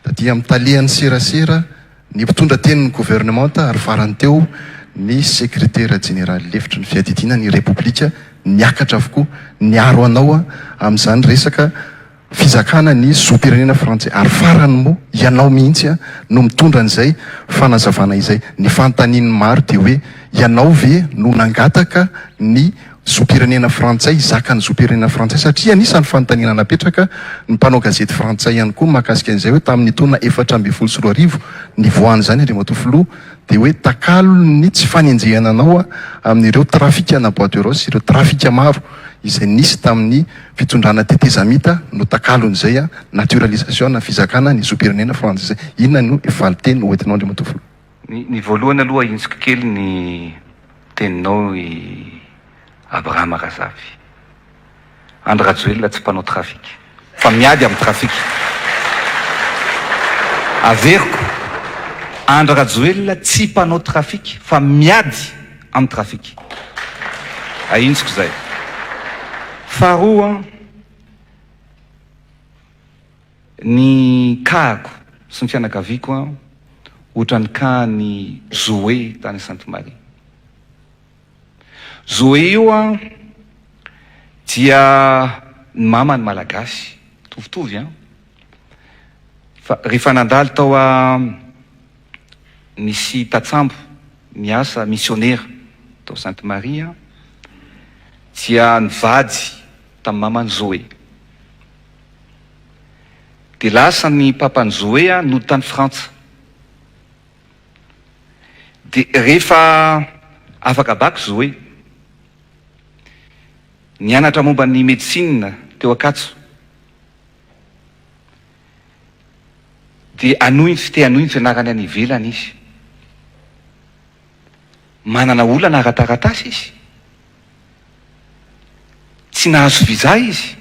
taty amin'ny talehan'ny serasera, ny mpitondra tenin'ny governemanta ary farany teo ny sekretera jeneraly lefitry ny fiadidiana ny Repoblika niakatra avokoa niaro anao amin'izany resaka fizakana ny zom-pirenena frantsay ary farany moa ianao mihitsy no mitondra an'izay fanazavana izay. Ny fanontanian'ny maro dia hoe ianao ve no nangataka ny zom-pirenena frantsay hizaka ny zom-pirenena frantsay satria anisan'ny fanontaniana napetraka ny mpanao gazety frantsay ihany koa mahakasika an'izay hoe tamin'ny taona 2014 nivoahan'izany Andriamatoa Filoha dia hoe takalon'ny tsy fanenjehana anao amin'ireo trafikana bois de rose ireo trafika maro izay nisy tamin'ny fitondrana tetezamita no takalon'izay naturalisation na fizakana ny zom-pirenena frantsay izay. Inona no valin-teny hoentinao Andriamatoa Filoha? Ny voalohany aloha ahintsiko kely ny teninao i Abrahama Razafy. Andry Rajoelina tsy mpanao trafic fa miady amin'ny trafic. Averiko, Andry Rajoelina tsy mpanao trafic fa miady amin'ny trafic. Ahintsiko izay. Faharoa, Ny cas-ko sy ny fianakaviako an, ohatran'ny cas n'i Zoé tany Sainte Marie. Zoé io an dia ny mamany malagasy, mitovitovy an, fa rehefa nandalo tao a nisy tatsambo miasa misionera tao Sainte Marie an, dia nivady tamin'ny maman'i Zoé. Dia lasa ny papan'i Zoé nody tany Frantsa. Dia rehefa afaka bac Zoé, nianatra momba ny médecine teo Ankatso. Dia hanohy ny te hanohy ny fianarany any ivelany izy. Manana olana ara-taratasy izy. Tsy nahazo visa izy.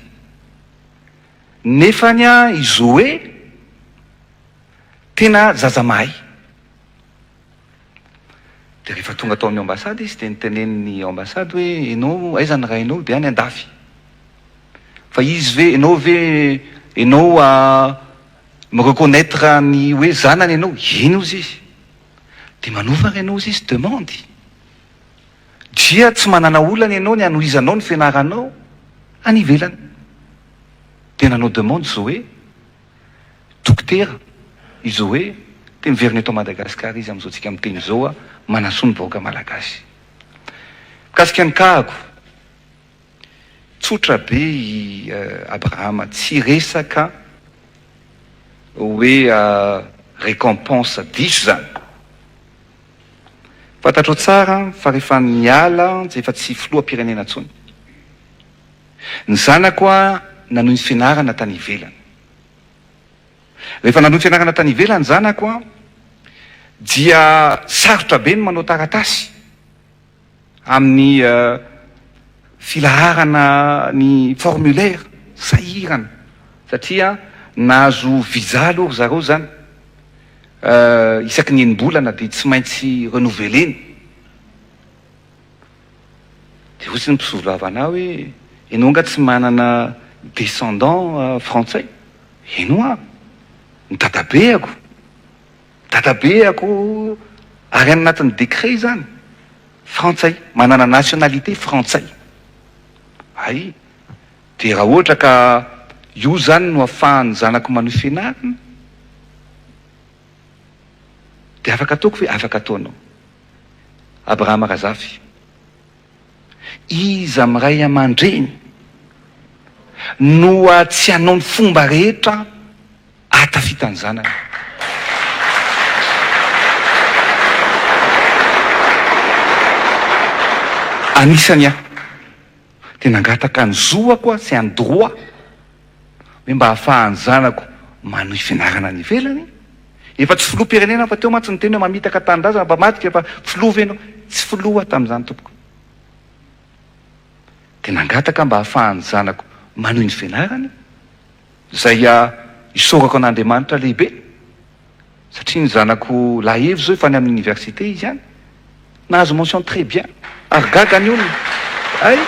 Nefany i Zoé tena zaza mahay. Dia rehefa tonga tao amin'ny ambassade izy dia nitenenin'ny ambassade hoe enao aiza ny rainao? Dia any andafy. Fa izy ve enao ve enao mi-reconnaitre ny hoe zanany enao? Eny hozy izy. Dia manova ary enao hozy izy demande. Dia tsy manana olana ianao ny hanohizanao ny fianaranao any ivelany. Dia nanao demande Zoé, dokotera i Zoé, dia miverina eto Madagascar izy amin'izao tsika miteny izao manasoa ny vahoaka malagasy. Mikasika ny cas-ko, tsotra be i Abrahama, tsy resaka hoe récompense diso izany. Fantatrao tsara fa rehefa niala dia efa tsy filoham-pirenena intsony. Ny zanako nanohy ny fianarana tany ivelany. Rehefa nanohy fianarana tany ivelany ny zanako dia sarotra be ny manao taratasy amin'ny filaharana ny formulaire, sahirana satria nahazo visa aloha ry zareo izany isaky ny enim-bolana dia tsy maintsy renouveler-na. Dia hoy ny mpisolovava anah hoe, ianao angaha tsy manana descendant frantsay? Eny hoa, ny dadabeako, dadabeako ary any anatin'ny décret izany, frantsay, manana nationalité frantsay. Hay, dia raha ohatra ka io izany no ahafahan'ny zanako manohy fianarana, dia afaka ataoko ve? Afaka ataonao. Abrahama Razafy, Iza amin'ny ray aman-dreny no tsy hanao ny fomba rehetra hahatafita ny zanany? Anisany aho dia nangataka ny zoako aho, c'est un droit, hoe mba hahafahan'ny zanako. manohy fianarana any ivelany. Efa tsy filoham-pirenena aho fa teo mantsy niteny hoe mamitaka tanindrazana, mpamadika fa filoha ve ianao? Tsy filoha aho tamin'izany tompoko. Dia nangataka mba hahafahan'ny zanako manohy ny fianarany, izay isaorako an'Andriamanitra lehibe, satria ny zanako lahy Evo izao efa any amin'ny université izy any, nahazo mention très bien, ary gaga ny olona, hay!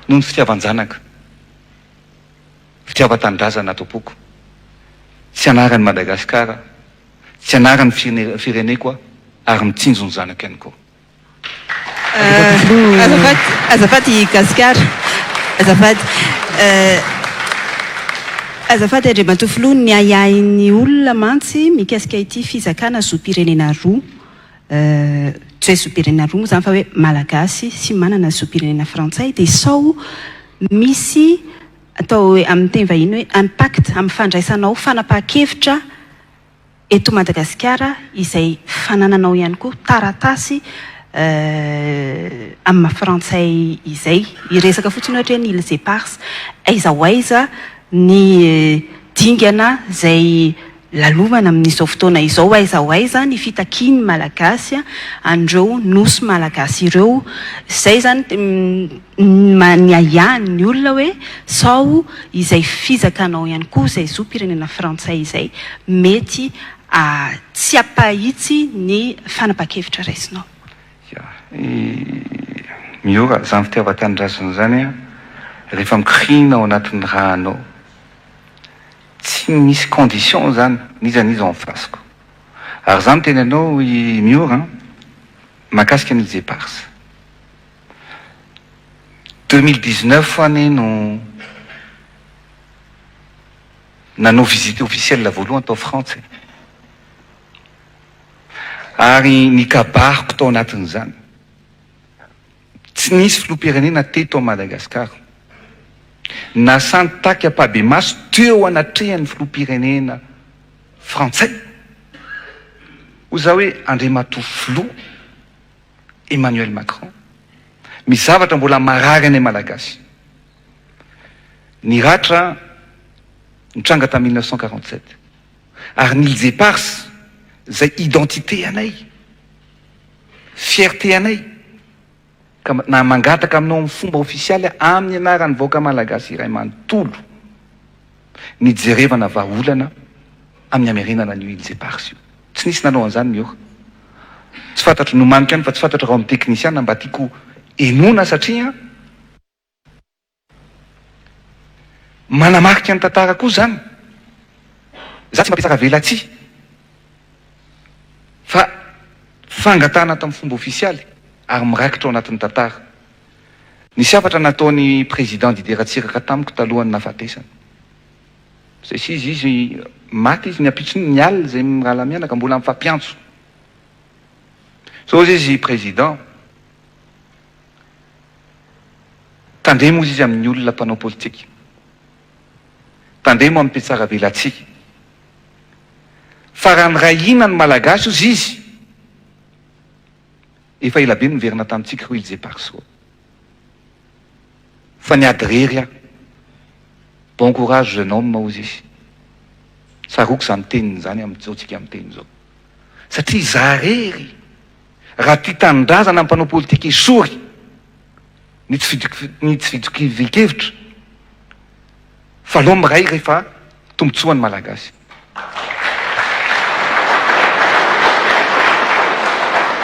Noho ny fitiavan-janaka. Fitiavan-tanindrazana tompoko. Tsy anaran'i Madagasikara, tsy anaran'ny fireneko aho ary mitsinjo ny zanako ihany koa. Azafady, azafady Gasikara, azafady. Azafady Andriamatoa Filoha, ny ahiahin'ny olona mantsy mikasika ity fizakana zom-pirenena roa, tsy hoe zom-pirenena roa moa izany fa hoe Malagasy sy manana zom-pirenena frantsay dia sao misy atao hoe amin'ny teny vahiny hoe impact amin'ny fandraisanao fanapahan-kevitra eto Madagasikara izay fanananao ihany koa taratasy amin'ny maha frantsay izay. Hiresaka fotsiny ohatra hoe ny Îles Éparses, aiza ho aiza ny dingana izay lalovana amin'izao fotoana izao, aiza ho aiza ny fitakian'ny Malagasy an'ireo nosy malagasy ireo. Izay izany ny ahiahin'ny olona hoe sao izay fizakanao ihany koa izay zom-pirenena frantsay izay mety tsy hampahitsy ny fanapahan-kevitra raisinao. Ya, i Miora, izany fitiavan-tanindrazana izany rehefa mikoriana ao anatin'ny rà-nao, Tsy misy condition zany n'iza n'iza en face-ko. Ary za miteny anao i Miora an, mahakasika ny îles éparses. 2019 anie no nanao visite officielle voalohany tao Frantsa e. Ary ny kabariko tao anatin'izany. Tsy nisy filoham-pirenena teto Madagasikara nasahy nitaky ampahibemaso teo anatrehan'ny filoham-pirenena frantsay. Hoy za hoe Andriamatoa Filoha Emmanuel Macron, misy zavatra mbola marary anay Malagasy. Ny ratra nitranga tamin'ny 1947 ary ny îles éparses izay identité anay. Fierté anay ka na mangataka aminao amin'ny fomba ofisialy amin'ny anaran'ny vahoaka malagasy iray manontolo ny hijerevana vahaolana amin'ny hamerenana an'io îles éparses io. Tsy nisy nanao an'izany Miora. Tsy fantatro, nomaniko ihany fa tsy fantatro raha ao amin'ny teknisiana mba tiako henoina satria. Manamarika ny tantara koa izany. Za tsy mampiatsara velatsihy fa fangatahana tamin'ny fomba ofisialy ary mirakitra ao anatin'ny tantara. Nisy hafatra nataon'i Président Didier Ratsiraka tamiko talohan'ny nahafatesany. Izay sy izy, izy maty izy ny ampitsony, ny alina izay mirahalahy mianaka mbola mifampiantso. Zao izy Président. Tandremo hozy izy amin'ny olona mpanao politika. Tandremo amin'ny mpihatsaravelatsihy. Fa raha niray hina ny Malagasy hozy izy, efa elabe no niverina tamintsika ireo Îles Éparses ireo. Fa niady irery aho. Bon courage jeune homme hozy izy. Tsaroako izany teniny izany amin'izao tsika miteny izao. Satria izaho irery. Raha tia tanindrazana ny mpanao politika esory ny tsy ny tsy fitovian-kevitra fa aleo miray rehefa tombotsoan'ny Malagasy.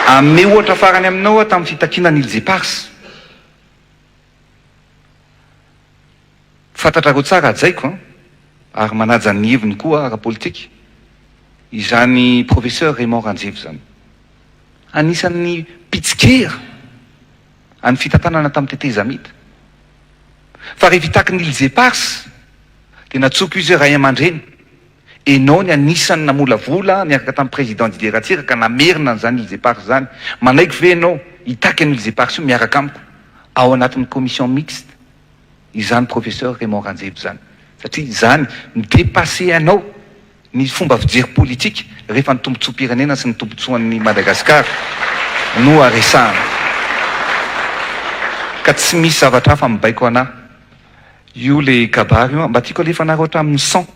Hanome ohatra farany aminao aho tamin'ny fitakiana ny Îles Éparses. Fantatrareo tsara hajaiko an, ary manaja ny heviny koa ara-politika, izany Professeur Raymond Ranjeva izany. Anisan'ny mpitsikera an'ny fitantanana tamin'ny tetezamita. Fa rehefa hitaky ny Îles Éparses dia natsoko izy hoe ray aman-dreny, enao ny anisan'ny namolavola niaraka tamin'ny Président Didier Ratsiraka namerina an'izany Îles Éparses izany, manaiky ve enao hitaky an'io Îles Éparses io miaraka amiko ao anatin'ny commission mixte? izany Professeur Raymond Ranjeva izany satria izany mi-depasser anao ny fomba fijery politika rehefa ny tombotsoam-pirenena sy ny tombotsoan'i Madagasikara no aresahana ka tsy misy zavatra hafa mibaiko anah. Io le kabary io mba tiako alefanareo hatramin'ny son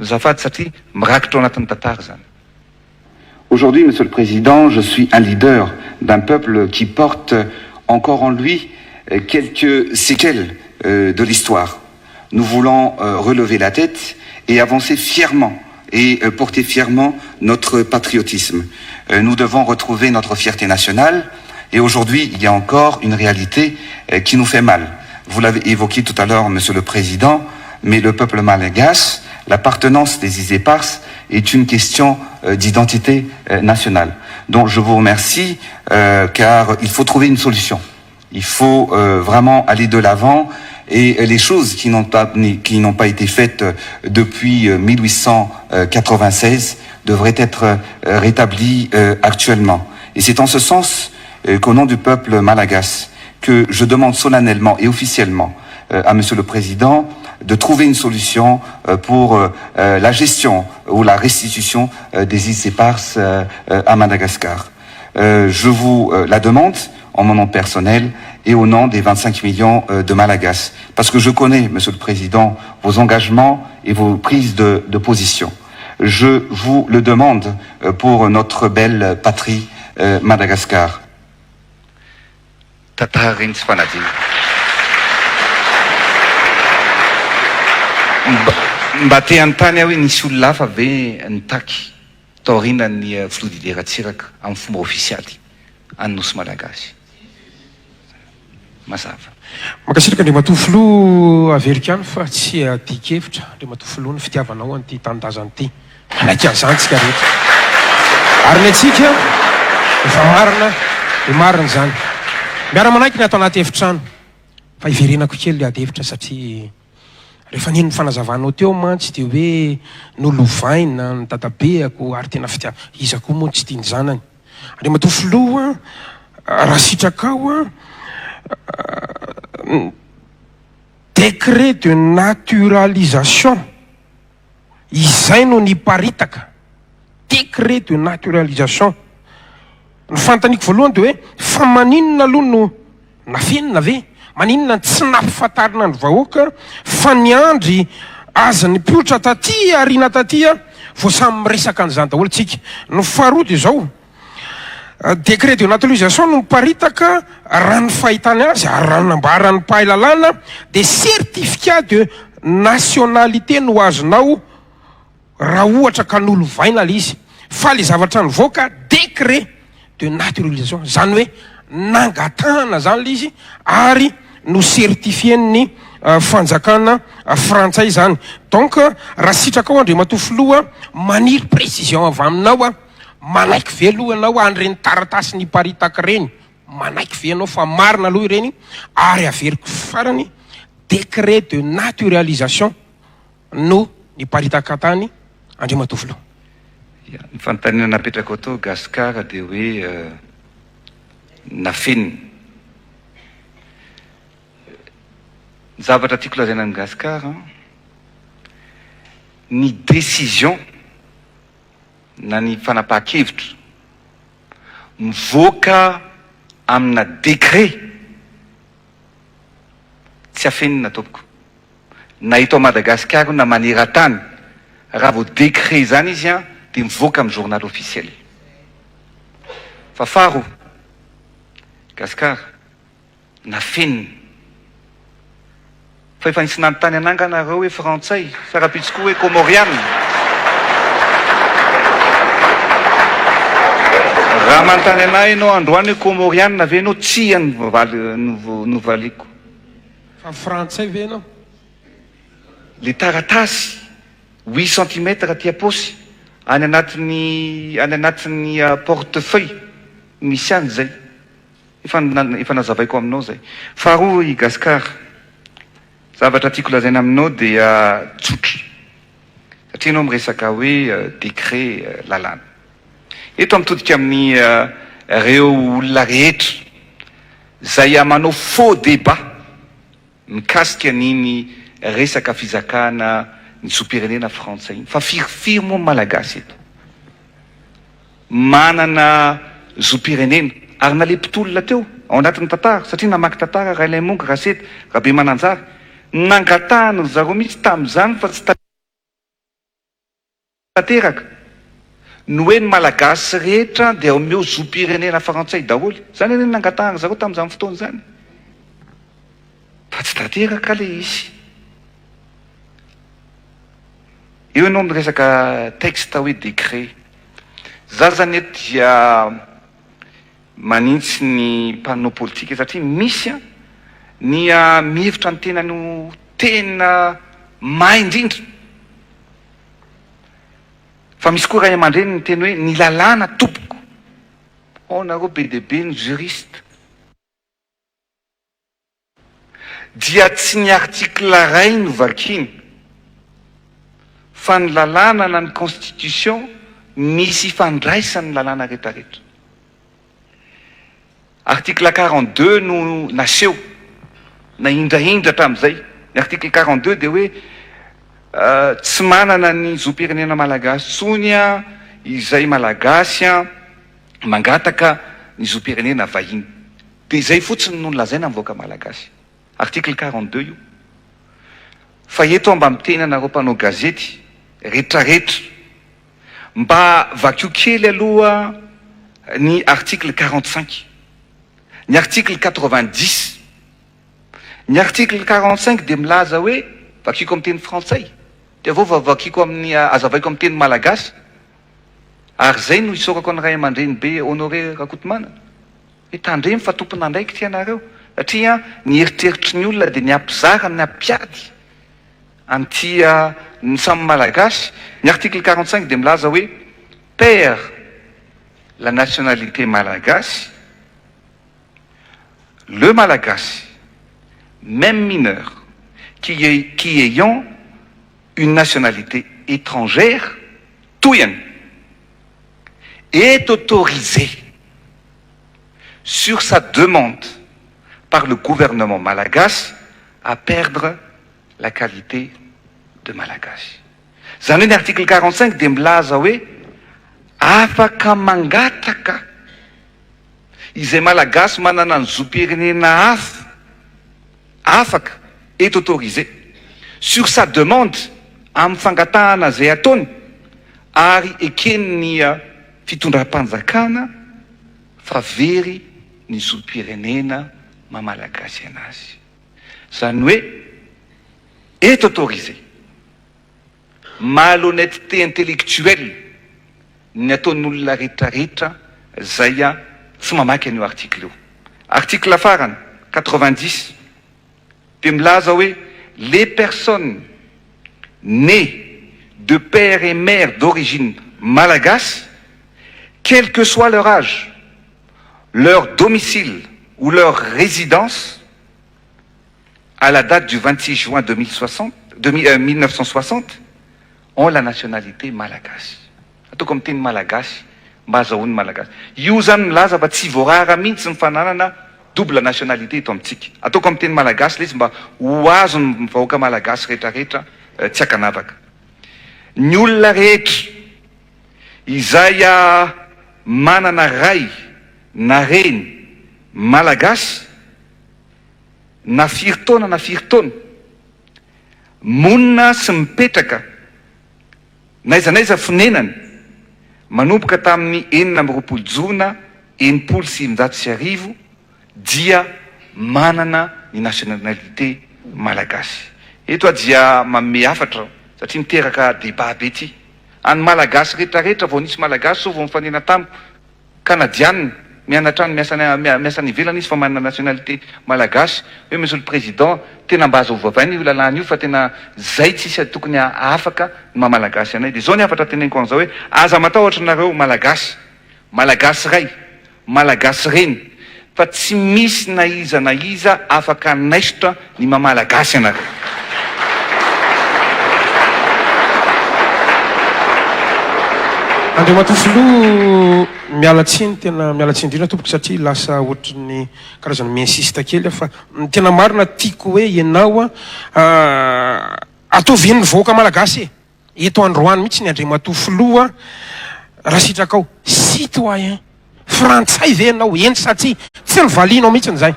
zafady satria mirakitra ao anatin'ny tantara izany. Aujourd'hui, Monsieur le Président, je suis un leader d'un peuple qui porte encore en lui quelques séquelles de l'histoire. Nous voulons relever la tête et avancer fièrement et porter fièrement notre patriotisme. Nous devons retrouver notre fierté nationale et aujourd'hui, il y a encore une réalité qui nous fait mal. Vous l'avez évoqué tout à l'heure, Monsieur le Président, mais le peuple malgache, l'appartenance des îles Éparses est une question d'identité nationale. Donc je vous remercie car il faut trouver une solution. Il faut vraiment aller de l'avant et les choses qui n'ont pas, qui n'ont pas été faites depuis 1896 devraient être rétablies actuellement. Et c'est en ce sens qu'au nom du peuple malagasy que je demande solennellement et officiellement à Monsieur le Président de trouver une solution pour la gestion ou la restitution des îles éparses à Madagascar. Je vous la demande en mon nom personnel et au nom des 25 millions de Malagasy. Parce que je connais, Monsieur le Président, vos engagements et vos prises de, de position. Je vous le demande pour notre belle patrie Madagascar. Tantara ireny tsy fanadino. Mba mba te hanontany aho hoe nisy olona hafa ve nitaky taorianan'ny filoha Didier Ratsiraka amin'ny fomba ofisialy any Nosy Malagasy? Mazava. Mankasitraka Andriamatoa Filoha averiko ihany fa tsy adin-kevitra Andriamatoa Filoha ny fitiavanao an'ity tanindrazana ity. Manaiky an'izany tsika rehetra. Ary ny antsika efa marina dia marina izany. Miara-manaiky ny ato anaty efitrano. Fa hiverenako kely ilay ady hevitra satria rehefa nino ny fanazavanao teo mantsy dia hoe nolovaina ny dadabeako ary tena fitiavana. Iza koa moa no tsy tia ny zanany? Andriamatoa Filoha raha sitrakao an, décret de naturalisation. Izay no niparitaka, décret de naturalisation. Ny fanontaniako voalohany dia hoe fa maninona aloha no nafenina ve? Maninona no tsy nampifantarina ny vahoaka fa niandry aza nipoitra taty aoriana taty vao samy miresaka an'izany daholo tsika? Ny faharoa dia izao, Décret de naturalisation no miparitaka raha ny fahitany azy ary raha ny nambaran'ny mpahay lalàna dia certificat de nationalité no azonao raha ohatra ka nolovaina ilay izy fa ilay zavatra nivoaka décret de naturalisation izany hoe nangatahana izany ilay izy ary no certifier-n'ny fanjakana frantsay izany donc raha sitrakao Andriamatoa Filoha maniry précision avy aminao aho Manaiky ve aloha ianao an'ireny taratasy niparitaka ireny? Manaiky ve ianao fa marina aloha ireny? Ary averiko farany, décret de naturalisation no niparitaka tany Andriamatoa Filoha. Ya, ny fanontaniana napetrakao tao Gascar dia hoe nafenina. Ny zavatra tiako lazaina amin'i Gascar an, ny décision na ny fanapahan-kevitra mivoaka amina décret tsy afenina tompoko na eto Madagasikara io na maneran-tany raha vao décret izany izy an dia mivoaka amin'ny journal officiel fa faharoa Gasikara Nafenina. Fa efa nisy nanontany anah nga nareo hoe frantsay sa rahampitso koa hoe komoriana? Raha manontany anah ianao androany hoe komoriana ve ianao, tsia no novaliko. Fa frantsay ve ianao? Le taratasy huit centimètres aty am-paosy, any anatin'ny any anatin'ny porte-feuille misy any zay. Efa efa nazavaiko aminao zay. Faharoa i Gascar, zavatra tiako lazaina aminao dia tsotra. Satria ianao miresaka hoe décret lalàna. Eto aho mitodika amin'ny reo olona rehetra zay manao faux débat mikasika an'iny resaka fizakana ny zom-pirenena frantsay iny. Fa firifiry moa ny Malagasy eto manana zom-pirenena? Ary na le mpitolona teo ao anatin'ny tantara, satria namaky tantara Ralaimongo, Raseta, Rabemananjara. Nangatahana ry zareo mihitsy tamin'izany fa tsy tanteraka. Ny hoe ny Malagasy rehetra dia omeo zom-pirenena frantsay daholo. Izany anie no nangatahana ry zareo tamin'izany fotoana izany. Fa tsy tanteraka ilay izy. Eo ianao miresaka texte hoe décret. Za zany eto dia manintsy ny mpanao politika satria misy ny mihevitra ny tenany ho tena mahay indrindra. Fa misy koa ray aman-dreny miteny hoe ny lalàna tompoko. Ao nareo be dia be ny juriste. Dia tsy ny article iray no vakiana fa ny lalàna na ny constitution misy ifandraisany ny lalàna retraretra. Article 42 no naseho nahindrahindra hatramin'izay. Ny article 42 dia hoe tsy manana ny zom-pirenena malagasy intsony izay malagasy mangataka ny zom-pirenena vahiny. Dia izay fotsiny no nolazaina ny vahoaka malagasy. Article 42 io. Fa eto aho mba miteny anareo mpanao gazety retraretra, mba vakio kely aloha ny article 45, ny article 90. Ny article 45 dia milaza hoe, vakiko amin'ny teny frantsay, dia avy eo vakiko amin'ny, azavaiko amin'ny teny malagasy. Ary izay no isaorako an'i ray aman-dreny be Honoré Rakotomanana. Hoe tandremo fa tompon'andraikitra ianareo satria ny eritreritry ny olona dia ny hampizara ny hampiady an'ity ny samy Malagasy. Ny article 45 dia milaza hoe perd la nationalité malagasy le Malagasy même mineur qui qui ayant une nationalité étrangère tohiny est autorisé sur sa demande par le gouvernement malagasy à perdre la qualité de malagasy. Izany hoe ny article 45 dia milaza hoe afaka mangataka izay malagasy manana ny zom-pirenena hafa afaka, est autorisé, sur sa demande, amin'ny fangatahana izay ataony ary eken'ny fitondram-panjakana fa very ny zom-pirenena maha malagasy anazy. Izany hoe est autorisé. Malhonnêteté intellectuelle ny ataon'olona rehetrarehetra izay tsy mamaky an'io article io. Article farany, 90, dia milaza hoe les personnes nées de père et mère d'origine malagasy, quel que soit leur âge, leur domicile ou leur résidence, à la date du 26 juin 2060, 1960, ont la nationalité malagasy. Ataoko amin'ny teny malagasy mba azahoan'ny malagasy. Io zany milaza fa tsy voarara mihitsy ny fananana double nationalité eto amintsika. Ataoko amin'ny teny malagasy ilay izy mba ho azon'ny vahoaka malagasy rehetrarehetra tsy ankanavaka. Ny olona rehetra izay manana ray na reny malagasy na firy taona na firy taona, monina sy mipetraka n'aiza n'aiza fonenany manomboka tamin'ny 26 jona 1960 dia manana ny nationalité malagasy. Eto aho dia manome hafatra satria miteraka débat be ity. Any malagasy rehetrarehetra vao nisy malagasy zao vao nifanena tamiko Canadiana, mianatra any, miasa any, miasa any ivelany izy fa manana nationalité malagasy, hoe Monsieur le Président, tena mba aza ovavaina io lalàna io fa tena zay tsisy tokony hahafaka ny maha malagasy anay. Dia zao ny hafatra teneniko an'izao hoe aza matahotra nareo malagasy, malagasy ray, malagasy reny fa tsy misy na iza na iza afaka hanaisotra ny maha malagasy anareo. Andriamatoa Filoha, miala tsiny, tena miala tsiny indrindra tompoko satria lasa ohatry ny karazana mi-insiste kely aho fa ny tena marina tiako hoe ianao ataovy henon'ny vahoaka malagasy e! Eto androany mihitsy ny Andriamatoa Filoha raha sitrakao. Citoyen frantsay ve ianao? Eny sa tsia? Tsy novalianao mihitsy izay.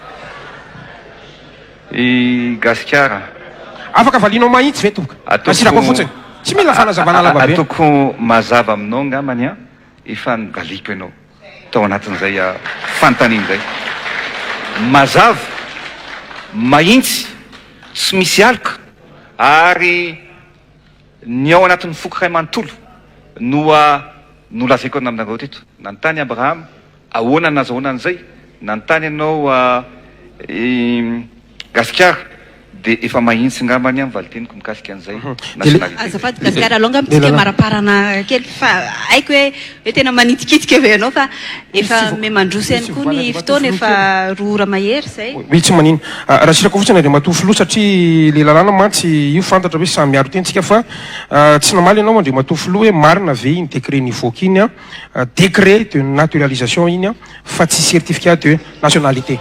I Gasikara. Afaka valianao mahitsy ve tompoko? Asirako fotsiny. Tsy mila fanazavana lava be. Ataoko mazava aminao angambany an, efa novaliko ianao tao anatin'izay fanontaniana izay. Mazava, mahitsy, tsy misy aloka ary ny ao anatin'ny foko iray manontolo no nolazaiko aminareo teto. Nanontany Abrahama Ahoana nazahoana an'izay? Nanontany ianao i Gasikara dia efa mahintsy ngambany ny valiteniko mikasika an'izay nationalité izay. Azafady Gasikara, aleo angamba tsika maraparana kely fa haiko hoe hoe tena manitikitika ve ianao fa efa me mandroso ihany koa ny fotoana efa roa ora mahery izay. Oui tsy manino. Raha sitraka fotsiny Andriamatoa Filoha satria le lalàna mantsy io fantatra hoe samy miaro tena tsika fa tsy namaly ianao Andriamatoa Filoha hoe marina ve iny décret nivoaka iny an? Décret de naturalisation iny an, fa tsy certificat de nationalité.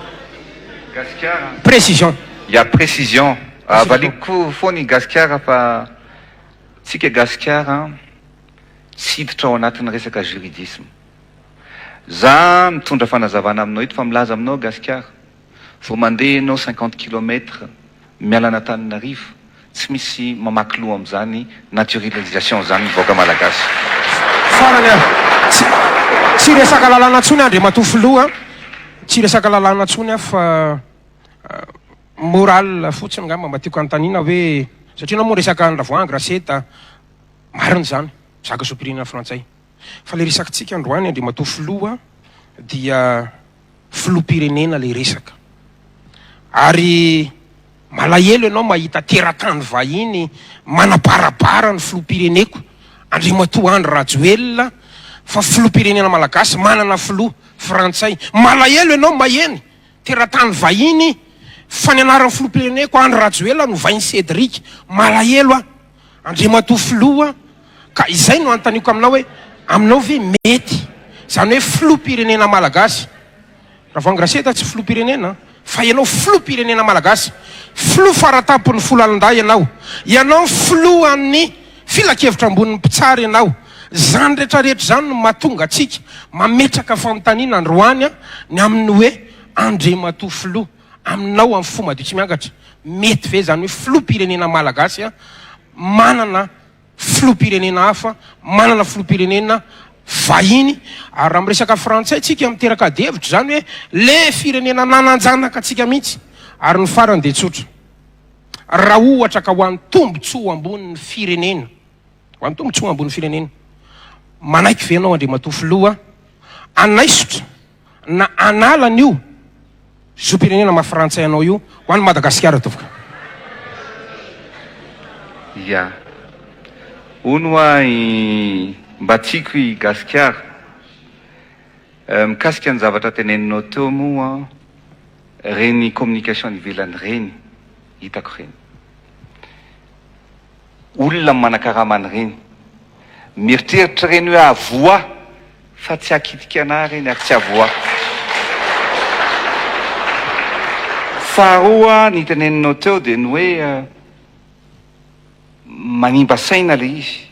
Gasikara. Précision. Ya précision. Valiko foana i Gasikara fa tsika Gasikara tsy hiditra ao anatin'ny resaka juridisme. Za mitondra fanazavana aminao eto fa milaza aminao Gasikara Vao mandeha ianao 50 kilomètres miala an'Antananarivo, tsy misy mamaky loha amin'izany naturalisation izany ny vahoaka malagasy. Farany ary, tsy tsy hiresaka lalàna intsony aho Andriamatoa Filoha a, tsy hiresaka lalàna intsony aho fa morale fotsiny angamba mba tiako hanontaniana hoe, satria ianao moa niresaka an'i Ravoahangy, Raseta, marina izany, mizaka zom-pirenena frantsay. Fa ilay resakitsika androany Andriamatoa Filoha dia filoham-pirenena ilay resaka. Ary malahelo ianao mahita teratany vahiny manabarabara ny filoham-pireneko Andriamatoa Andry Rajoelina fa filoham-pirenena malagasy manana filoha frantsay. Malahelo ianao maheno teratany vahiny fa ny anaran'ny filoham-pireneko Andry Rajoelina novain'i Cédric. Malahelo aho Andriamatoa Filoha ka izay no anontaniako aminao hoe aminao ve mety izany hoe filoham-pirenena malagasy, Ravoahangy Raseta tsy filoham-pirenena fa ianao filoham-pirenena malagasy, filoha faratampon'ny foloalindahy ianao, ianao filohan'ny filankevitra ambonin'ny mpitsara ianao, izany rehetra rehetra izany no mahatonga antsika mametraka fanontaniana androany ny amin'ny hoe Andriamatoa Filoha aminao amin'ny fo madio tsy miangatra, mety ve izany hoe filoham-pirenena malagasy manana filoham-pirenena hafa, manana filoham-pirenena vahiny, ary raha miresaka frantsay tsika miteraka ady hevitra izany hoe le firenena nanan-janaka antsika mihitsy, ary ny farany dia tsotra, raha ohatra ka ho an'ny tombotsoa ambonin'ny firenena, ho an'ny tombotsoa ambonin'ny firenena, manaiky ve ianao Andriamatoa Filoha hanaisotra na hanala an'io zom-pirenena maha frantsay anao io ho an'i Madagasikara tompoko. Ya. Hono hoa i mba tiako i Gasikara. Mikasika ny zavatra teneninao teo moa reny communication any ivelany reny hitako reny. Olona manakarama an'ireny. Mieritreritra ireny hoe hahavoa ahy fa tsy hahakitika anah ireny ary tsy hahavoa ahy. Faharoa ny teneninao teo dia ny hoe manimba saina ilay izy.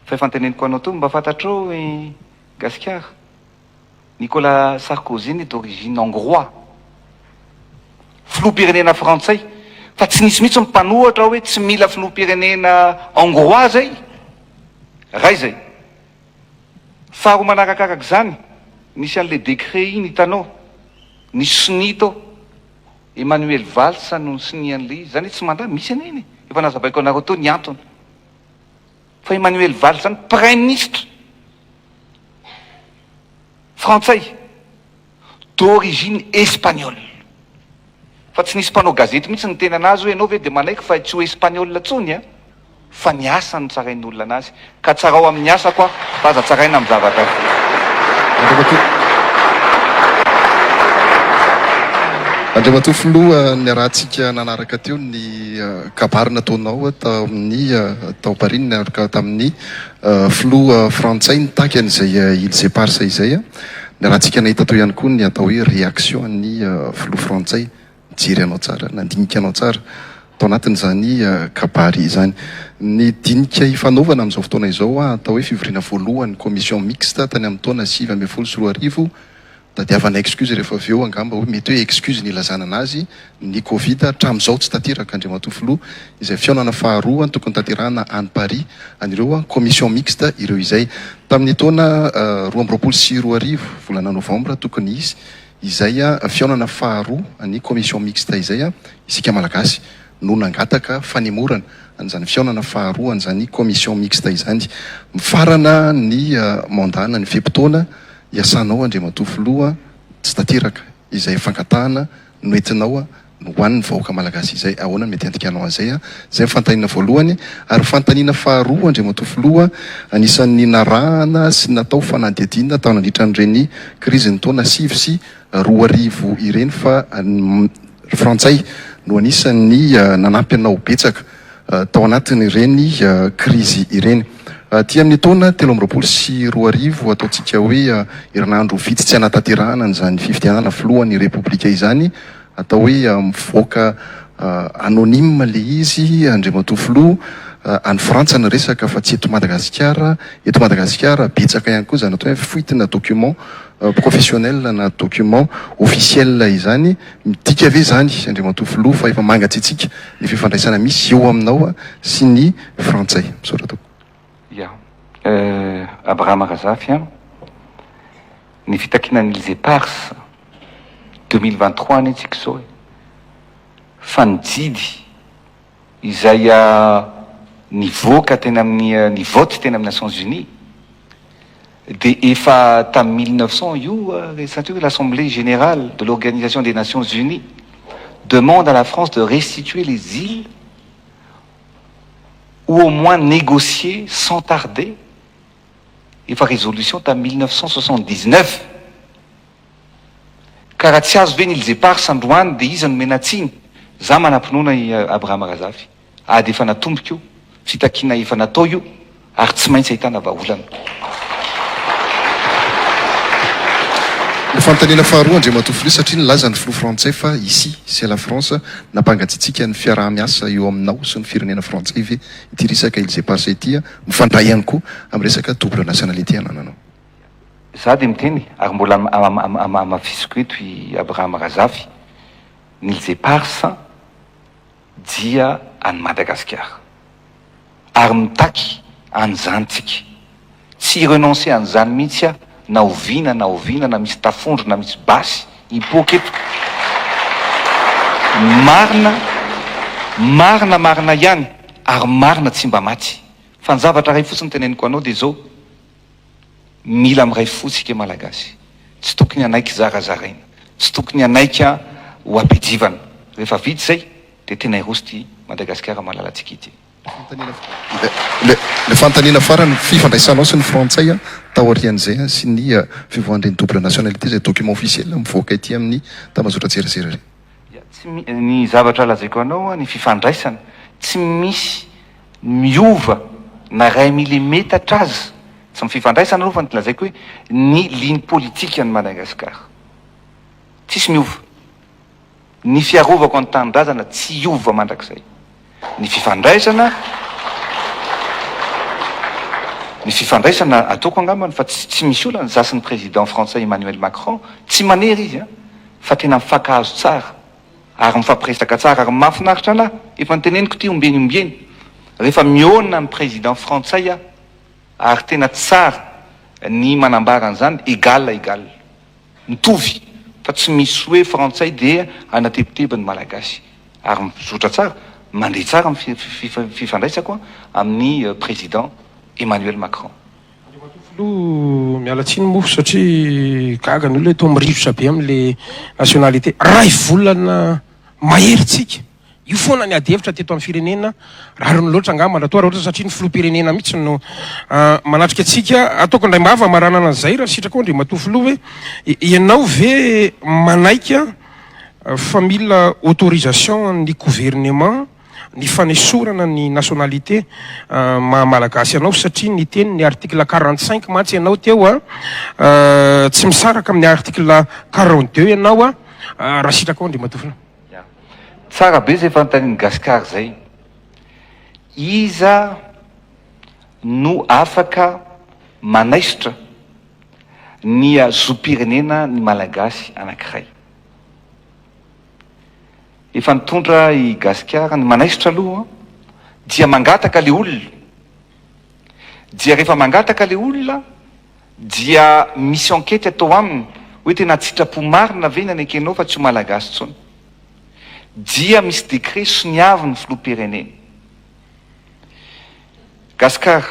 Fa efa noteneniko anao teo, mba fantatrao i Gasikara? Nicolas Sarkozy anie d'origine hongrois, filoham-pirenena frantsay, fa tsy nisy mihitsy ny mpanohatra hoe tsy mila filoham-pirenena hongrois zay, ray zay. Faharoa manarakarak' izany, nisy an'le décret iny hitanao, nisy sonia tao, Emmanuel Valls no nisonia an'le izy, zany hoe tsy mandà, misy anie iny e, efa nazavaiko anareo teo ny antony, fa Emmanuel Valls zany praiminisitra, Frantsay, d'origine espagnole. Fa tsy nisy mpanao gazety mihitsy niteny anazy hoe ianao ve dia manaiky fa tsy ho espagnol intsony a? Fa ny asa no tsarain'ny olona anazy. Ka tsarao amin'ny asako aho fa aza tsaraina amin'ny zavatra hafa. Andriamatoa Filoha, niarahantsika nanaraka teo ny kabary nataonao tao amin'ny tao Paris niaraka tamin'ny Filoha frantsay nitaky an'izay Îles Éparses izay. Niarahantsika nahita teo ihany koa ny atao hoe réaction an'ny filoha frantsay nijery anao tsara, nandinika anao tsara tao anatin'izany kabary izany. Ny dinika ifanaovana amin'izao fotoana izao atao hoe fivoriana voalohany commission mixte tany amin'ny taona 2019. Tadiavana excuse rehefa avy eo angamba hoe mety hoe excuse ny ilazana anazy ny covid hatramin'izao tsy tanteraka Andriamatoa Filoha izay fihaonana faharoa tokony tanterahana any Paris an'ireo commission mixte ireo izay tamin'ny taona 2022 volana novembre tokony hisy izay fihaonana faharoa ny commission mixte izay isika Malagasy no nangataka fanemorana an'izany fihaonana faharoa an'izany commission mixte izany. Mifarana ny mandat na ny fe-potoana iasanao Andriamatoa Filoha, tsy tanteraka izay fangatahana noentinao ho an'ny vahoaka Malagasy izay. Ahoana no mety handikanao an'izay? Izay ny fanontaniana voalohany. Ary fanontaniana faharoa Andriamatoa Filoha, anisan'ny narahana sy natao fanadihadiana tao nandritra an'ireny krizin'ny taona 2009 ireny fa Ry frantsay no anisan'ny nanampy anao betsaka tao anatin'ireny krizy ireny. Aty amin'ny taona 2023, ataontsika hoe herinandro vitsy tsy hanatanterahana an'izany fifidianana filohan'ny Repoblika izany, atao hoe mivoaka anonyme ilay izy, Andriamatoa Filoha, any Frantsa ny resaka fa tsy eto Madagasikara. Eto Madagasikara betsaka ihany koa izany atao hoe fuite-na document professionnel na document officiel izany, midika ve izany Andriamatoa Filoha fa efa mangatsiatsiaka ny fifandraisana misy eo aminao sy ny frantsay? Misaotra tompoko. Ya. Abraham Razafy an! Ny fitakiana ny Îles Éparses 2023 anie tsika izao e! Fa ny jidy izay nivoaka teny amin'ny ny vote teny amin'ny Nations Unies dia efa tamin'ny 1900 io satria hoe l'Assemblée générale de l'Organisation des Nations Unies demande à la France de restituer les îles ou au moins négocier sans tarder efa résolution tamin'ny 1979 Ka raha tsy azo ve ny Îles Éparses androany dia iza no omena tsiny? Za manam-pinoana i Abraham Razafy. Ady efa natomboka io, fitakiana efa natao io ary tsy maintsy ahitana vahaolana. Ny fanontaniana faharoa Andriamatoa Filoha, satria nilaza ny filoha frantsay fa ici c'est la France, nampangatsiatsiaka ny fiaraha-miasa eo aminao sy ny firenena frantsay ve ity resaka Îles Éparses ity, mifandray ihany koa amin'ny resaka double nationalité anananao? Za dia miteny ary mbola hamafisiko eto i Abraham Razafy, ny Îles Éparses dia an'i Madagasikara ary mitaky an'izany tsika. Tsy hi-renoncer an'izany mihitsy aho na oviana na oviana na misy tafondro na misy basy hipoaka eto. Marina, marina marina ihany ary marina tsy mba maty. Fa ny zavatra iray fotsiny teneniko anao dia izao, Mila miray fo tsika Malagasy. Tsy tokony hanaiky zarazaraina. Tsy tokony hanaiky ho ampijivana. Rehefa vita izay dia tena hiroso ity Madagasikara malalantsika ity. Ilay fanontaniana farany, fifandraisanao sy ny frantsay taorian'izay sy ny fivoahan'ireny double nationalité izay document officiel mivoaka ety amin'ny tambazotran-tserasera ireny. Ya, tsy mi, ny zavatra lazaiko anao, ny fifandraisana, tsy misy miova na iray milimetatra aza, tsy ny fifandraisana aloha fa ny lazaiko hoe ny ligne politique an'i Madagascar. Tsisy miova. Ny fiarovako ny tanindrazana tsy hiova mandrakizay. Ny fifandraisana, ny fifandraisana ataoko angambany fa tsy tsy misy olana, za sy ny président frantsay Emmanuel Macron, tsy manery izy an, fa tena mifankahazo tsara ary mifampiresaka tsara ary mahafinaritra anah, efa noteneniko ity ombieny ombieny, rehefa mihaona amin'ny président frantsay aho ary tena tsara ny manambara an'izany, égal à égal. Mitovy fa tsy misy hoe frantsay dia hanatebiteby ny malagasy ary mizotra tsara, mandeha tsara ny fifandraisako amin'ny président Emmanuel Macron. Andriamatoa Filoha, miala tsiny moa satria gaga ny olona hoe toa mirifotra be amin'ilay nationalité. Ray volana mahery tsika. Io foana ny ady hevitra teto amin'ny firenena, rariny loatra angamba raha toa raha ohatra satria ny filoham-pirenena mihitsy no manatrika antsika. Ataoko indray mbava hamaranana an'izay raha sitraka ao Andriamatoa Filoha hoe ianao ve manaiky fa mila autorisation ny gouvernement ny fanesorana ny nationalité maha malagasy anao satria niteny ny article 45 mantsy ianao teo a, tsy misaraka amin'ny article 42 ianao a, raha sitraka ao Andriamatoa Filoha. Ya. Tsara be zay fanontanian'i Gascar zay. Iza no afaka manaisotra. Ny zom-pirenena ny Malagasy anankiray. Efa nitondra i Gasikara, ny manaisotra aloha dia mangataka le olona, dia rehefa mangataka le olona dia misy enquête atao aminy hoe tena an-tsitrapo marina ve ny anekenao fa tsy ho Malagasy intsony. Dia misy décret soniavin'ny filoham-pirenena. Gasikara,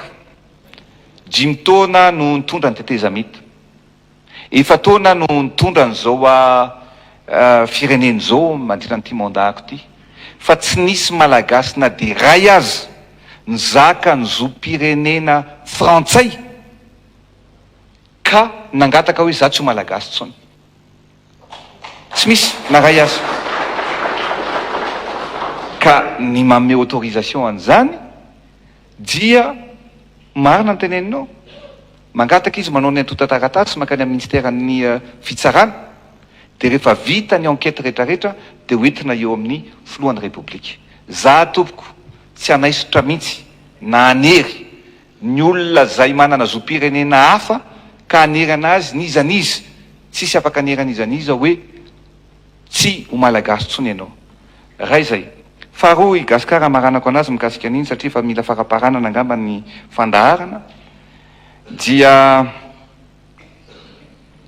dimy taona no nitondra ny tetezamita. Efa-taona no nitondra an'izao firenena izao mandritra an'ity mandat-ko ity. Fa tsy nisy Malagasy na dia iray aza nizaka ny zom-pirenena frantsay ka nangataka hoe za tsy ho Malagasy intsony. Tsy misy na ray aza. Ka ny manome autorisation an'izany dia marina ny teneninao. Mangataka izy manao ny antontan-taratasy mankany amin'ny ministeran'ny fitsarana dia rehefa vita ny enquête retraretra dia ho entina eo amin'ny filohan'ny repoblika. Za tompoko tsy hanaisotra mihitsy na hanery Ny olona zay manana zom-pirenena hafa ka hanerana azy n'iza n'iza, tsisy afaka hanerana iza n'iza hoe tsy ho Malagasy tsony ianao. Ray zay. Faharoa i Gascar hamaranako anazy mikasika an'iny satria efa mila faraparanana angamba ny fandaharana dia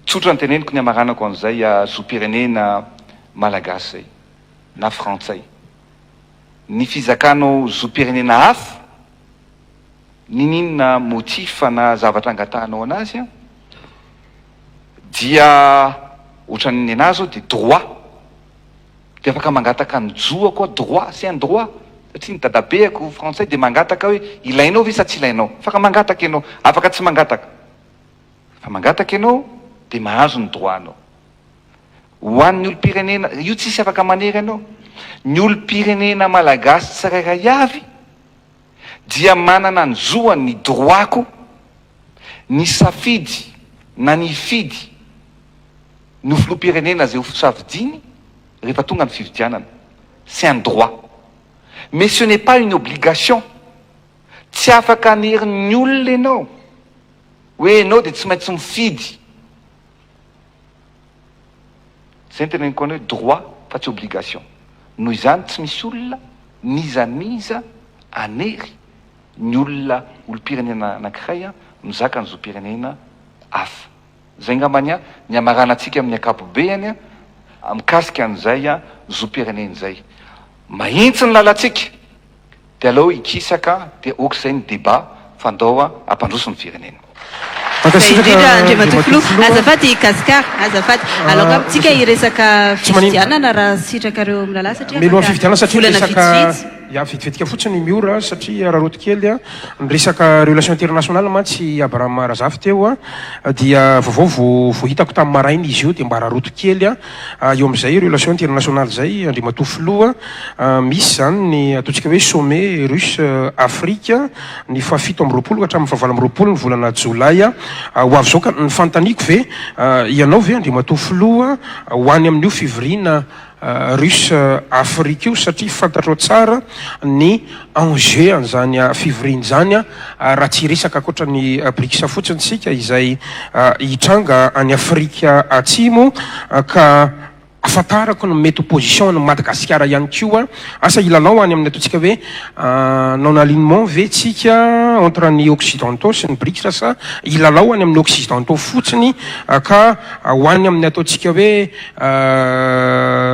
tsotra ny teneniko ny hamaranako an'izay zom-pirenena Malagasy zay na frantsay. Ny fizakanao zom-pirenena hafa Niniana motif na zavatra angatahanao anazy an, dia ohatran'ny nenahy zao dia droit, dia afaka mangataka ny joako aho, droit, c'est un droit, satria ny dadabeako frantsay dia mangataka hoe ilainao ve sa tsy ilainao, afaka mangataka ianao, afaka tsy mangataka, fa mangataka ianao dia mahazo ny droit anao. Ho an'ny olom-pirenena, io tsisy afaka manery anao, ny olom-pirenena malagasy tsirairay avy, dia manana ny zoany, ny droit-ko, ny safidy na ny hifidy ny ho filoham-pirenena izay ho safidiany rehefa tonga ny fifidianana. C'est un droit. Mais ce n'est pas une obligation. Tsy afaka hanery ny olona ianao hoe ianao dia tsy maintsy mifidy. Izay no teneniko anao hoe droit fa tsy obligation. Noho izany tsy misy olona n'iza n'iza hanery ny olona olom-pirenena anankiray mizaka ny zom-pirenena hafa. Izay angambany ny hamaranantsika amin'ny ankapobeany mikasika an'izay zom-pirenena izay. Mahitsy ny lalantsika. Dia aleo hikisaka dia ok izay ny débat fa ndao hampandroso ny firenena. Zay indrindra Andriamatoa Filoha. Azafady Gascar, azafady. Alao angamba tsika hiresaka fifidianana raha sitrakareo mirahalahy satria Mialohan'ny fifidianana afaka satria volana resaka vitsivitsy. ya vetivetika fotsiny Miora satria araraoty kely a, ny resaka relation internationale mantsy Abraham Razafy teo a dia vaovao vao vao hitako tamin'ny maraina izy io dia mba araraoty kely a eo amin'izay relation internationale izay Andriamatoa Filoha Misy izany ny ataontsika hoe sommet russe Afrique ny fahafito amby 20 ka hatramin'ny fahavalo amby 20 ny volana jolay ho avy izao ka ny fanontaniako ve ianao ve Andriamatoa Filoha ho any amin'io fivoriana russe Afrique io satria fantatrao tsara ny enjeu an'izany fivoriana izany raha tsy hiresaka ankoatra ny BRICS fotsiny isika izay hitranga any Afrika Atsimo ka Ahafantarako ny mety ho position an'i Madagasikara ihany koa, asa hilalao any amin'ny ataontsika hoe non alignement ve tsika entre ny occidentaux sy ny BRICS sa hilalao any amin'ny occidentaux fotsiny ka ho any amin'ny ataontsika hoe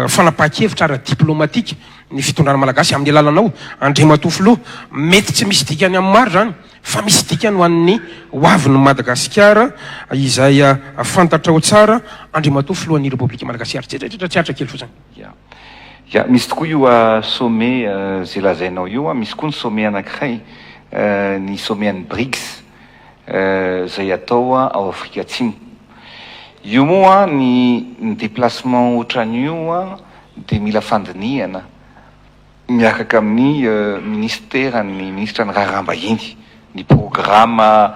fanapahan-kevitra ara-diplomatika ny fitondrana malagasy amin'ny alalanao Andriamatoa Filoha. Mety tsy misy dikany amin'ny maro izany. Fa misy dikany ho an'ny ho avin'i Madagasikara izay fantatrao tsara Andriamatoa Filohan'ny Repoblika Madagasikara. Tsetraitsetra tsy aritra kely fotsiny. Ya. Ya, misy tokoa io sommet izay lazainao io an, misy koa ny sommet anankiray, ny sommet an'ny BRICS izay atao ao Afrika Atsimo. Io moa ny ny déplacement ohatran'io an dia mila fandinihana. Miaraka amin'ny minisiteran'ny minisitra ny raharaham-bahiny ny programa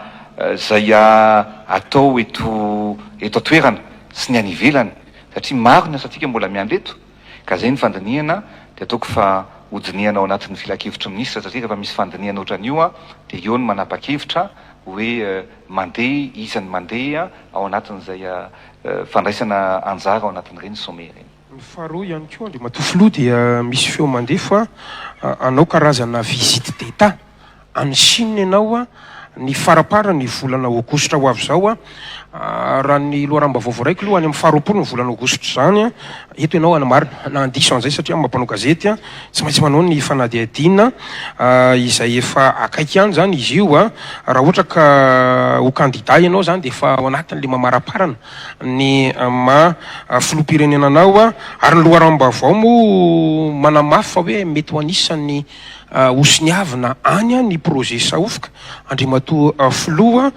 izay atao eto eto an-toerana sy ny any ivelany satria maro ny asantsika mbola miandry eto ka izay ny fandinihana dia ataoko fa hodinihana ao anatin'ny filankevitry ny minisitra satria rehefa misy fandinihana ohatran'io dia eo ny manapa-kevitra. hoe mandeha, iza ny mandeha ao anatin'izay fandraisana anjara ao anatin'ireny sommet ireny. Ny faharoa ihany koa Andriamatoa Filoha dia misy feo mandeha fa hanao karazana visite d'Etat any Chine ianao ny faramparan'ny volana aogositra ho avy izao. Raha ny loharanom-baovao voaraiko aloha any amin'ny faharoapolo ny volana aogositra izany. Eto ianao hanamarina na handiso an'izay satria amin'ny maha mpanao gazety tsy maintsy manao ny fanadihadiana izay efa akaiky ihany izany izy io. Raha ohatra ka ho kandida ianao izany dia efa ao anatin'ilay mamaraparana ny maha filoham-pirenena anao. Ary ny loharanom-baovao moa manamafy fa hoe mety ho anisan'ny hosoniavina any ny projet Sahofoka. Andriamatoa Filoha,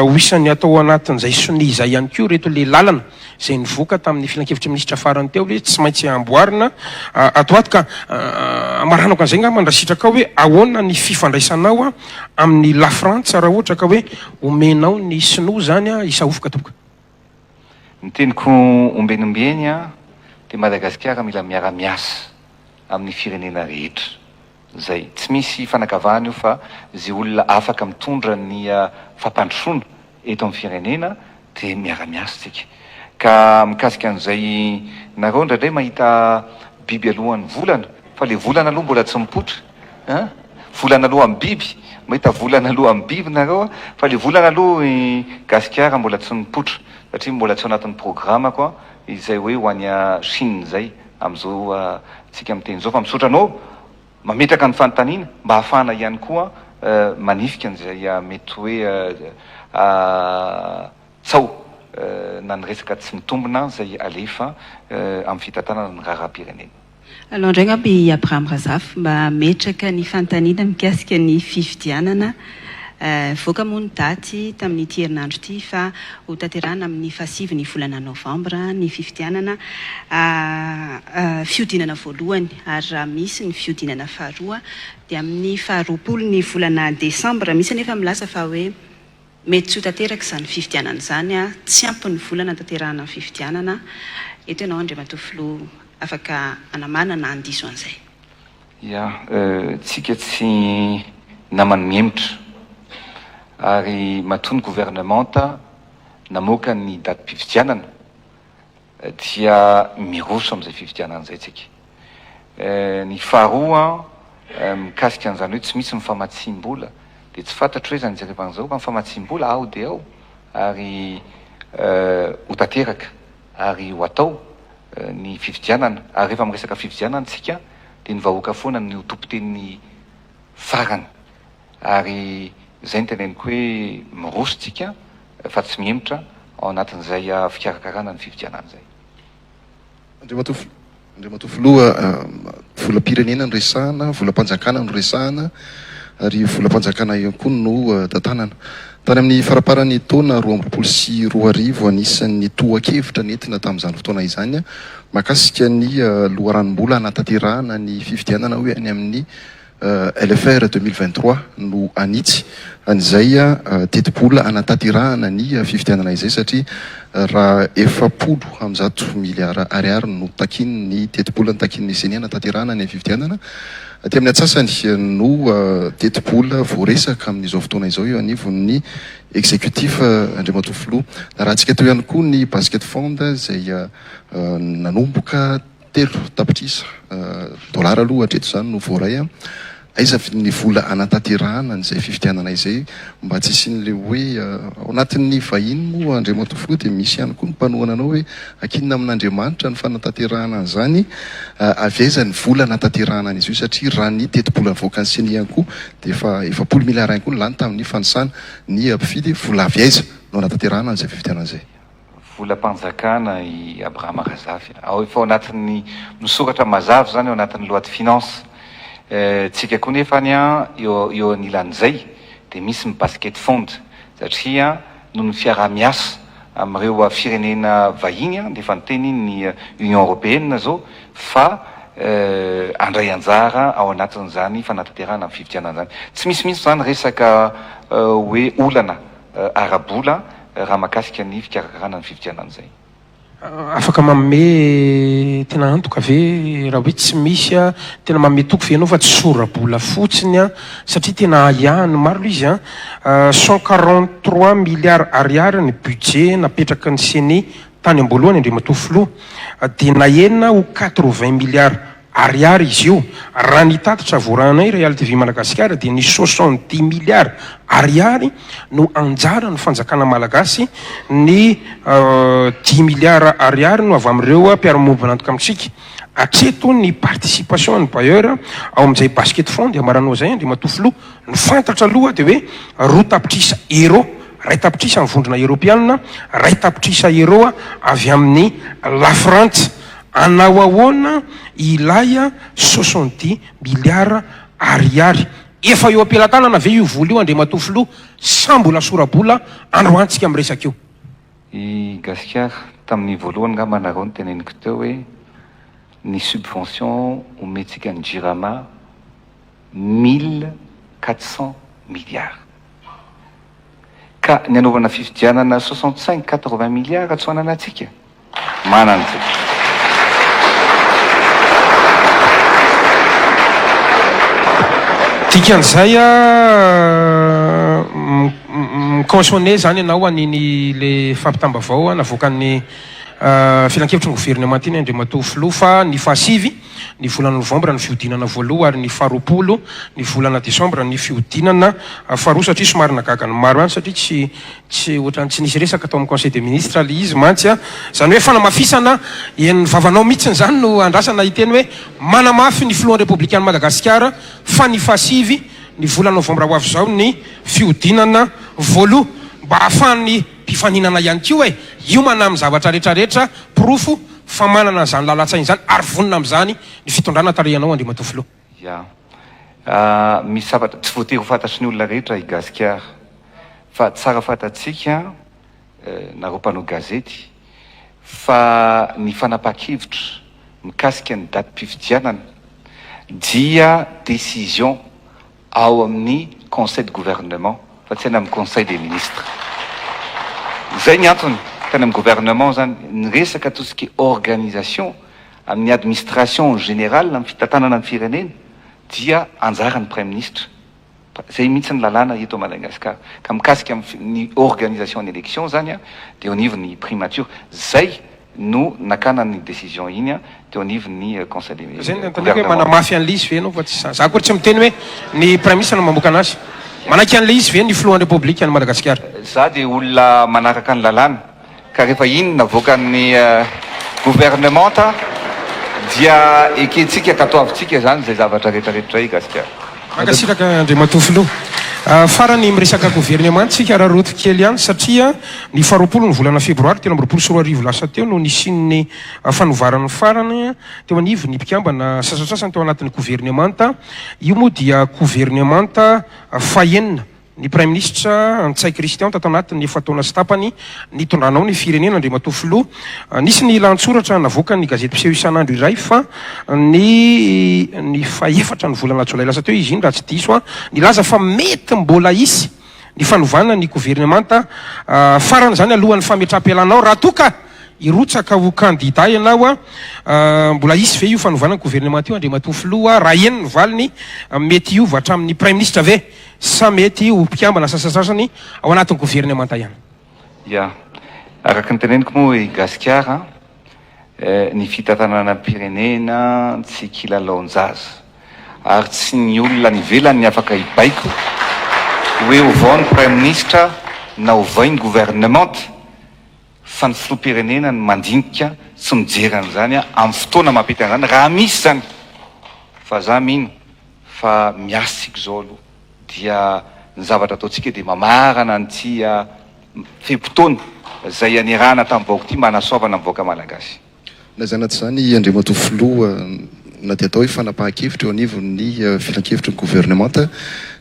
ho isan'ny atao anatin'izay sonia izay ihany koa ireto le lalana izay nivoaka tamin'ny filankevitry ny minisitra farany teo hoe tsy maintsy amboarina ato ato ka amaranako an'izay angamba raha sitrakao hoe ahoana ny fifandraisanao amin'ny Lafrantsa raha ohatra ka hoe omenao ny sinoa izany hisahofoka tompoko. Ny teniko ombieny ombieny dia Madagasikara mila miara-miasa amin'ny firenena rehetra. Zay. Tsy misy fanakavahana io fa ze olona afaka mitondra ny fampandrosoana eto amin'ny firenena dia miara-miasa tsika. Ka mikasika an'izay nareo indraindray mahita biby alohan'ny volana fa le volana aloha mbola tsy mipoitra an! Volana alohan'ny biby, mahita volana alohan'ny biby nareo fa le volana aloha i gasikara mbola tsy mipoitra satria mbola tsy ao anatin'ny programako izay hoe ho any Chine izay amin'izao tsika miteny izao fa misaotra anao mametraka ny fanontaniana mba hahafahana ihany koa manifika an'izay mety hoe tsaho na ny resaka tsy mitombina izay alefa amin'ny fitantanana ny raharaham-pirenena. Alao indray angamba i Abraham Razafy mba hametraka ny fanontaniana mikasika ny fifidianana. Nivoaka moa ny daty tamin'ity herinandro ity fa hotanterahina amin'ny fahasivy ny volana novambra ny fifidianana fihodinana voalohany ary raha misy ny fihodinana faharoa dia amin'ny faharoapolo ny volana desambra. Misy anefa milaza fa hoe mety tsy ho tanteraka izany fifidianana izany, tsy ampy ny vola hanatanterahana ny fifidianana. Eto ianao Andriamatoa Filoha afaka hanamana na handiso an'izay. Ya, tsika tsy naman'ny mihemotra. Ary matoa ny governemanta namoaka ny datim-pifidianana dia miroso amin'izay fifidianana izay tsika. Ny faharoa mikasika an'izany hoe tsy misy ny famatsiam-bola dia tsy fantatro hoe izany jerevana izao fa ny famatsiam-bola ao dia ao ary ho tanteraka ary ho atao ny fifidianana ary rehefa miresaka fifidianana tsika dia ny vahoaka foana no tompon-teny farany ary izay no teneniko hoe miroso tsika fa tsy mihemotra ao anatin'izay fikarakarana ny fifidianana izay. Andriamatoa Andriamatoa Filoha, volam-pirenena no resahana, volam-panjakana no resahana ary volam-panjakana ihany koa no tantanana. Tany amin'ny faramparan'ny taona 2022, anisan'ny tohan-kevitra nentina tamin'izany fotoana izany mahakasika ny loharanom-bola hanatanterahana ny fifidianana hoe any amin'ny LFR 2023 no hanitsy an'izay tetibola hanatanterahana ny fifidianana izay satria raha 140 miliara ariary no takian'ny tetibola notakian'ny Ceni hanatanterahana ny fifidianana aty amin'ny antsasany no tetibola voaresaka amin'izao fotoana izao eo anivon'ny executif Andriamatoa Filoha. Narahantsika teo ihany koa ny basket fund izay nanomboka 3 tapitrisa dolara aloha hatreto izany no voaray an! Aiza ny vola hanatanterahana an'izay fifidianana izay mba tsy hisian'ilay hoe ao anatin'ny vahiny moa Andriamatoa Filoha dia misy ihany koa ny mpanohana anao hoe ankinina amin'Andriamanitra ny fanatanterahana an'izany, avy aiza ny vola hanatanterahana an'izy io satria raha ny tetibola avoakan'ny Ceni ihany koa dia efa 40 miliara ihany koa no lany tamin'ny fanisana ny mpifidy, vola avy aiza no hanatanterahana an'izay fifidianana izay? Volam-panjakana i Abraham Razafy. Ao efa ao anatin'ny misoratra mazava izany ao anatin'ny loi de finance. Tsika koa nefa any eo eo anilan'izay dia misy ny basket fund satria noho ny fiaraha-miasa amin'ireo firenena vahiny dia efa niteny ny Union Européenne zao fa handray anjara ao anatin'izany fanatanterahana ny fifidianana izany. Tsy misy mihitsy izany resaka hoe olana ara-bola raha mahakasika ny fikarakarana ny fifidianana izay. Afaka manome tena antoka ve raha hoe tsy misy a, tena manome toky ve ianao fa tsy sora-bola fotsiny a, satria tena ahiahin'ny maro ilay izy a, 143 milliards ariary ny budget napetraky ny ceni tany am-boalohany Andriamatoa Filoha, dia nahena ho 80 milliards Ariary izy io. Raha ny tatitra voarahanay Real TV Madagasikara dia ny 70 milliards Ariary no anjaran'ny fanjakana Malagasy, ny dimy milliards Ariary no avy amin'ireo mpiara-miombon'antoka amintsika. Hatreto ny participation an'ny bailleur ao amin'izay basket fund ambaranao izay Andriamatoa Filoha. Ny fantatra aloha dia hoe 2 tapitrisa Euros, 1 tapitrisa amin'ny vondrona Eoropeanina, 1 tapitrisa Euros avy amin'ny Lafrantsa. Anao ahoana ilay 70 milliards ariary? Efa eo am-pelatanana ve io vola io Andriamatoa Filoha sa mbola sora-bola androantsika miresaka io? I Gasikara, tamin'ny voalohany ngamba nareo no teneniko teo hoe ny subvention omentsika ny Jirama 1400 milliards. Ka ny anaovana fifidianana 65, 80 milliards tsy ho ananantsika. Manana isika. Dikan'izay mi-cautionner izany ianao an'iny le fampitam-baovao navoakan'ny filankevitry ny governemanta iny Andriamatoa Filoha fa ny fahasivy ny volana novambra ny fihodinana voaloha ary ny faharoapolo ny volana desambra ny fihodinana faharoa satria somary nagaga ny maro ihany satria tsy Tsy ohatran'ny tsy nisy resaka tao amin'ny conseil des ministres le izy mantsy a! Izany hoe fanamafisana eny vavanao mihitsiny izany no andrasana hiteny hoe manamafy ny filohan'ny Repoblikan'i Madagasikara fa ny fahasivy ny volana novambra ho avy izao ny fihodinana voaloha mba ahafahan'ny mpifaninana ihany koa e! hiomana amin'ny zavatra rehetrarehetra porofo fa manana an'izany lalan-tsaina izany ary vonona amin'izany ny fitondrana tarihanao Andriamatoa Filoha. Ya. Misy zavatra tsy voatery ho fantatry ny olona rehetra i Gasikara. Fa tsara fantatsika, nareo mpanao gazety, fa ny fanapahan-kevitra mikasika ny datim-pifidianana dia décision ao amin'ny conseil de gouvernement fa tsy any amin'ny conseil des ministres. Izay ny antony, tany amin'ny gouvernement izany, ny resaka tout ce qui est organisation amin'ny administration générale, amin'ny fitantanana ny firenena dia anjaran'ny praiminisitra. Zay mihitsy ny lalàna eto Madagascar. Ka mikasika ny organisation ny élection zany dia eo anivon'ny primature. Zay no nakana ny décision iny teo anivon'ny conseil des Zay no anontaniako hoe manamafy an'ilay izy ve ianao fa tsy za. Za akory tsy miteny hoe ny praiminisitra no mamoaka anazy. Manaiky an'ilay izy ve ny filohan'ny Repoblikan'i Madagasikara? Za dia olona manaraka ny lalàna. Ka rehefa iny navoakan'ny gouvernementa dia ekentsika katoavintsika izany izay zavatra rehetra rehetra izay gasikara. Mankasitraka Andriamatoa Filoha. Farany miresaka governemanta isika araraoty kely ihany satria ny faharoapolo ny volana febroary 2023 lasa teo no nisian'ny fanovaran'ny farany teo anivon'ny mpikambana sasantsasany teo anatin'ny governemanta. Io moa dia governemanta fahenina Ny Praiminisitra Ntsay Christian tato anatin'ny efa-taona sy tapany nitondranao ny firenena, Andriamatoa Filoha. Nisy ny lahatsoratra navoakan'ny gazety mpiseho isan'andro iray fa ny ny fahefatra ny volana jolay lasa teo izy iny raha tsy diso aho, nilaza fa mety mbola hisy ny fanovana ny governemanta farany izany alohan'ny fametraham-pialanao raha toa ka hirotsaka ho kandida ianao. Mbola hisy ve io fanovana ny governemanta io Andriamatoa Filoha? Raha eny ny valiny, mety hiova hatramin'ny Praiminisitra ve? Sa mety ho mpikambana sasasasany ao anatin'ny governemanta ihany? Ya. Araka ny teneniko moa i Gasikara, ny fitantananam-pirenena tsy kilalaon-jaza. Ary tsy ny olona any ivelany ny afaka hibaiko hoe ovao ny praiminisitra na ovay ny governemanta fa ny filoham-pirenena no mandinika sy mijery an'izany amin'ny fotoana mampety an'izany raha misy izany. Fa za mino Fa miasa isika izao aloha dia ny zavatra ataontsika dia mamarana an'ity fe-potoana izay anirahana tamin'ny vahoaka ity mba hanasoavana ny vahoaka Malagasy. Na izany na tsy izany, Andriamatoa Filoha, na dia atao hoe fanapahan-kevitra eo anivon'ny filankevitry ny governemanta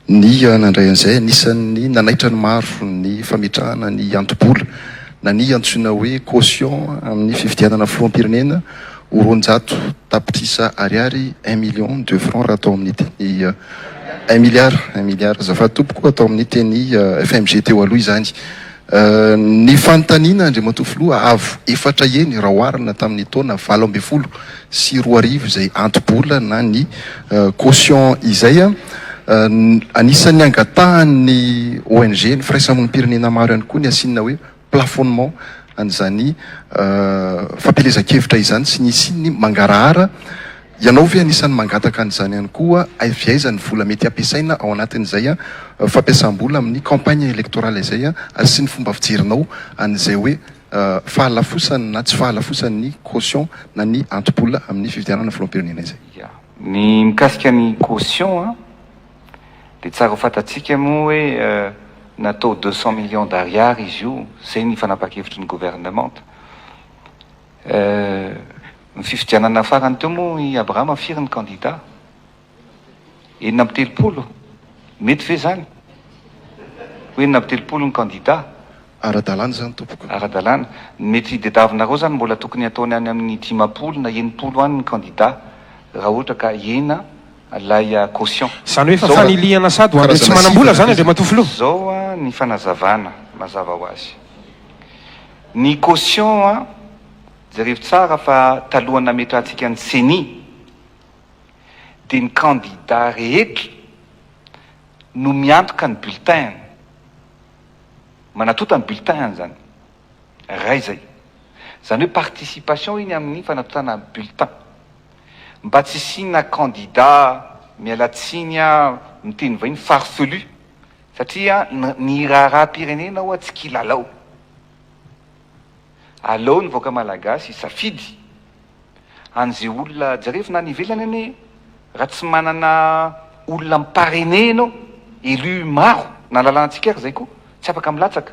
ny nandray an'izay, anisan'ny nanaitra ny maro ny fametrahana ny anto-bola na ny antsoina hoe caution amin'ny fifidianana filoham-pirenena ho 200 tapitrisa ariary, un million de francs raha atao amin'ny teny un milliard, un milliard azafady tompoko, atao amin'ny teny FMG teo aloha izany. Ny fanontaniana Andriamatoa Filoha, avo efatra heny raha oharina tamin'ny taona 2018 izay anto-bola na ny caution izay. Anisan'ny angatahan'ny ONG, ny firaisamonim-pirenena maro ihany koa ny hasiana hoe plafonnement an'izany fampielezan-kevitra izany sy ny hisian'ny mangarahara. Ianao ve anisan'ny mangataka an'izany ihany koa? Avy aiza ny vola mety hampiasaina ao anatin'izay fampiasam-bola amin'ny campagne électorale izay ary sy ny fomba fijerinao an'izay hoe fahalafosany na tsy fahalafosan'ny caution na ny anto-bola amin'ny fifidianana filoham-pirenena izay? Ya. Ny mikasika ny caution an, dia tsara ho fantatsika moa hoe natao 200 millions d'ariary izy io, izay ny fanapahan-kevitry ny governemanta. Ny fifidianana farany teo moa i Abrahama firy ny kandida? 36? Mety ve izany? Ho 36 ny kandida? Ara-dalàna izany tompoko. Ara-dalàna. Mety dedavinareo izany mbola tokony hataony any amin'ny 50 na 60 any ny kandida raha ohatra ka hena ilay caution. Izany hoe efa fanilihana sady ho an'ireo tsy manam-bola izany Andriamatoa Filoha? Izao ny fanazavana mazava ho azy. Ny caution an, jerevo tsara fa talohan'ny nametrahantsika ny ceni dia ny candidat rehetra no miantoka ny bulletin-ny, manatonta ny bulletin-ny zany, ray zay. Zany hoe participation iny amin'ny fanatontana bulletin. Mba tsy hisiana candidat, miala tsiny aho miteny vahiny, farfelu. Satria ny raharaham-pirenena ho'a tsy kilalao. Aleo ny vahoaka malagasy hisafidy an'izay olona, jerevo na any ivelany anie raha tsy manana olona mi-parrainer ianao, élu maro, na lalànantsika ary izay koa, tsy afaka milatsaka.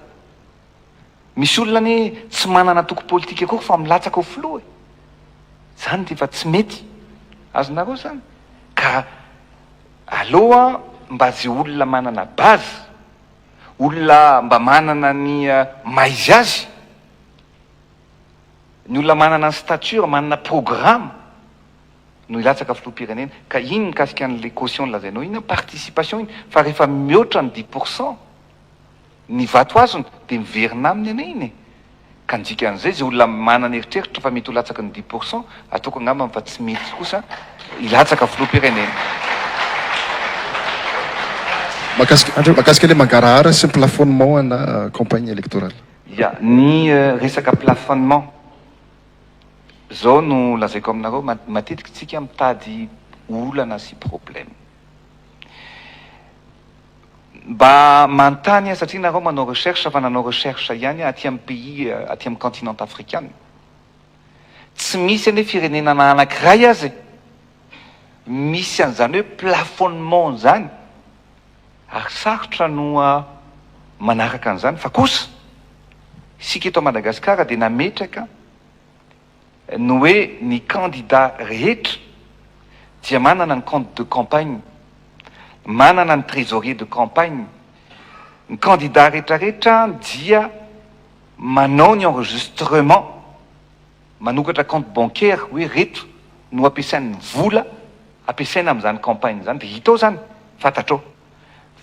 Misy olona anie tsy manana antoko politika akory fa milatsaka ho filoha e! Zany dia efa tsy mety. Azonareo zany? Ka aleo mba ze olona manana base, olona mba manana ny maha izy azy, ny olona manana ny stature, manana programme no hilatsaka filoham-pirenena. Ka iny mikasika an'le caution lazainao iny an, participation iny, fa rehefa mihoatra ny dix pour cent, Ny vato azony dia miverina aminy anie iny e! Ka ny dikan'izay, izay olona manana eritreritra fa mety ho latsaky ny dix pour cent, ataoko angambany fa tsy mety kosa hilatsaka filoham-pirenena. Mahakasika mahakasika ilay mangarahara sy ny plafonnement ana campagne électorale. Ya, ny resaka plafonnement, zao no lazaiko aminareo, matetika tsika mitady olana sy problème. Mba manontany aho satria nareo manao recherche fa nanao recherche ihany aho aty amin'ny pays aty amin'ny continent afrikana. Tsy misy anie firenena na anankiray aza e! Misy an'izany hoe plafonnement izany ary sarotra no manaraka an'izany fa kosa isika eto Madagasikara dia nametraka ny hoe ny candidat rehetra dia manana ny compte de campagne, manana ny trésorier de campagne, ny candidat rehetrarehetra dia manao ny enregistrement, manokatra compte bancaire hoe reto no ampiasainy ny vola ampiasaina amin'izany campagne izany dia hita ao izany, fantatrao.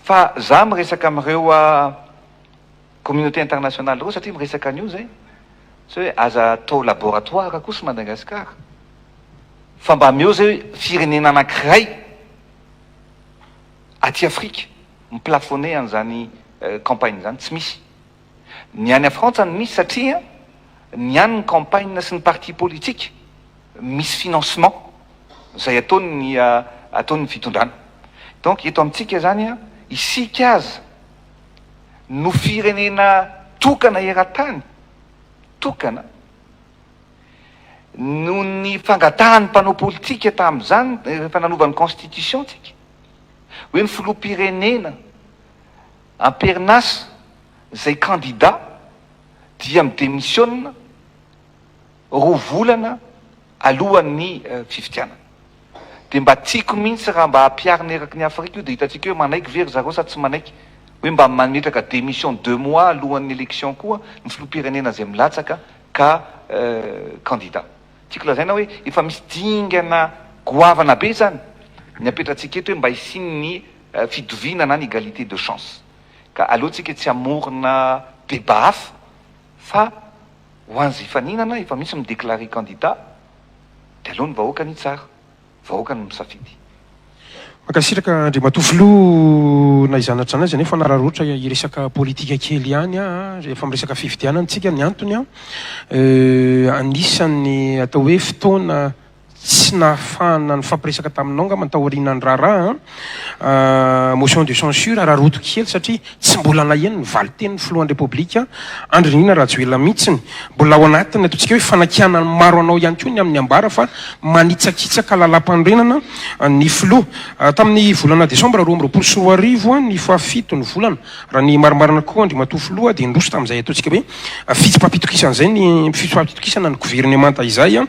Fa za miresaka amin'ireo communauté internationale ireo satria miresaka an'io zay. Tsy hoe aza atao laboratoire kosa Madagascar fa mba ameo zay hoe firenena anankiray aty Afrika mi-plafonner an'izany campagne izany, tsy misy. Ny any Frantsa no misy satria ny any ny campagne sy ny parti politique misy financement izay ataon'ny ataon'ny fitondrana. Donc eto amintsika zany isika aza no firenena tokana eran-tany, tokana, noho ny fangatahan'ny mpanao politika tamin'izany rehefa nanova ny constitution tsika, hoe ny filoham-pirenena am-perinasa izay candidat dia mi-demisiona roa volana alohan'ny fifidianana. Dia mba tiako mihitsy raha mba ampiharina eraky ny Afrika io dia hitantsika hoe manaiky ve ry zareo sa tsy manaiky. Hoe mba mametraka démission deux mois alohan'ny élection koa ny filoham-pirenena izay milatsaka ka candidat. Tiako lazaina hoe efa misy dingana goavana be izany ny apetratsika eto hoe mba hisian'ny fitoviana na ny égalité de chance. Ka aleo tsika tsy hamorona. débat hafa fa ho an'izay hifaninana efa misy mi-declarer candidat dia aleo ny vahoaka ny hitsara. Vahoaka no misafidy. Mankasitraka Andriamatoa Filoha, na izany na tsy izany aza anefa nararaotra hiresaka politika kely ihany aho, rehefa miresaka fifidianana tsika, ny antony an, anisan'ny atao hoe fotoana tsy nahafahana nifampiresaka taminao angamba taorian'ny raharaha an, motion de censure, araraoto kely satria Tsy mbola naheno ny valin-tenin'ny filohan'ny Repoblika Andry Nirina Rajoelina mihitsiny. Mbola ao anatin'ny ataontsika hoe fanakianan'ny maro anao ihany koa ny amin'ny ambara fa manitsakitsaka lalàmpanorenana ny filoha. Tamin'ny volana desambra 2022 ny fahafito ny volana, raha ny marimarina kokoa Andriamatoa Filoha dia niroso tamin'izay ataontsika hoe fitsipaham-pitokisana izay ny fitsipaham-pitokisana ny governemanta izay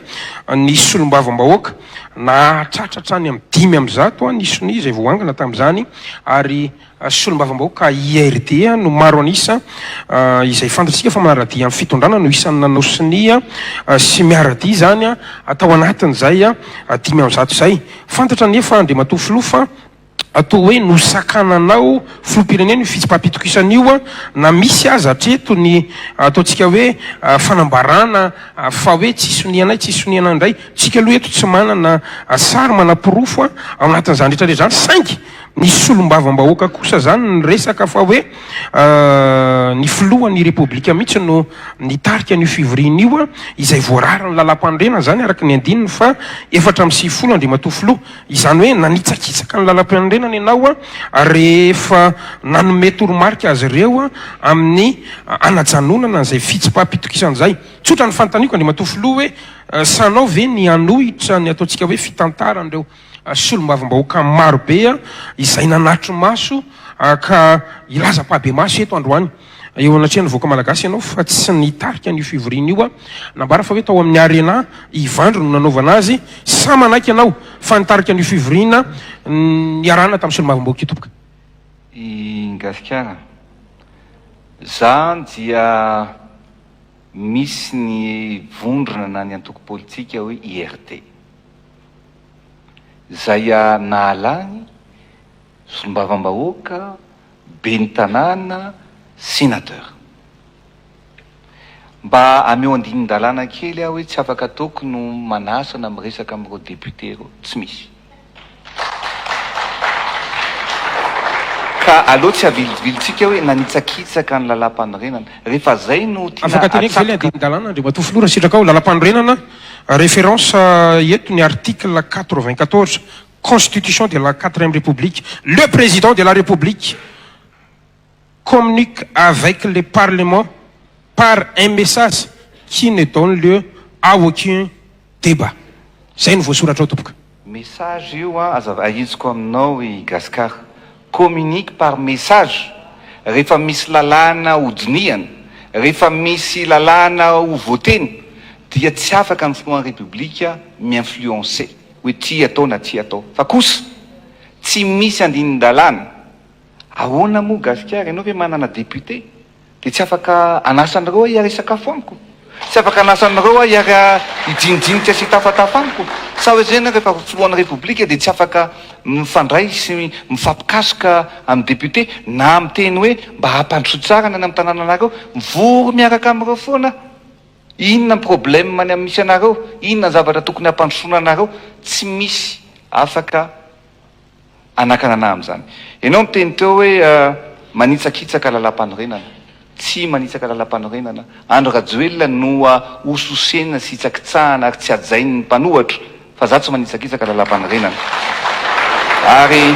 ny solombavambahoaka. Nahatratra hatrany amin'ny 105 ny sonia izay voaangona tamin'izany ary Solombavambahoaka IRD no maro an'isa izay fantatsika fa manara-dia amin'ny fitondrana no isan'ny nanao sonia sy miara-dia izany tao anatin'izay 105 izay. Fantatra anefa Andriamatoa Filoha fa toa hoe nosakananao Filoham-pirenena io fitsipaham-pitokisana io na misy aza hatreto ny ataontsika hoe fanambarana fa hoe tsy sonianay, tsy sonianay indray. Tsika aloha eto tsy manana sary manaporofo ao anatin'izany rehetra rehetra izany saingy Ny solombavambahoaka kosa zany niresaka fa hoe ny filohan'ny Repoblika mihitsy no nitarika an'io fivoriana io, izay voararan'ny lalàmpanorenana izany araka ny andininy faha 94 Andriamatoa Filoha. Izany hoe nanitsakitsaka ny lalàmpanorenana ianao rehefa nanome toromarika azy ireo amin'ny hanajanonana an'izay fitsipaham-pitokisana izay. Tsotra ny fanontaniako Andriamatoa Filoha hoe sahanao ve ny hanohitra ny ataontsika hoe fitantaran'ireo solombavambahoaka maro be izay nanatri-maso ka hilaza ampahibemaso eto androany eo anatrehan'ny vahoaka malagasy ianao fa tsy nitarika an'io fivoriana io. Nambara fa hoe tao amin'ny Arena Ivandry no nanaovana azy. Sa manaiky ianao fa nitarika an'io fivoriana niarahana tamin'ny solombavambahoaka io tompoko? I Gasikara, za dia misy ny vondrona na ny antoko politika hoe IRD. Izay nahalany solombavambahoaka, ben'ny tanàna, sénateur. Mba ameo andinin-dalàna kely aho hoe tsy afaka ataoko no manasa na miresaka amin'ireo député ireo. Tsy misy. Ka aleo tsy avilivilintsika hoe nanitsakitsaka ny lalàmpanorenana. Rehefa zay no tiana Afaka teneniko ve ilay atsatoka. andinin-dalàna Andriamatoa Filoha raha sitrakao? Lalàmpanorenana, référence eto ny article 94 Constitution de la quatrième République, le Président de la République communique avec le Parlement par un message qui ne donne lieu à aucun débat. Zay no voasoratra ao tompoko. Message io an, aza ahitsiko aminao i Gascar. Communique par message, rehefa misy lalàna ho dinihana, rehefa misy lalàna ho votena dia tsy afaka ny filohan'ny Repoblika mi-influencer hoe ty atao na ty atao. Fa kosa tsy misy andinin-dalàna. Ahoana moa Gasikara, ianao ve manana député? Dia tsy afaka hanasa anareo aho hiara-hisakafo amiko? Tsy afaka hanasa anareo aho hiara hijinijinika sy hitafatafa amiko? Sa hoe zay ianareo rehefa filohan'ny Repoblika dia tsy afaka mifandray sy mifampikasoka amin'ny député na miteny hoe mba hampandroso tsara ny any amin'ny tanànanareo? Mivory miaraka amin'ireo foana aho. Inona ny problème any amin'ny misy anareo? Inona ny zavatra tokony hampandrosoana anareo? Tsy misy afaka Hanakana anah amin'izany. Ianao niteny teo hoe manitsakitsaka lalàmpanorenana. Tsy manitsaka lalàmpanorenana. Andry Rajoelina no hososena sy hitsakitsahana ary tsy hajain'ny mpanohatra fa za tsy manitsakitsaka lalàmpanorenana. Ary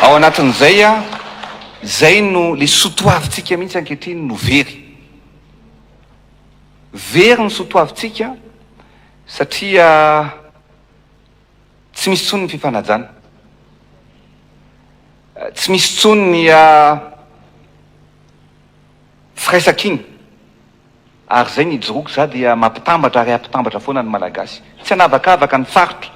ao anatin'izay an, izay no le sotoavintsika mihitsy ankehitriny no very. Very ny sotoavintsika satria Tsy misy intsony ny fifanajana. Tsy misy intsony ny firaisankina. Ary izay ny ijoroako, za dia mampitambatra ary hampitambatra foana ny Malagasy. Tsy hanavakavaka ny faritra.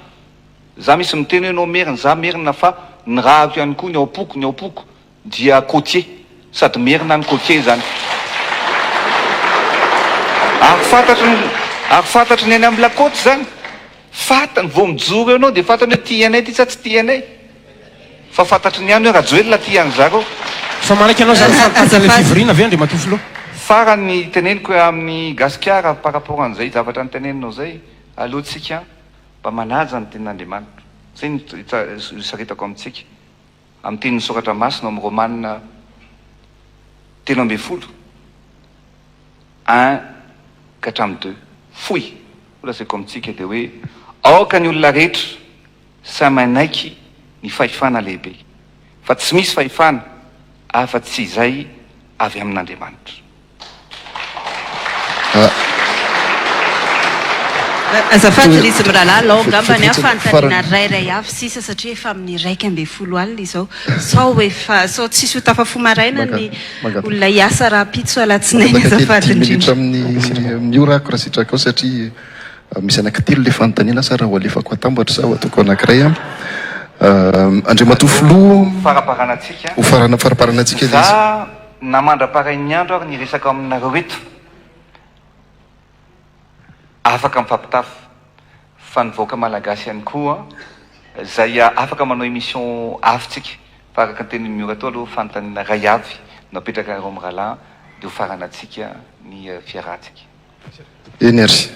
Za misy miteny hoe enao merina, za merina fa ny rako ihany koa ny ao am-poko, ny ao am-poko. Dia côtier, sady merina no côtier izany. Ary fantatry ny, ary fantatry ny any amin'ny la côte izany. Fantany, vao mijoro eo ianao dia fantany hoe tia anay ity sa tsy tia anay. Fa fantatry ny any hoe Rajoelina tia an'i zareo. Fa manaiky anao zany fa mitantana ilay Azafady. fivoriana ve Andriamatoa Filoha? Farany teneniko amin'ny Gasikara par rapport an'izay zavatra noteneninao zay, aleo tsika mba manaja ny tenin'Andriamanitra. Zay no isaritako amintsika. Amin'ny tenin'ny Soratra Masina ao amin'ny Romana 13, un ka hatramin'ny deux. Fohy ho lazaiko amintsika dia hoe aoka ny olona rehetra samy hanaiky ny fahefana lehibe, fa tsy misy fahefana afa-tsy izay avy amin'Andriamanitra. Azafady ry izy mirahalahy, alao angamba ny ahy fanontaniana iray iray avy sisa satria efa amin'ny 11 alina izao. Sao efa, sao tsisy ho tafafoha maraina ny olona hiasa rahampitso alatsinainy azafady indrindra. Amin'ny ora ako raha sitrakao satria misy anankitelo ilay fanontaniana asa raha ho alefako atambatra sa ho ataoko anankiray an. Andriamatoa Filoha, Ho faramparanantsika. Ho faramparanantsika ilay izy. Za na mandra-parain'ny andro ary ny hiresaka aminareo eto, afaka mifampitafa, fa ny vahoaka malagasy ihany koa zay afaka manao émission hafa tsika, fa araka ny tenin'i Miora teo aloha fanontaniana iray avy no apetrakareo mirahalahy dia ho faranantsika ny fiarahantsika. Eny ary.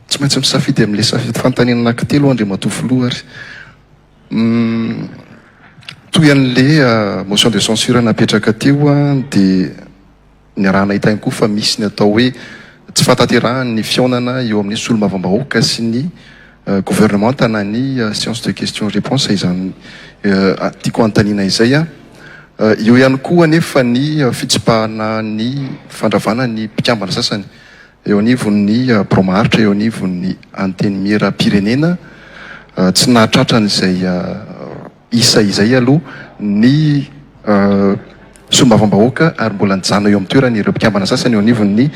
Tsy maintsy misafidy amin'ilay safidy fanontaniana anankitelo aho Andriamatoa Filoha ary. Toy an'ilay motion de censure napetraka teo dia niaraha-nahita ihany koa fa misy ny atao hoe tsy fahatanterahan'ny fihaonana eo amin'ny solombavambahoaka sy ny governemanta na ny séance de question réponse izany tiako hanontaniana izay. Eo ihany koa anefa ny fitsipahana ny fandravana ny mpikambana sasany Eo anivon'ny birao maharitra eo anivon'ny Antenimierampirenena, tsy nahatratra an'izay isa izay aloha ny solombavambahoaka ary mbola nijanona eo amin'ny toerany ireo mpikambana sasany eo anivon'ny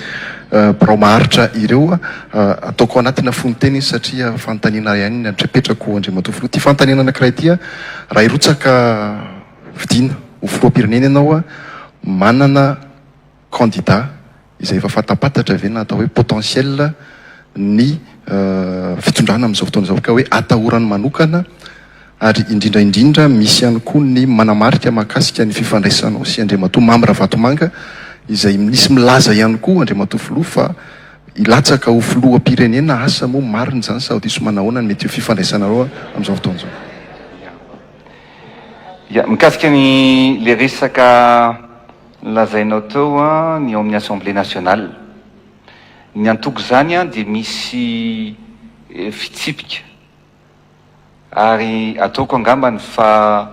birao maharitra ireo. Ataoko anatina fononteny izy satria fanontaniana ihany ny apetrako Andriamatoa Filoha. Ity fanontaniana anankiray ity, raha hirotsaka fidiana ho filoham-pirenena ianao, manana candidat izay efa fantapantatra ve na atao hoe potentiel ny fitondrana amin'izao fotoana izao ka hoe atahorany manokana ary indrindra indrindra misy ihany koa ny manamarika mahakasika ny fifandraisanao sy Andriamatoa Mamy Ravatomanga izay misy milaza ihany koa Andriamatoa Filoha fa hilatsaka ho filoham-pirenena asa moa marina izany sa diso manahoana ny mety ho fifandraisanareo amin'izao fotoana izao. Ya, mikasika ny le resaka Nolazainao teo ny ao amin'ny Assemblée nationale. Ny antoko izany dia misy fitsipika ary ataoko angambany fa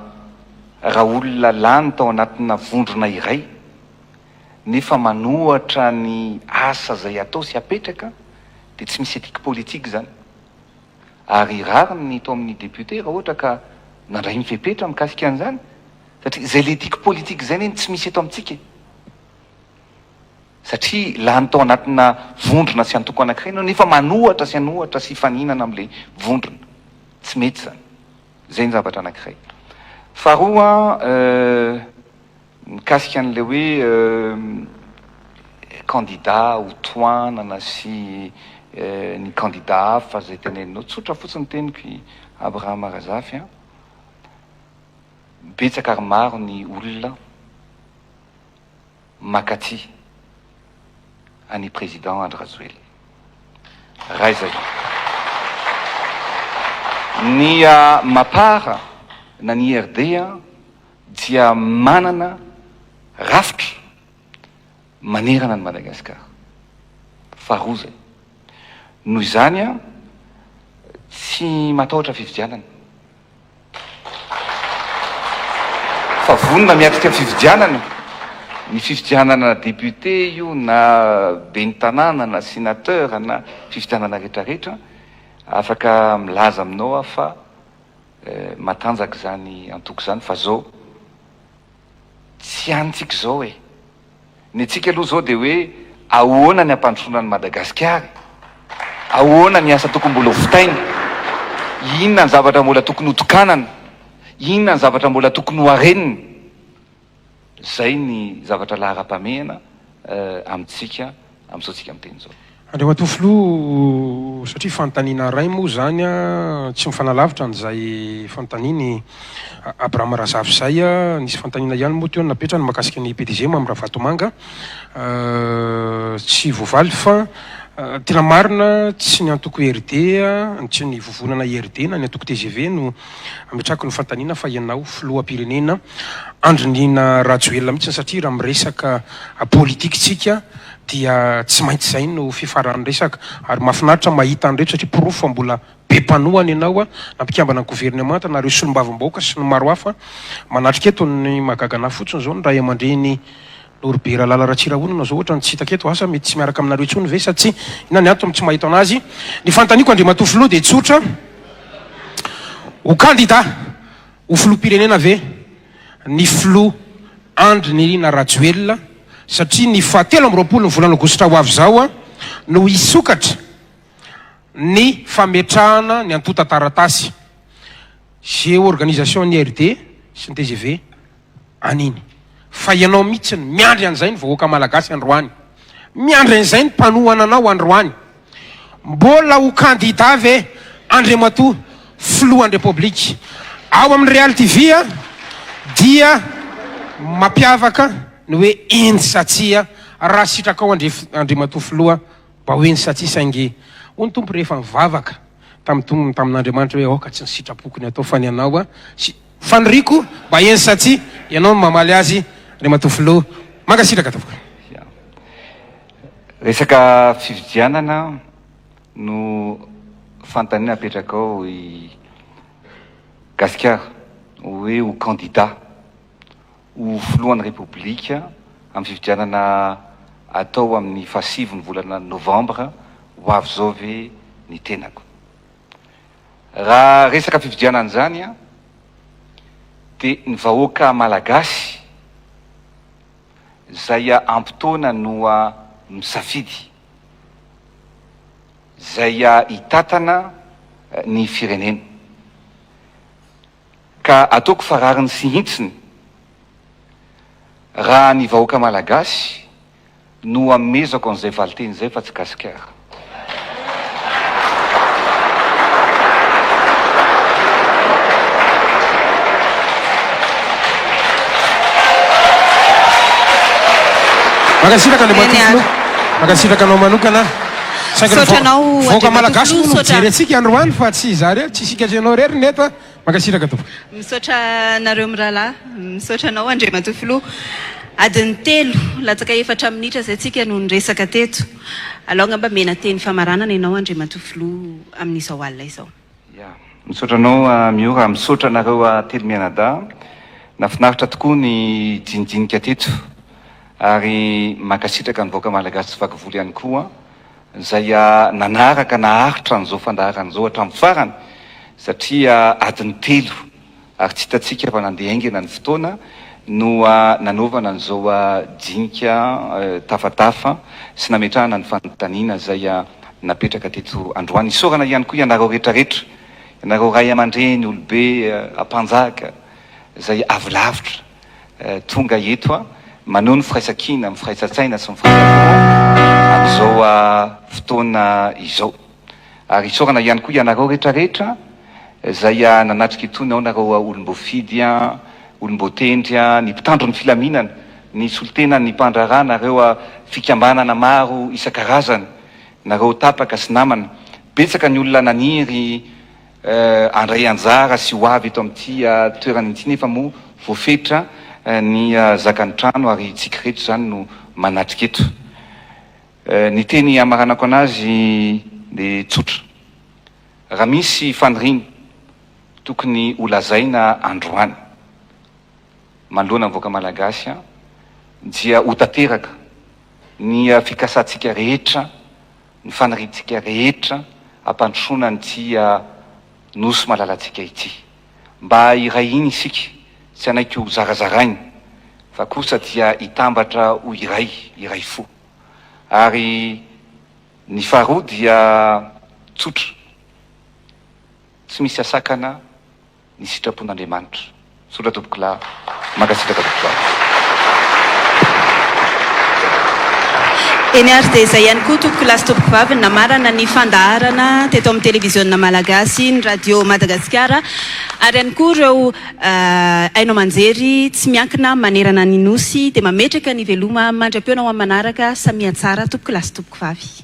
raha olona lany tao anatina vondrona iray nefa manohatra ny asa izay atao sy apetraka dia tsy misy éthique politique izany. Ary rariny ny tao amin'ny député raha ohatra ka nandray ny fepetra mikasika an'izany. Satria izay l'éthique politique izay anie no tsy misy eto amintsika e! Satria lany tao anatina vondrona sy antoko anankiray ianao nefa manohatra sy hanohatra sy hifaninana amin'ilay vondrona. Tsy mety izany. Izay ny zavatra anankiray. Faharoa an, mikasika an'ilay hoe candidat ho tohanana sy ny candidat hafa izay teneninao. Tsotra fotsiny ny teniko i Abraham Razafy an. Betsaka ary maro ny olona makaty an'i Président Andry Rajoelina. Ray zay. Ny Mapar na ny IRD dia manana rafitra manerana an'i Madagasikara. Faharoa zay. Noho izany tsy matahotra fifidianana. Fa vonona miatrika fifidianana, ny fifidianana député io na ben'ny tanàna na sénateur na fifidianana retraretra, afaka milaza aminao aho fa matanjaka izany antoko izany fa zao tsy antsika izao e! Ny antsika aloha izao dia hoe ahoana ny hampandrosoana an'i Madagasikara e? Ahoana ny asa tokony mbola ho vitaina? Inona ny zavatra mbola tokony ho tokanana? Inona ny zavatra mbola tokony ho harenina? Izay ny zavatra laharam-pahamehana amintsika amin'izao tsika miteny izao. Andriamatoa Filoha. satria fanontaniana iray moa izany tsy mifanalavitra an'izay fanontanian'i Abraham Razafy izay. Nisy fanontaniana ihany moa teo napetrany mahakasika ny PDG Mamy Ravatomanga. Tsy voavaly fa tena marina tsy ny antoko IRD, tsy ny vovonana IRD na ny antoko tgv no ametrahako ny fanontaniana fa ianao filoham-pirenena Andry Nirina Rajoelina mihitsy satria raha miresaka politika isika dia tsy maintsy izay no fifaran'ny resaka ary mahafinaritra mahita an'ireto satria porofo fa mbola be mpanohana ianao na mpikambana ny governemanta na ireo solombavambahoaka sy ny maro hafa manatrika eto. Ny mahagaga anahy fotsiny izao ny ray aman-dreny Norbert Lala Ratsirahonana izao ohatrany tsy hitako eto, asa mety tsy miaraka aminareo intsony ve sa tsy inona ny antony tsy mahita anazy. Ny fanontaniako Andriamatoa Filoha dia tsotra, ho kandida ho filoham-pirenena ve ny filoha Andry Nirina Rajoelina satria ny faha 23 ny volana aogositra ho avy izao no hisokatra ny fametrahana ny antontan-taratasy Géo-organisation ny RD sy ny tgv an'iny. Fa ianao mihitsy no miandry an'izay ny vahoaka malagasy androany. Miandry an'izay ny mpanohana anao androany. Mbola ho kandida ve Andriamatoa Filohan'ny Repoblika? Ao amin'ny Real TV dia mampiavaka ny hoe eny sa tsia raha sitrakao Andriamatoa Filoha mba ho eny sa tsia saingy hoy ny Tompo rehefa nivavaka tamin'ny tamin'Andriamanitra hoe aoka tsy ny sitrapoko ny atao fa ny anao sy Faniriako mba eny sa tsia ianao no mamaly azy Andriamatoa Filoha. Mankasitraka tompoko. Resaka fifidianana no fanontaniana apetrakao i Gasikara hoe ho candidat ho filohan'ny Repoblika amin'ny fifidianana atao amin'ny fahasivy ny volana novambra ho avy izao ve ny tenako? Raha resaka fifidianana izany an, dia ny vahoaka malagasy izay ampy taona no misafidy izay hitatana ny firenena. Ka ataoko fa rariny sy hintsiny raha ny vahoaka malagasy no amezako an'izay valinteny izay fa tsy gasikara. Mankasitraka Andriamatoa Filoha. Mankasitraka anao manokana. Saingy ny Misaotra anao vahoaka Andriamatoa malagasy Filoha, moa no misaotra. mijery antsika androany fa tsy izaho irery, tsy isika sy ianao irery ny eto a. Mankasitraka tompoko. Misaotra anareo mirahalahy. Misaotra anao Andriamatoa Filoha. Adiny telo latsaka efatra minitra izay tsika no niresaka teto. Alao angamba mena teny famaranana ianao Andriamatoa Filoha amin'izao alina izao. Ya. Misaotra anao Miora, misaotra anareo telo mianadahy. Nafinaritra tokoa ny dinidinika teto ary mankasitraka ny vahoaka malagasy tsy vaky volo ihany koa izay nanaraka naharitra an'izao fandaharana izao hatramin'ny farany satria adiny telo ary tsy hitantsika fa nandeha haingana ny fotoana no nanaovana an'izao dinika tafatafa sy nametrahana ny fanontaniana izay napetraka teto androany. Isaorana ihany koa ianareo rehetrarehetra, ianareo ray aman-dreny, olobe, ampanjaka izay avy lavitra tonga eto maneho ny firaisankina, ny firaisan-tsaina sy ny firaisan-po amin'izao fotoana izao. Ary isaorana ihany koa ianareo rehetrarehetra izay nanatrika itony, ao nareo olom-boafidy, olom-boatendry, ny mpitandro ny filaminana, ny solontenan'ny mpandraharaha, nareo fikambanana maro isan-karazany, nareo tapaka sy namana. Betsaka ny olona naniry handray anjara sy ho avy eto amin'ity toerana ity nefa moa voafetra ny zakan'ny trano ary tsiky reto izany no manatrika eto. Ny teny hamaranako anazy dia tsotra. Raha misy faniriana tokony ho lazaina androany manoloana ny vahoaka malagasy dia ho tanteraka ny fikasantsika rehetra, ny faniriantsika rehetra hampandrosoana an'ity Nosy malalantsika ity. Mba hiray hina isika, tsy hanaiky ho zarazaraina fa kosa dia hitambatra ho iray, iray fo. Ary ny faharoa dia tsotra, tsy misy asakana ny sitrapon'Andriamanitra. Misaotra tompokolahy, mankasitraka tompokolahy. Eny ary dia izay ihany koa tompoko lahy sy tompoko vavy namarana ny fandaharana teto amin'ny televiziona malagasy, ny radio Madagasikara ary ihany koa ireo haino aman-jery tsy miankina manerana ny Nosy dia mametraka ny veloma mandra-pihaona ho amin'ny manaraka. Samia tsara tompoko lahy sy tompoko vavy.